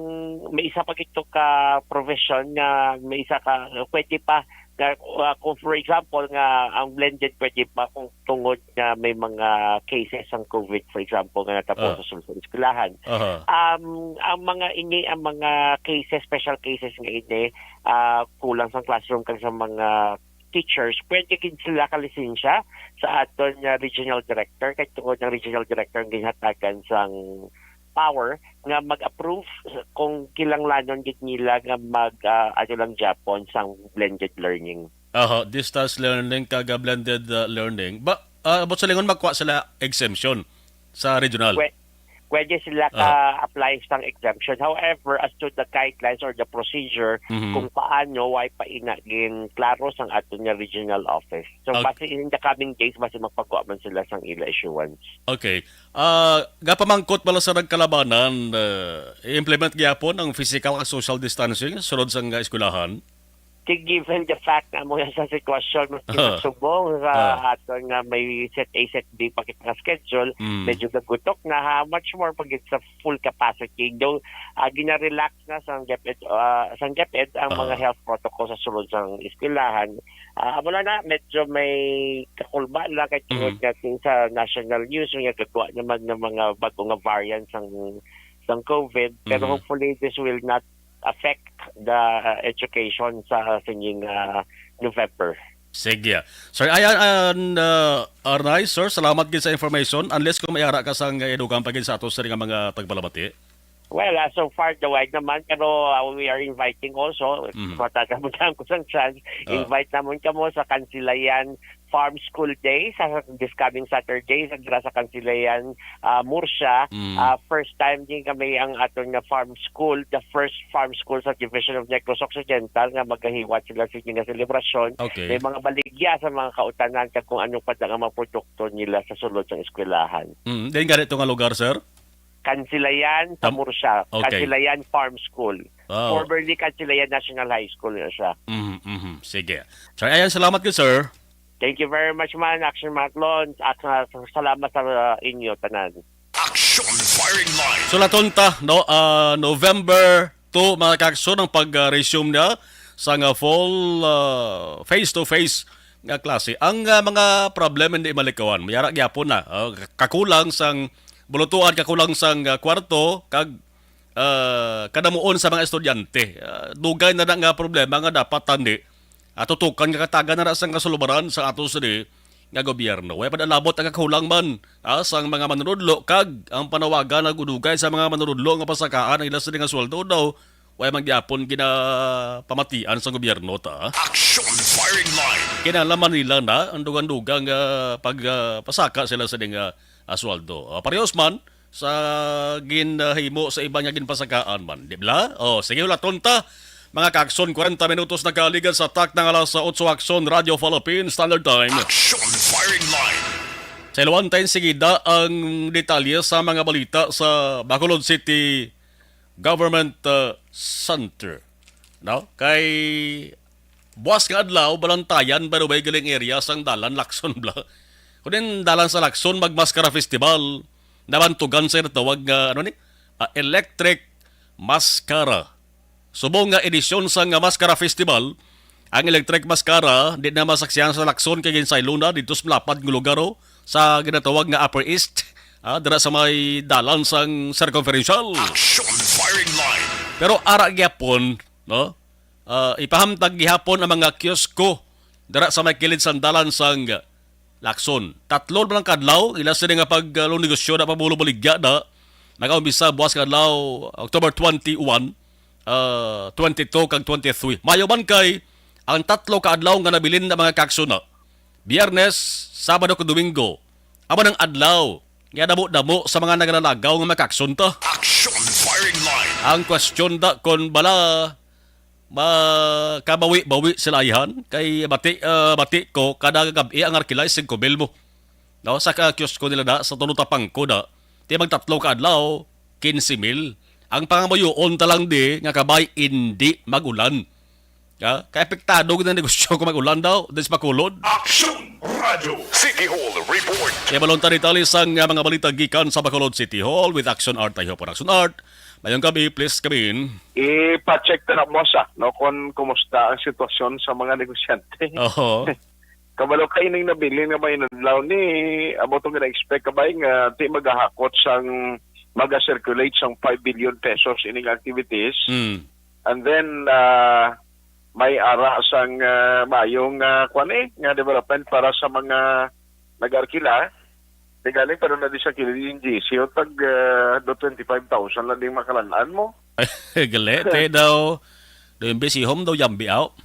may isa pa gito ka provision nga may isa ka, pwede pa nga, ah, kung for example nga ang blended pwede pa kung tungod nga may mga cases ang COVID, for example, nga natapos Ah. sa sulod sa eskwelahan. Aha. Um, ang mga ini, ang mga cases, special cases nga ini, ah, kulang sa classroom kag sa mga teachers, pwede gid sila ka lisensya sa aton nga regional director, kay tungod ang regional director ang ginhatagan sang power nga mag-approve kung kilanglanon gid nila nga mag, ah, ano lang gyapon sang blended learning. Aha, distance learning kag, ah, blended, ah, learning. Ba, ah, abot sa lingon, magkuha sila exemption sa regional? Pwe-, pwede sila Ah. ka-apply sang exemption. However, as to the guidelines or the procedure, Mhm. kung paano, way pa ina gin klaro sang aton nga regional office. So, Okay. basi in the coming days, basi magpagawa man sila sang ila issuance. Okay. Ah, gapamangkot bala sa nagkalabanan, ah, i-implement gyapon ang physical at social distancing sulod sang eskwelahan? Kay given the fact na mo sa sitwasyon mo Ah. subong sa Ah. aton nga may set A, set B pa kita nga schedule, Mm. medyo gagutok na, how much more pag sa full capacity. Though, ah, gina-relax na sang DepEd, ah, sang DepEd ang mga Ah. health protocol sa sulod sang eskwelahan. Ah, amo lang na, medyo may kakulba lang kay tungod Mhm. nga sa national news, nga gagwa naman ng mga bago nga variants sang, sang COVID. Pero Mhm. hopefully, this will not affect the, uh, education sa singing, uh, November. Sige. Sir Ayan, uh, Arnay, sir, salamat gid sa information. Unless kung may ara ka sang idugang pa gid sa ato sa nga mga tagpalamati. Well, uh, so far, the wide naman, pero, uh, we are inviting also, if Mhm. matagamdaman ko sang chance, Ah. invite naman kamo sa Kansilayan Farm School Day sa this coming Saturday sa dira sa Kansilayan, ah, Murcia. Mm. Ah, first time din kami ang aton nga farm school, the first farm school sa Division of Negros Occidental nga magahiwat sila sa nga selebrasyon. Okay. May mga baligya sa mga kautanan kag kung anong pa nga mga produkto nila sa sulod sang eskwelahan. Mm. Then ganito nga lugar, sir? Kansilayan sa Tam-, Murcia. Okay. Kansilayan Farm School. Wow. Formerly Kansilayan National High School na siya. Mhm, mhm. Sige. Sir Ayan, salamat gid, sir. Thank you very much, man, Action Matlon. At, uh, salamat sa, uh, inyo, tanan. Action Firing Line. So, laton ta, no? Ah, November Agosto, mga kaagsoon, ang pag-resume niya sa nga full, ah, face-to-face nga klase. Ang, ah, mga problema hindi malikawan, may ara gyapon na, ah, kakulang sang bulutuan, kakulang sang, ah, kwarto, kag, ah, kadamuon sa mga estudyante. Ah, dugay na na nga problema nga dapat tani, ah, tutukan nga katagan na ra sang kasulubaran sa ato sini nga gobyerno. Way pa nalabot ang kakulang man, ah, sang mga manunudlo, kag ang panawagan nagudugay sa mga manunudlo nga pasakaan ang ila sini nga sweldo daw way man gyapon ginapamatian sa gobyerno ta. Action Firing Line. Kinahanglan man nila na ang dugang-dugang, ah, pag, ah, pasaka sila sa ding, ah, ah, sweldo. Ah, parehas man sa ginahimo sa iban nga ginpasakaan man, di ba? Oh, sige, hulaton ta. Mga kaagsoon, kwarenta minutos nagkaligan sa tak ng alas otso, Action Radio Philippines Standard Time. Action Firing Line. Sa iluwan tayo, sige da ang detalye sa mga balita sa Bacolod City Government, uh, Center. No? Kay buwas nga adlaw, Balantayan, by the way, galing area sang dalan Lacson bla. Kunin dalan sa Lacson, magmaskara festival. Nabantugan sa natawag nga, ano ni? Ah, electric maskara. Subong nga edisyon sang Maskara Festival, ang Electric Maskara di na masaksihan sa Lacson kay ginsaylo na didto sa malapad nga lugar, oh, sa ginatawag nga Upper East, ah, dira sa may dalan sang Circumferential. Action Firing Line. Pero ara gyapon, no? Ah, ipahamtang gihapon ang mga kiosko dira sa may kilid sang dalan sang Lacson. Tatlo man ang kadlaw, ila sini nga pag, uh, negosyo na pabulo baligya na. Nagaumpisa buwas nga adlaw, October twenty-one, uh, twenty-two kag twenty-three. Mayo man kay ang tatlo ka adlaw nga nabilin na mga kaagsoon na. Biyernes, Sabado kag Domingo. Amo nang adlaw nga damo-damo sa mga nagalagaw nga mga kaagsoon ta. Action Firing Line. Ang question da kung bala makabawi-bawi sila ayhan kay bati, ah, bati ko kada gab-i ang arkila singko mil mo. No, sa ka-, kiosko nila da sa Tolutapangco da. Ti magtatlo ka adlaw, quince mil. Ang pangamuyoon ta lang di nga kabay indi mag-ulan. Ha? Kay apektado gid ang negosyo kung mag-ulan daw, dahil sa Bacolod. Action Radio City Hall Report. Kaya balon ta detalye sang, ah, mga balita gikan sa Bacolod City Hall with Action Art. Tayo po, Action Art. Mayong gabi, please, kamin. Ipa-check ta na mo sa, no, kung kumusta ang sitwasyon sa mga negosyante. Oho. Kabalo ka ining nabilin nga may inadlaw ni, amo tong gina-expect ka ba nga ti magahakot sang, maga-circulate sang five billion pesos ining activities. Mm. And then, ah, may ara sang, ah, mayong, ah, kwan eh, nga development para sa mga nag-arkila. Di galing, pero na di sa kilid yung G C, o tag, ah, do twenty-five thousand lang din makalan-an mo. Gali, te daw. Do yung busy home daw, yambi out.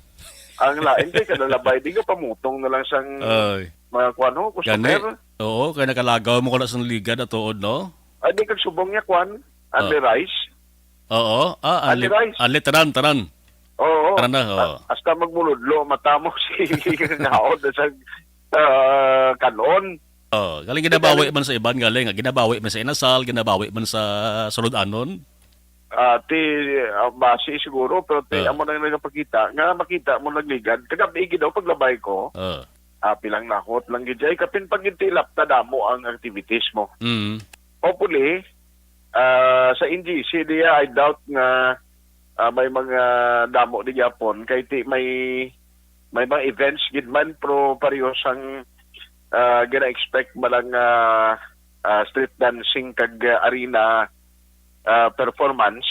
Ang lain, te, kada labay, di ka pamutong na lang sang Ay. mga kwan ho, Gani. customer. Oo, kaya nakalagaw mo ko na sa ligad at tuod, no? Ay, di kag subong niya, kwan. Only Oh. rice. Oo. Ah, Only ali, rice. ali, tanan, tanan. Oo. Tanan na, oo. A-, hasta magmuludlo, matamo si naod sa, ah, kanon. Oh, galing ginabawi Galing man sa iban, galing, ah, ginabawi man sa inasal, ginabawi man sa sulod-anon. Ah, ti, ah, basi siguro, pero ti, Ah. amo na yung nagpakita, nga makita mo nagligad. Kagabi, gid daw, paglabay ko, Ah. ah, pilang nahot lang gid, ay, kapin pag intilap na damo ang activities mo. Mm. Hopefully, ah, sa N G C diya, I doubt nga, ah, may mga damo di gyapon, kay ti, may, may mga events gid man, pero pareho sang, ah, gina-expect ba lang, ah, ah, street dancing kag, ah, arena, ah, performance,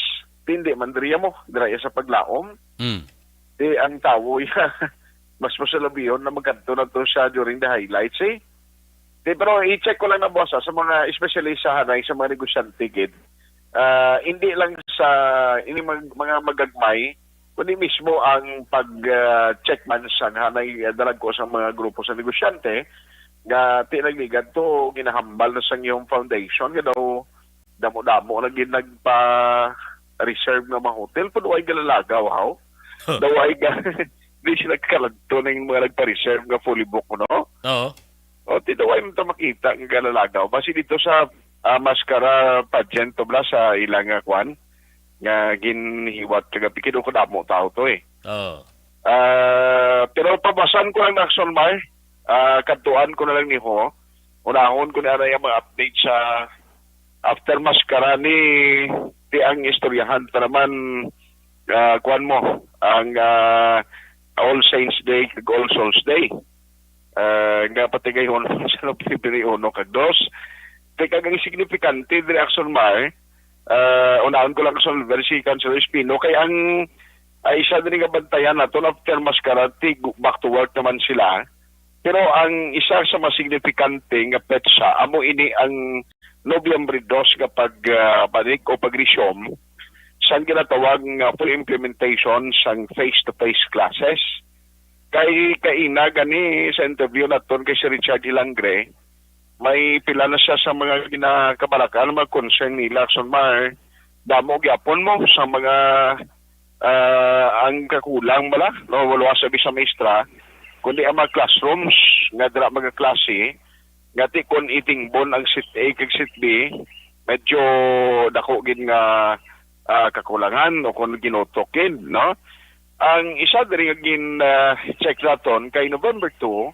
ti hindi man diri mo, dira iya sa paglaom. Mm. Ti ang tawo iya, mas masalabihon na magkadto na to siya during the highlights, eh. Ti, pero i-check ko lang na, boss, ah, sa mga, especially sa hanay, sa mga negosyante, gid. Ah, hindi lang sa, ini mag-, mga magagmay, kundi mismo ang pag, ah, check man sa hanay, ah, dalagko sa mga grupo sa negosyante, nga ti nagligad to, ginahambal na sa iyong foundation, nga daw, damo-damo na gid nagpa-reserve nga mga hotel, pero way galalagaw, haw? Huh. Daw way ga-, di sila kaladto ning mga nagpa-reserve nga fully book, no? Oo. O, ti daw way man ta makita nga galalagaw. Basi dito sa, ah, Mascara pageant to bla sa ilang, ah, kwan, nga ginhiwat kagabi, kidto kadamo tao to, eh. Oo. Ah, pero pabasan ko lang na, Action Mar, ah, kadtuan ko na lang ni ho. Unahon ko na yung mga update sa after Mascara ni ti ang istoryahan pa naman, ah, kuwan mo, ang, ah, All Saints Day kag All Souls Day. Ah, nga patigayhon sa Nobyembre uno kag dos. Te, kag ang signifikante diri, Action Mar, ah, unahon ko lang, Action Mar, si Councilor Espino, kay ang, ah, isa diri nga bantayan naton, after mascara, ti, back to work naman sila. Pero ang isa sa mas signifikante nga petsa amo ini ang Nobyembre dos nga pag, ah, balik o pag-resume sang ginatawag nga full implementation sang face-to-face classes. Kay kaina gani sa interview naton kay si Richard Hilangre, may pila na siya sa mga ginakabalakan, mga concern nila, Action Mar, damo gyapon mo sa mga, ah, ang kakulang bala, no, wala sa bisa maestra, kundi ang mga classrooms nga dira mga klase, nga ti kon itingbon ang seat A kag seat B, medyo dako gid nga, ah, kakulangan o kon ginutok gid, no? Ang isa diri nga gin, ah, check naton kay November two,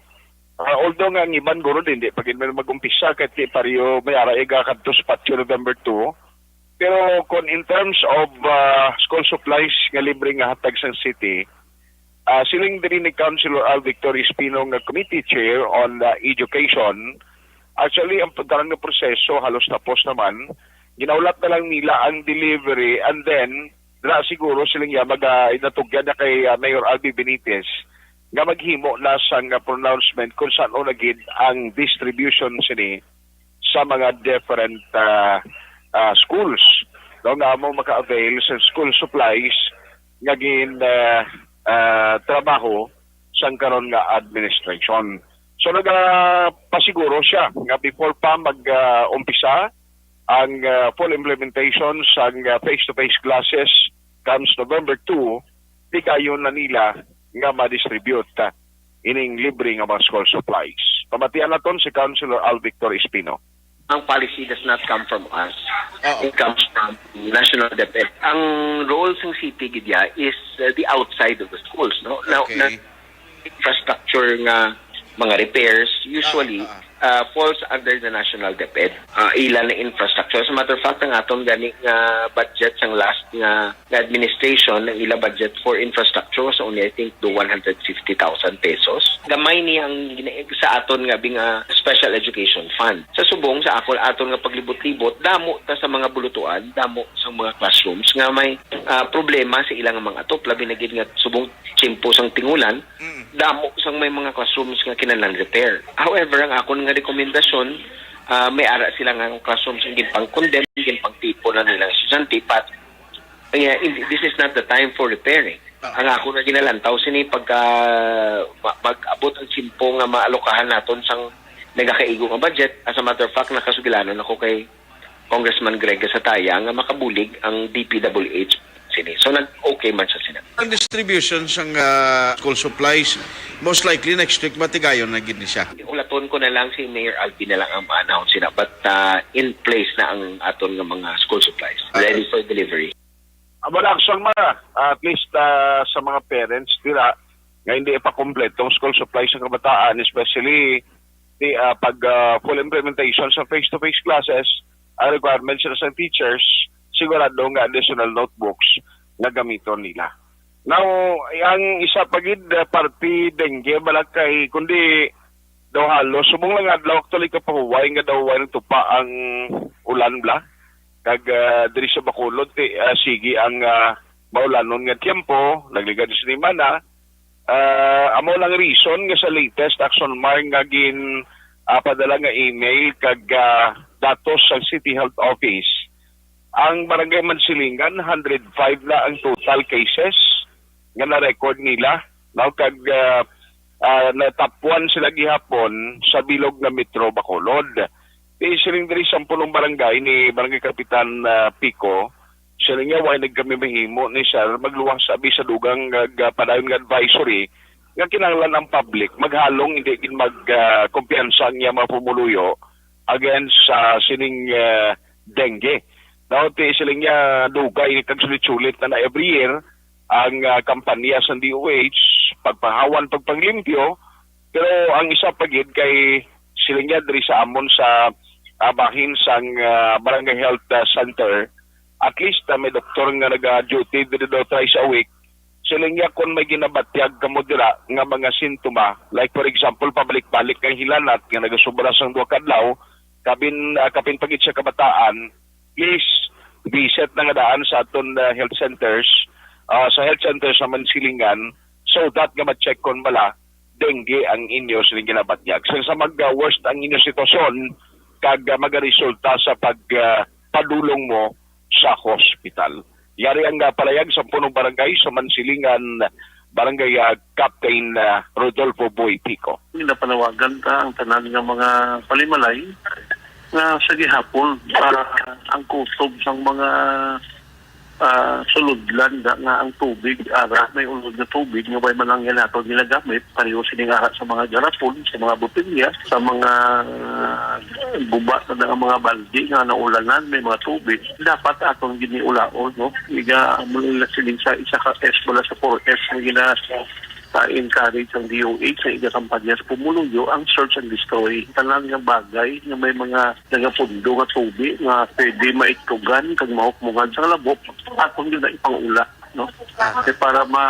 ah, although nga ang iban guro din, di pa gid man mag-umpisa, kay ti pareho may ara iga kadto sa patyo November two. Pero kung in terms of, ah, school supplies nga libre nga hatag sang city, ah, siling diri ni Councilor Al Victor Espino nga Committee Chair on, ah, Education, actually, ang pagkaron nga proseso halos tapos naman. Ginaulat na lang nila ang delivery, and then, dira siguro siling niya, mag, ah, natugyan na kay, ah, Mayor Albi Benitez nga maghimo na sang, ah, pronouncement kung saan na gid ang distribution sini sa mga different, ah, ah, schools, no, nga amo maka-avail sa school supplies nga gin, ah, ah, trabaho sang karon nga administration. So, nagapasiguro siya nga before pa mag, ah, umpisa ang, ah, full implementation sang, ah, face-to-face classes comes November two, tigayon na nila nga ma-distribute, ah, ining libre nga mga school supplies. Pamatian naton si Councilor Al Victor Espino. Ang policy does not come from us. Oo. It comes from National DepEd. Ang role sang city gid ya is, uh, the outside of the schools, no? Now, Okay. na infrastructure nga mga repairs usually, Ah, ah. uh, falls under the National DepEd. Uh, ila na infrastructure. As a matter of fact, ang aton gani nga budget sang last nga nga administration, ang ila budget for infrastructure was only, I think, the one hundred fifty thousand pesos. Gamay ni ang gina-, sa aton nga bing, ah, special education fund. Sa subong sa akon, aton nga paglibot-libot, damo ta sa mga bulutuan, damo sa mga classrooms nga may, ah, problema sa ilang mga atop, labi na gid nga subong tiyempo sang tingulan, Mm. damo sang may mga classrooms nga kinahanglan repair. However, ang akon nga rekomendasyon, ah, may ara sila nga classrooms nga ginpang-condemn, ginpangtipon na nilang estudyante, but Yeah, in- this is not the time for repairing. Ah. Ang ako nga ginalantaw sini pagka ma- mag-abot ang tiyempo nga maalokahan naton sang nagakaigo nga budget. As a matter of fact, nakasugilanon ako kay Congressman Greg Gasataya nga makabulig ang D P W H sini. So nag-okay man siya sina. Ang distribution sang, ah, school supplies, most likely next week matigayon na gid ni siya. Ulaton ko na lang si Mayor Alvin na lang ang ma-announce sina, but, ah, in place na ang aton nga mga school supplies, Ah. ready for delivery. Amo na, Action Mar, at least, ah, sa mga parents dira nga hindi pa kompleto ang school supplies sa kabataan, especially di, ah, pag, ah, full implementation sa face-to-face classes, ang requirements sila sa teachers, sigurado nga additional notebooks nga gamiton nila. Now, ang isa pa gid, ah, parte dengue, bala kay, kundi daw halos, subong lang adlaw, actually, kapahuway nga daw way nagtupa ang ulan, bala. Kag, ah, diri sa Bacolod, ti, ah, sige ang, ah, maulanon nga tiyempo, nagligad sa semana. Ah, amo lang reason nga sa latest, Action Mar, nga gin, ah, padala nga email kag, ah, datos sa City Health Office. Ang Barangay Mansilingan, hundred five na ang total cases nga na-record nila. Now, kag, ah, ah, na top one sila gihapon sa bilog nga Metro Bacolod. Di siling diri sa pulong barangay ni Barangay Kapitan, ah, Pico, siling niya, "Why nagkami mahimo ni sir magluwas abi sa dugang nga, nga padayon nga advisory nga kinahanglan ang public maghalong hindi gid mag, ah, kumpiyansa ang iya mga pumuluyo against sa sining, ah, dengue." Now, ti siling niya, dugay kag sulit-sulit na, na every year ang, ah, kampanya sa D O H, pagpahawan, pagpanglimpyo, pero ang isa pa gid kay siling niya diri sa amon sa, ah, bahin sang, ah, Barangay Health, ah, Center, At least, ah, may doktor nga naga-duty diri daw thrice a week. Siling niya, kung may ginabatyag kamo dira nga mga sintoma, like, for example, pabalik-balik nga hilanat nga nagasubra sang duha ka adlaw, kabin, ah, kapin pa gid siya kabataan, please visit na nga daan sa aton, ah, health centers, ah, sa health center sa Mansilingan, so that nga ma-check kon bala dengue ang inyo sining ginabatyag. Sa, sa mag, ah, worst ang inyo sitwasyon, kag, ah, magaresulta sa pag, ah, padulong mo sa hospital. Yari ang, ah, palayag sa punong barangay sa Mansilingan, Barangay, ah, Captain, ah, Rodolfo Boy Pico. Ginapanawagan ta ang tanan nga mga panimalay nga sa gihapon, ah, ang kutob sang mga, ah, sulodlan da nga ang tubig, ara, may unod nga tubig nga way man lang yan ato ginagamit, pareho sining ara sa mga garapon, sa mga botelya, sa mga, ah, guba na nga mga balde nga naulanan, may mga tubig. Dapat aton giniulaon, no? Iga, amo lang sila sa isa ka S wala sa four S nga gina, ah, encourage ang D O H sa iga kampanya sa pumuluyo ang search and destroy. Tanan nga bagay nga may mga nagapundo nga tubi nga pwede maitkugan kag mahukmongan sa labo, aton gyud na ipangula, no? Kay para ma,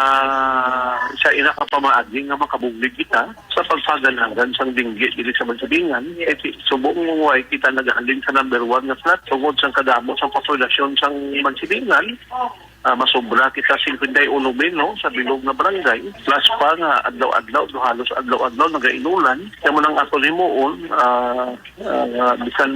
sa ina ka pamaagi nga makabulig kita sa pagpaganagan sang dinggi dili sa Mansilingan, kay ti-, subong mo way kita nagahalin sa number one nga slot tungod sang kadamo sang populasyon sang Mansilingan. Ah, masobra kita cincuenta y uno mil, no, sa bilog nga barangay. Plus pa nga adlaw-adlaw, do halos adlaw-adlaw nagainulan. Kaya mo nang ato himuon, ah, ah, bisan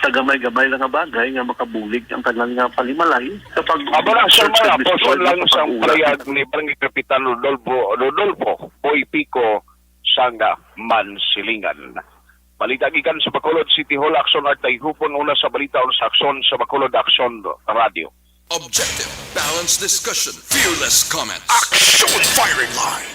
sa gamay-gamay lang nga bagay nga makabulig ang tanan nga panimalay. Kapag Abo lang, Sir Mara, puson lang sa pag-ula. Pahayag ni Barangay Kapitan Rodolfo, Rodolfo Boy Pico, sang Mansilingan. Balita gikan sa Bacolod City Hall, Aksyon Art Dayhupon, una sa balita, una sa aksyon sa Bacolod Aksyon Radio. Objective, balanced discussion, fearless comment. Action firing line!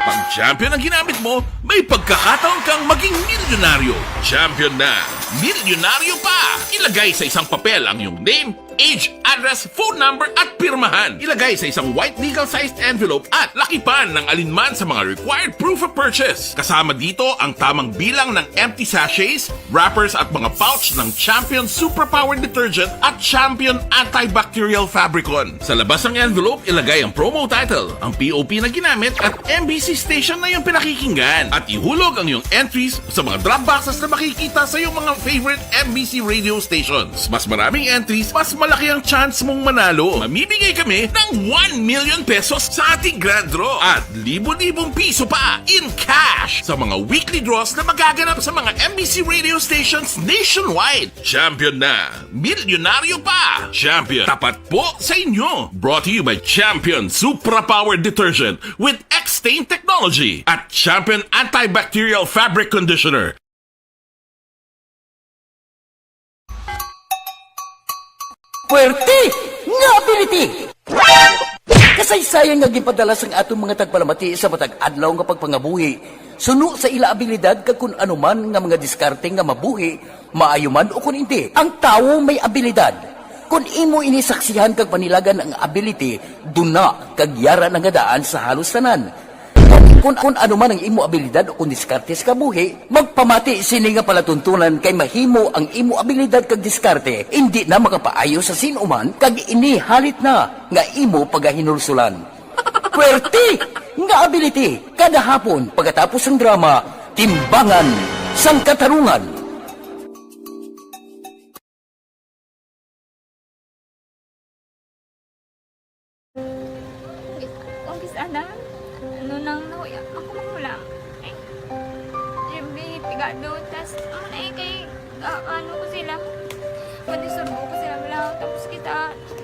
Pag champion ang ginamit mo, may pagkakataon kang maging milyonaryo. Champion na, milyonaryo pa! Ilagay sa isang papel ang iyong name, age, address, phone number, at pirmahan. Ilagay sa isang white legal-sized envelope at lakipan ng alinman sa mga required proof of purchase. Kasama dito ang tamang bilang ng empty sachets, wrappers, at mga pouch ng Champion Superpower Detergent at Champion Antibacterial Fabricon. Sa labas ng envelope, ilagay ang promo title, ang P O P na ginamit, at M B C station na iyong pinakikinggan. At ihulog ang iyong entries sa mga drop boxes na makikita sa iyong mga favorite M B C radio stations. Mas maraming entries, mas malaki ang chance mong manalo. Mamimigay kami ng one million pesos sa ating grand draw at libo-libong piso pa in cash sa mga weekly draws na magaganap sa mga M B C radio stations nationwide. Champion na! Milyonaryo pa! Champion, tapat po sa inyo! Brought to you by Champion Supra Power Detergent with X-Stain Technology at Champion Antibacterial Fabric Conditioner. Puwerte nga ability! Kasaysayan nga ginpadala sang aton mga tagpalamati sa matag adlaw nga pagpangabuhi, suno sa ila abilidad kag kun ano man nga mga diskarte nga mabuhi, maayo man o kun indi. Ang tawo may abilidad. Kun imo ini saksihan kag panilagan ang ability, duna kag yara na nga daan sa halos tanan. Kun, kun ano man ang imo abilidad o kun diskarte sa kabuhi, magpamati sini nga palatuntunan kay mahimo ang imo abilidad kag diskarte indi na makapaayo sa sin-o man kag ini halit na nga imo pagahinulsulan. Puwerte nga ability kada hapon pagkatapos sang drama, Timbangan sang Katarungan. Kung kis-, ana, ano nang nahuya, ako man wala. Eh, siyempre, pigado, tas, ano na eh, kay, ah, ano ko sila, manisurbo ko sila, wala, tapos kita,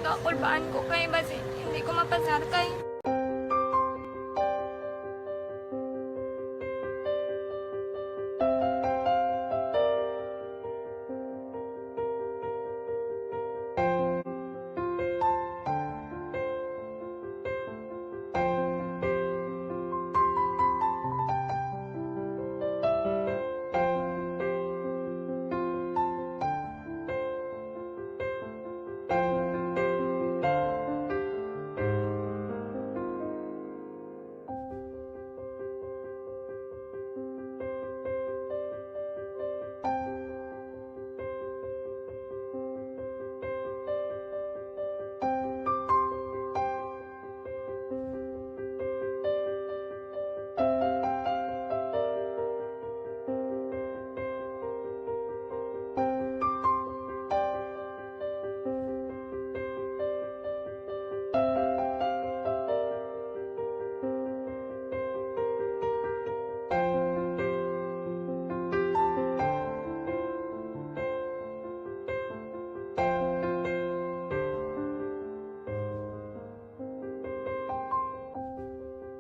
kakulbaan ko kay basi, hindi ko mapasar kay.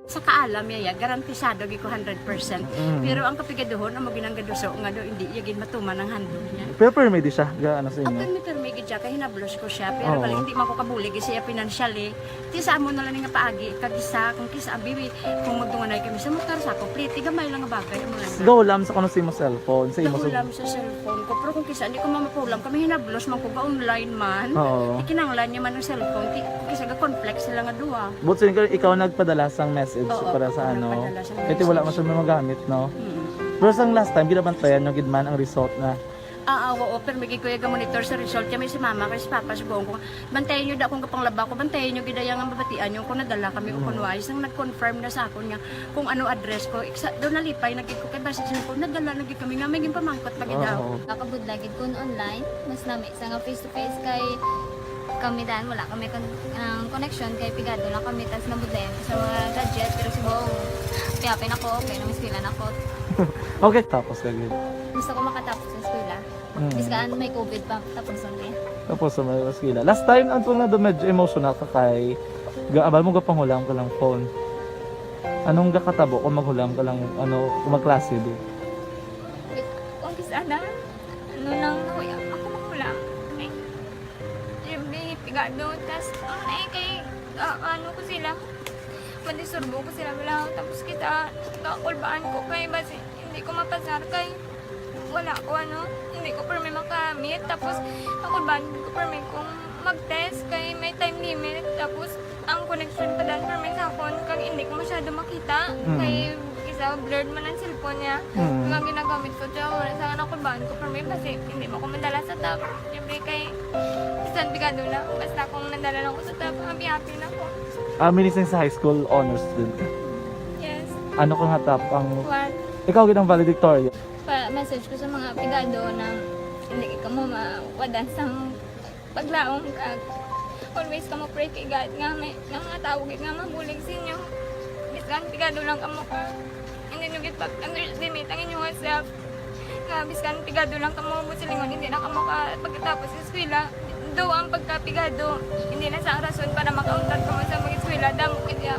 Sa kaalam niya, ya, garantisado gid ko hundred percent. Mm. Pero ang kapigaduhon, amo ginang gaduso nga do, hindi iya gid matuman ang handog niya. Pero permi di siya, ga, ano sa inyo? Permi, permi gid siya, kay hinablos ko siya. Pero Oo. bali, hindi man ko kabulig siya financially. Ti sa amo na lang nga paagi, kag isa, kung kisa, abi, kung magtunganay kami sa motor, sa ako, pliti, gamay lang nga bagay, amo lang. Gaw lang sa kuno sa imo cellphone, sa imo Gaw sa lang sa cellphone ko. Pero kung kisa, hindi ko mamapulam, kami hinablos man ko, ga-online man. Oo. Ikinanglan niya man ang cellphone, ti, kung kisa, ga-conflict sila nga duha. But so, ikaw, ikaw nagpadala sang message Oo, para sa ako ano? nagpadala sang Kaya wala message. man siya magamit, no? Mm. Pero sang last time, ginabantayan nyo gid man ang result na Ah, ah, oo, pero may gid ko yung monitor sa result. Kaya may si mama, kay si papa, si buong ko. Bantayan nyo da akong kapanglaba ko, bantayan nyo gid ang mabatian nyo kung nadala kami o Mm. kung wais. Nang nag-confirm na sa akon nga kung ano address ko, iksa, doon nalipay na gid ko kay basta siya ko, nadala na gid kami nga may ginpamangkot pa gid Oo. daw. Nakabudlay gid kun online, mas nami sa nga face to face kay kami dan wala kami kon-, ang connection kay pigado lang kami tas nabudlayan ko sa mga gadget pero si Bong, piyapin ako, okay na may eskwela na ko. Okay, tapos ka gid. Gusto ko makatapos sa eskwela. Mm. Bisan may covid pa, tapos ang niya. Tapos sa mga eskwela. Last time, ang tunga na medyo emotional ka kay ga-, abal mo gapanghulam ka lang phone. Anong gakatabo kung maghulam ka lang, ano, kung magklase di? Kung kisa na, ano lang, ako, ako maghulam. Eh, yung may pigado, tas, ano eh, kay, ah, ano ko sila, mandisturbo ko sila, wala, tapos kita, kakulbaan ko kay, basi, hindi ko mapasar kay, wala ko, ano, hindi ko permi makamit, tapos, kakulbaan ko permi kung mag-test kay may time limit, tapos, ang connection pa dan permi sa akon, kag hindi ko masyado makita, Mm. kay, isa, blurred man ang cellphone niya, Mm. kag ang ginagamit ko, siya, wala sa kakulbaan ko permi, basi, hindi mo ko madala sa top. Siyempre kay, bisan pigado na ako, basta kung nadala lang ko sa top, happy-happy na ako. Ah, meaning sa high school, honor student ka? Yes. Ano ka nga top ang One. Ikaw gid ang valedictorian? Pa, message ko sa mga pigado na hindi ka mo mawadan sang paglaom kag always ka mo pray kay God nga may, nga mga tawo gid nga mabulig sa inyo. Bisan pigado lang kamo ka. Hindi nyo gid pag-underestimate ang inyong self. Nga bisan pigado lang kamo mo silingon, hindi na kamo ka pagkatapos sa eskwela. Do ang pagkapigado, hindi na sa rason para makauntat kamo sa mag-eskwela. Damo kaya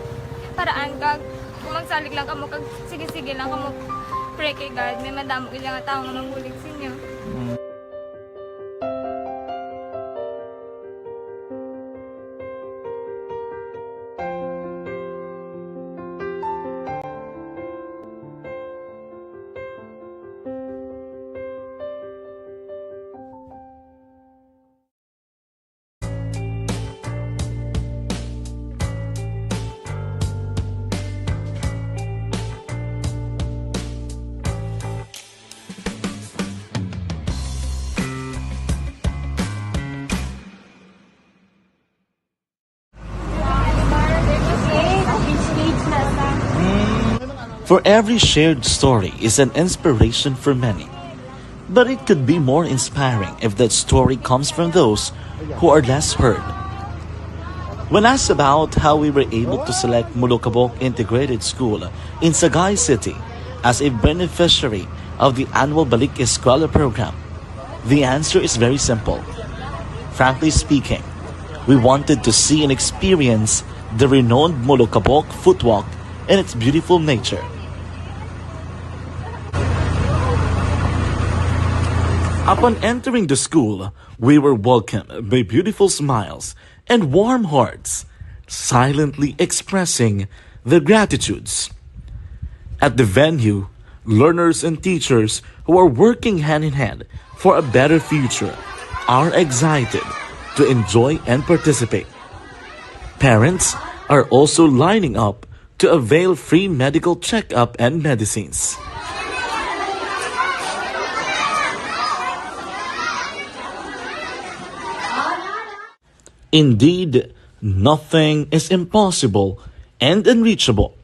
paraan kag kung magsalig lang kamo kag sige-sige lang kamo pray kay God, may madamo gid nga tawo nga mabulig sa inyo. Mm. For every shared story is an inspiration for many. But it could be more inspiring if that story comes from those who are less heard. When asked about how we were able to select Mulukabok Integrated School in Sagay City as a beneficiary of the annual Balik Eskwela program, the answer is very simple. Frankly speaking, we wanted to see and experience the renowned Mulukabok footwalk and its beautiful nature. Upon entering the school, we were welcomed by beautiful smiles and warm hearts, silently expressing their gratitudes. At the venue, learners and teachers who are working hand in hand for a better future are excited to enjoy and participate. Parents are also lining up to avail free medical checkup and medicines. Indeed, nothing is impossible and unreachable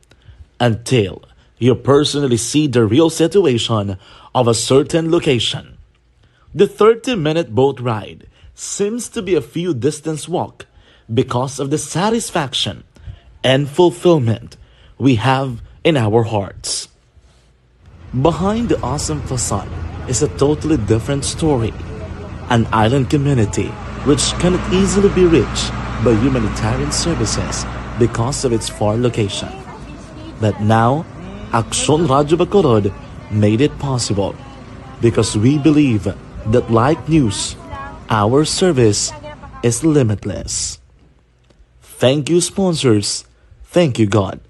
until you personally see the real situation of a certain location. The thirty-minute boat ride seems to be a few distance walk because of the satisfaction and fulfillment we have in our hearts. Behind the awesome facade is a totally different story, an island community which cannot easily be reached by humanitarian services because of its far location. But now, Aksyon Radyo Bacolod made it possible because we believe that like news, our service is limitless. Thank you, sponsors. Thank you, God.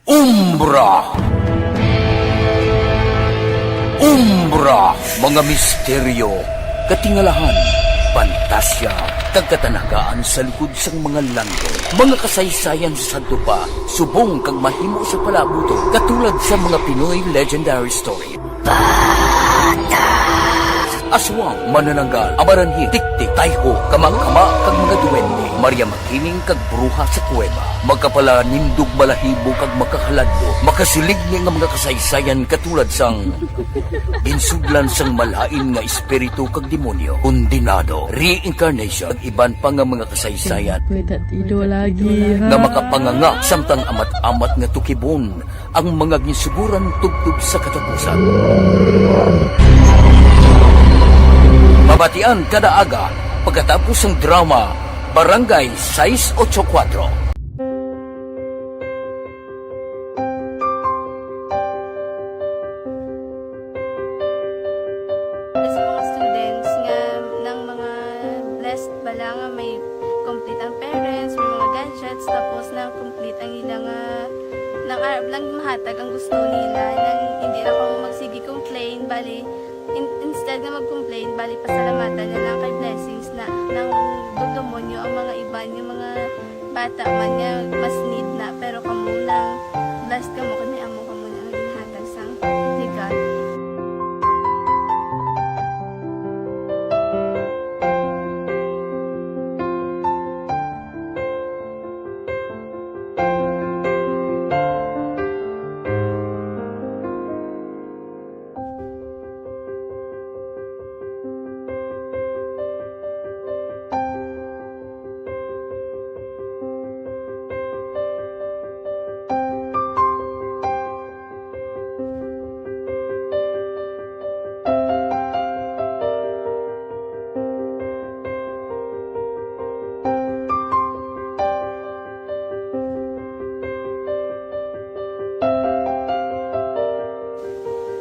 Umbra. Umbra, mga misteryo, katingalahan, pantasya, kag katanagaan sa likod sang mga langit. Mga kasaysayan sa sadto pa, subong kag mahimo sa palabuton, katulad sa mga Pinoy legendary story. Aswang, manananggal, amaranhit, tiktik, tayho, kamakama, kag mga duwende, Maria Makiling, kag bruha sa kuweba, makapalanindog balahibo kag makahaladlok, makasiligni nga mga kasaysayan katulad sang ginsudlan sang malain nga espiritu kag demonyo, kondenado, reincarnation, kag iban pa nga mga kasaysayan May tatido lagi, ha? nga makapanganga samtang amat-amat nga tukibon ang mga ginsuguran tubtob sa katapusan. Mabatian kada aga pagkatapos sang drama Barangay sais ocho kuwatro. Sa mga students nga nang mga blessed bala nga may complete ang parents, may mga gadgets, tapos na complete ang ila nga, nang arab lang mahatag ang gusto nila, nang hindi lang kamo magsige complain, bali, in-, instead nga mag-complain, bali, pasalamatan na lang kay blessings na, nang dugdumon nyo ang mga iban, yung mga bata man nga mas need na, pero kamo nang blessed kamo kay may amo kamo na nga ginhatag sang ni God.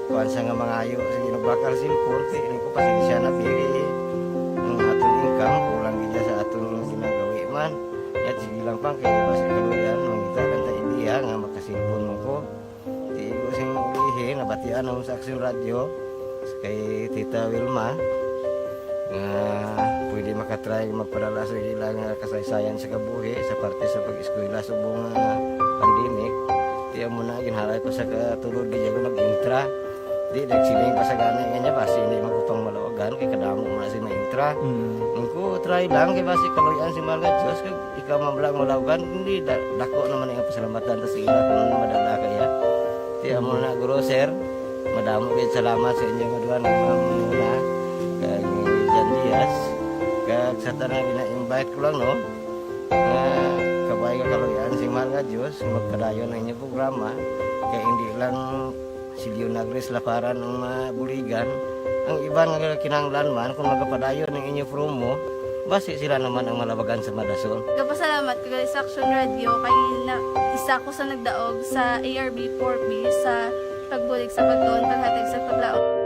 Kuan sa nga mangayo, sige, nagbakal cellphone, kay ini ko pasensya na, pili ang aton income, kulang gid sa aton ginagawi man. Yat, sige lang pang, kay basi kaluyan, mangita lang ta idea nga makasilpon mo ko. Di ko sing ulihi, nabatian ako sa Aksyon Radyo, kay Tita Wilma, nga pwede makatry magpadala sa ila nga kasaysayan sa kabuhi sa parte sa pag-eskwela subong nga pandemic. Di amo na, ginhalay ko sa katulod, di ako nag-intra. Di, nagsiling pa sa gani nga niya, basi hindi man ko pang malawagan, kay kadamo mo na si ma-intra. Mm. Ang ko, try lang, kay basi kaluyan si mahal nga Diyos, kag ikaw man lang malawagan, hindi, da-, dako naman ang pasalamatan ta sa ila kung ano madala kaya. Di, amo na, guro, sir, madamo kayo salamat sa inyo nga duha, ni Ma'am Muna, kag ni Jan Diaz, kag sa tanan gina-invite ko lang, no, nga kabay nga kaluyan si mahal nga Diyos, magpadayon ang inyong programa, kay hindi lang si Leonagres Laparan ang mabuligan. Ang iban nga kinahanglan man, kung magapadayon ang inyo promo, basi sila naman ang malabagan sa madason. Gapasalamat ko gali sa Action Radio kay na, isa ko sa nagdaog sa A R B four B sa pagbulig sa pagtuon, paghatag sa paglaom.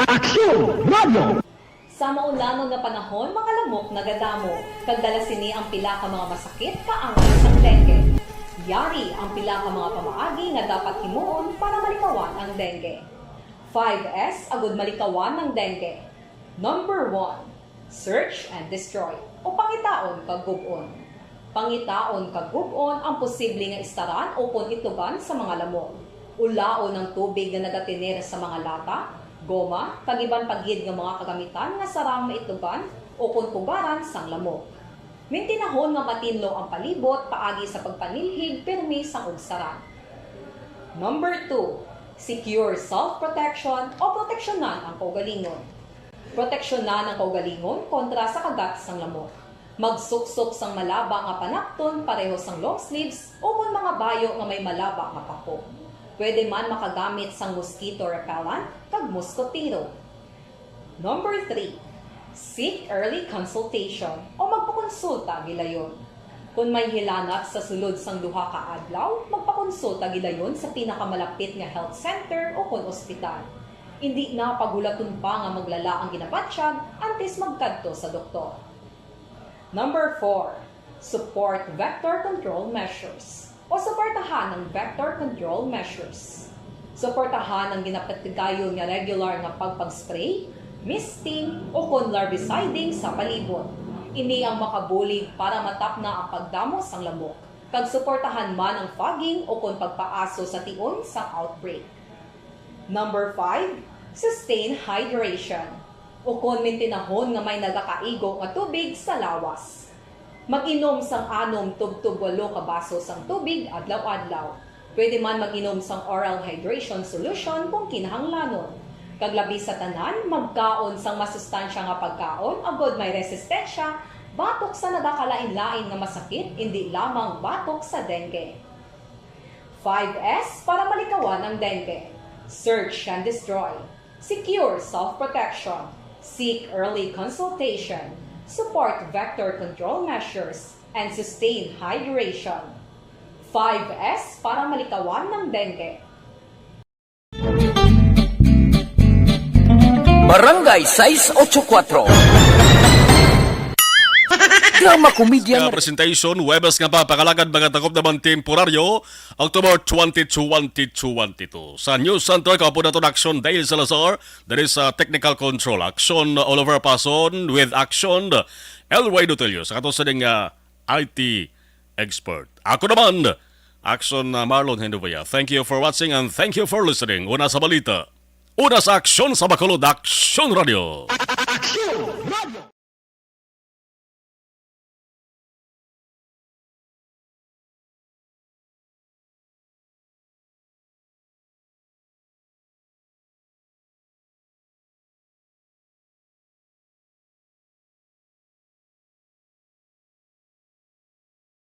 Aksyon Radio. Sa maulamon nga panahon, mga lamok nagadamo, kag dala sini ang pila ka mga masakit kaangay sang dengue. Yari ang pila ka mga pamaagi nga dapat himuon para malikawan ang dengue. Five S agud malikawan ang dengue. Number one, search and destroy, o pangitaon kag gub-on. Pangitaon kag gub-on ang posible nga istaran ukon itlogan sa mga lamok. Ulaon ang tubig nga nagatener sa mga lata, goma, kag iban pa gid nga mga kagamitan nga sarang maitlogan ukon pugaran sang lamok. Mintinahon nga matinlo ang palibot paagi sa pagpanilhig pirmi sang ugsaran. Number two, secure self-protection o proteksyonan ang kaugalingon. Proteksyonan ang kaugalingon kontra sa kagat sang lamok. Magsuksok sang malaba nga panakton pareho sang long sleeves ukon mga bayo nga may malaba nga pako. Pwede man makagamit sang mosquito repellent kag mosquitero. Number three, seek early consultation o magpakonsulta gilayon. Kon may hilanat sa sulod sang duha ka adlaw, magpakonsulta gilayon sa pinakamalapit nga health center o kon ospital. Indi na paghulaton pa nga maglala ang ginabatyag antes magkadto sa doktor. Number four, support vector control measures o suportahan ang vector control measures. Suportahan ang ginapatigayon nga regular nga pagpag-spray, misting, o kon larviciding sa palibot. Ini ang makabulig para matapna ang pagdamo sang lamok, kag suportahan man ang fogging o kon pagpaaso sa tion sang outbreak. Number five, sustain hydration, o kon mintinahon nga may nagakaigo nga tubig sa lawas. Mag-inom sang anom tubtob walo ka baso sang tubig adlaw-adlaw. Pwede man mag-inom sang oral hydration solution kung kinahanglanon. Kag labi sa tanan, magkaon sang masustansya nga pagkaon agod may resistensya batok sa nagakalain-lain nga masakit, indi lamang batok sa dengue. Five S para malikawan ang dengue. Search and destroy. Secure self-protection. Seek early consultation. Support vector control measures. And sustain hydration. Five S para malikawan ng dengue. Barangay sais ocho kuatro. Drama komedya Nga presentation, Webes nga papakalagad, mga takop naman temporaryo, October twenty, twenty twenty-two. Sa News Center, kapo naton Action Dale Salazar, there is a technical control. Action Oliver Pason with Action Elway Dutelio. Sa kato sa ding uh, I T expert. Ako naman, Action uh, Marlon Hendovea. Thank you for watching and thank you for listening. Una sa balita, una sa aksyon sa Bacolod, Action Radio.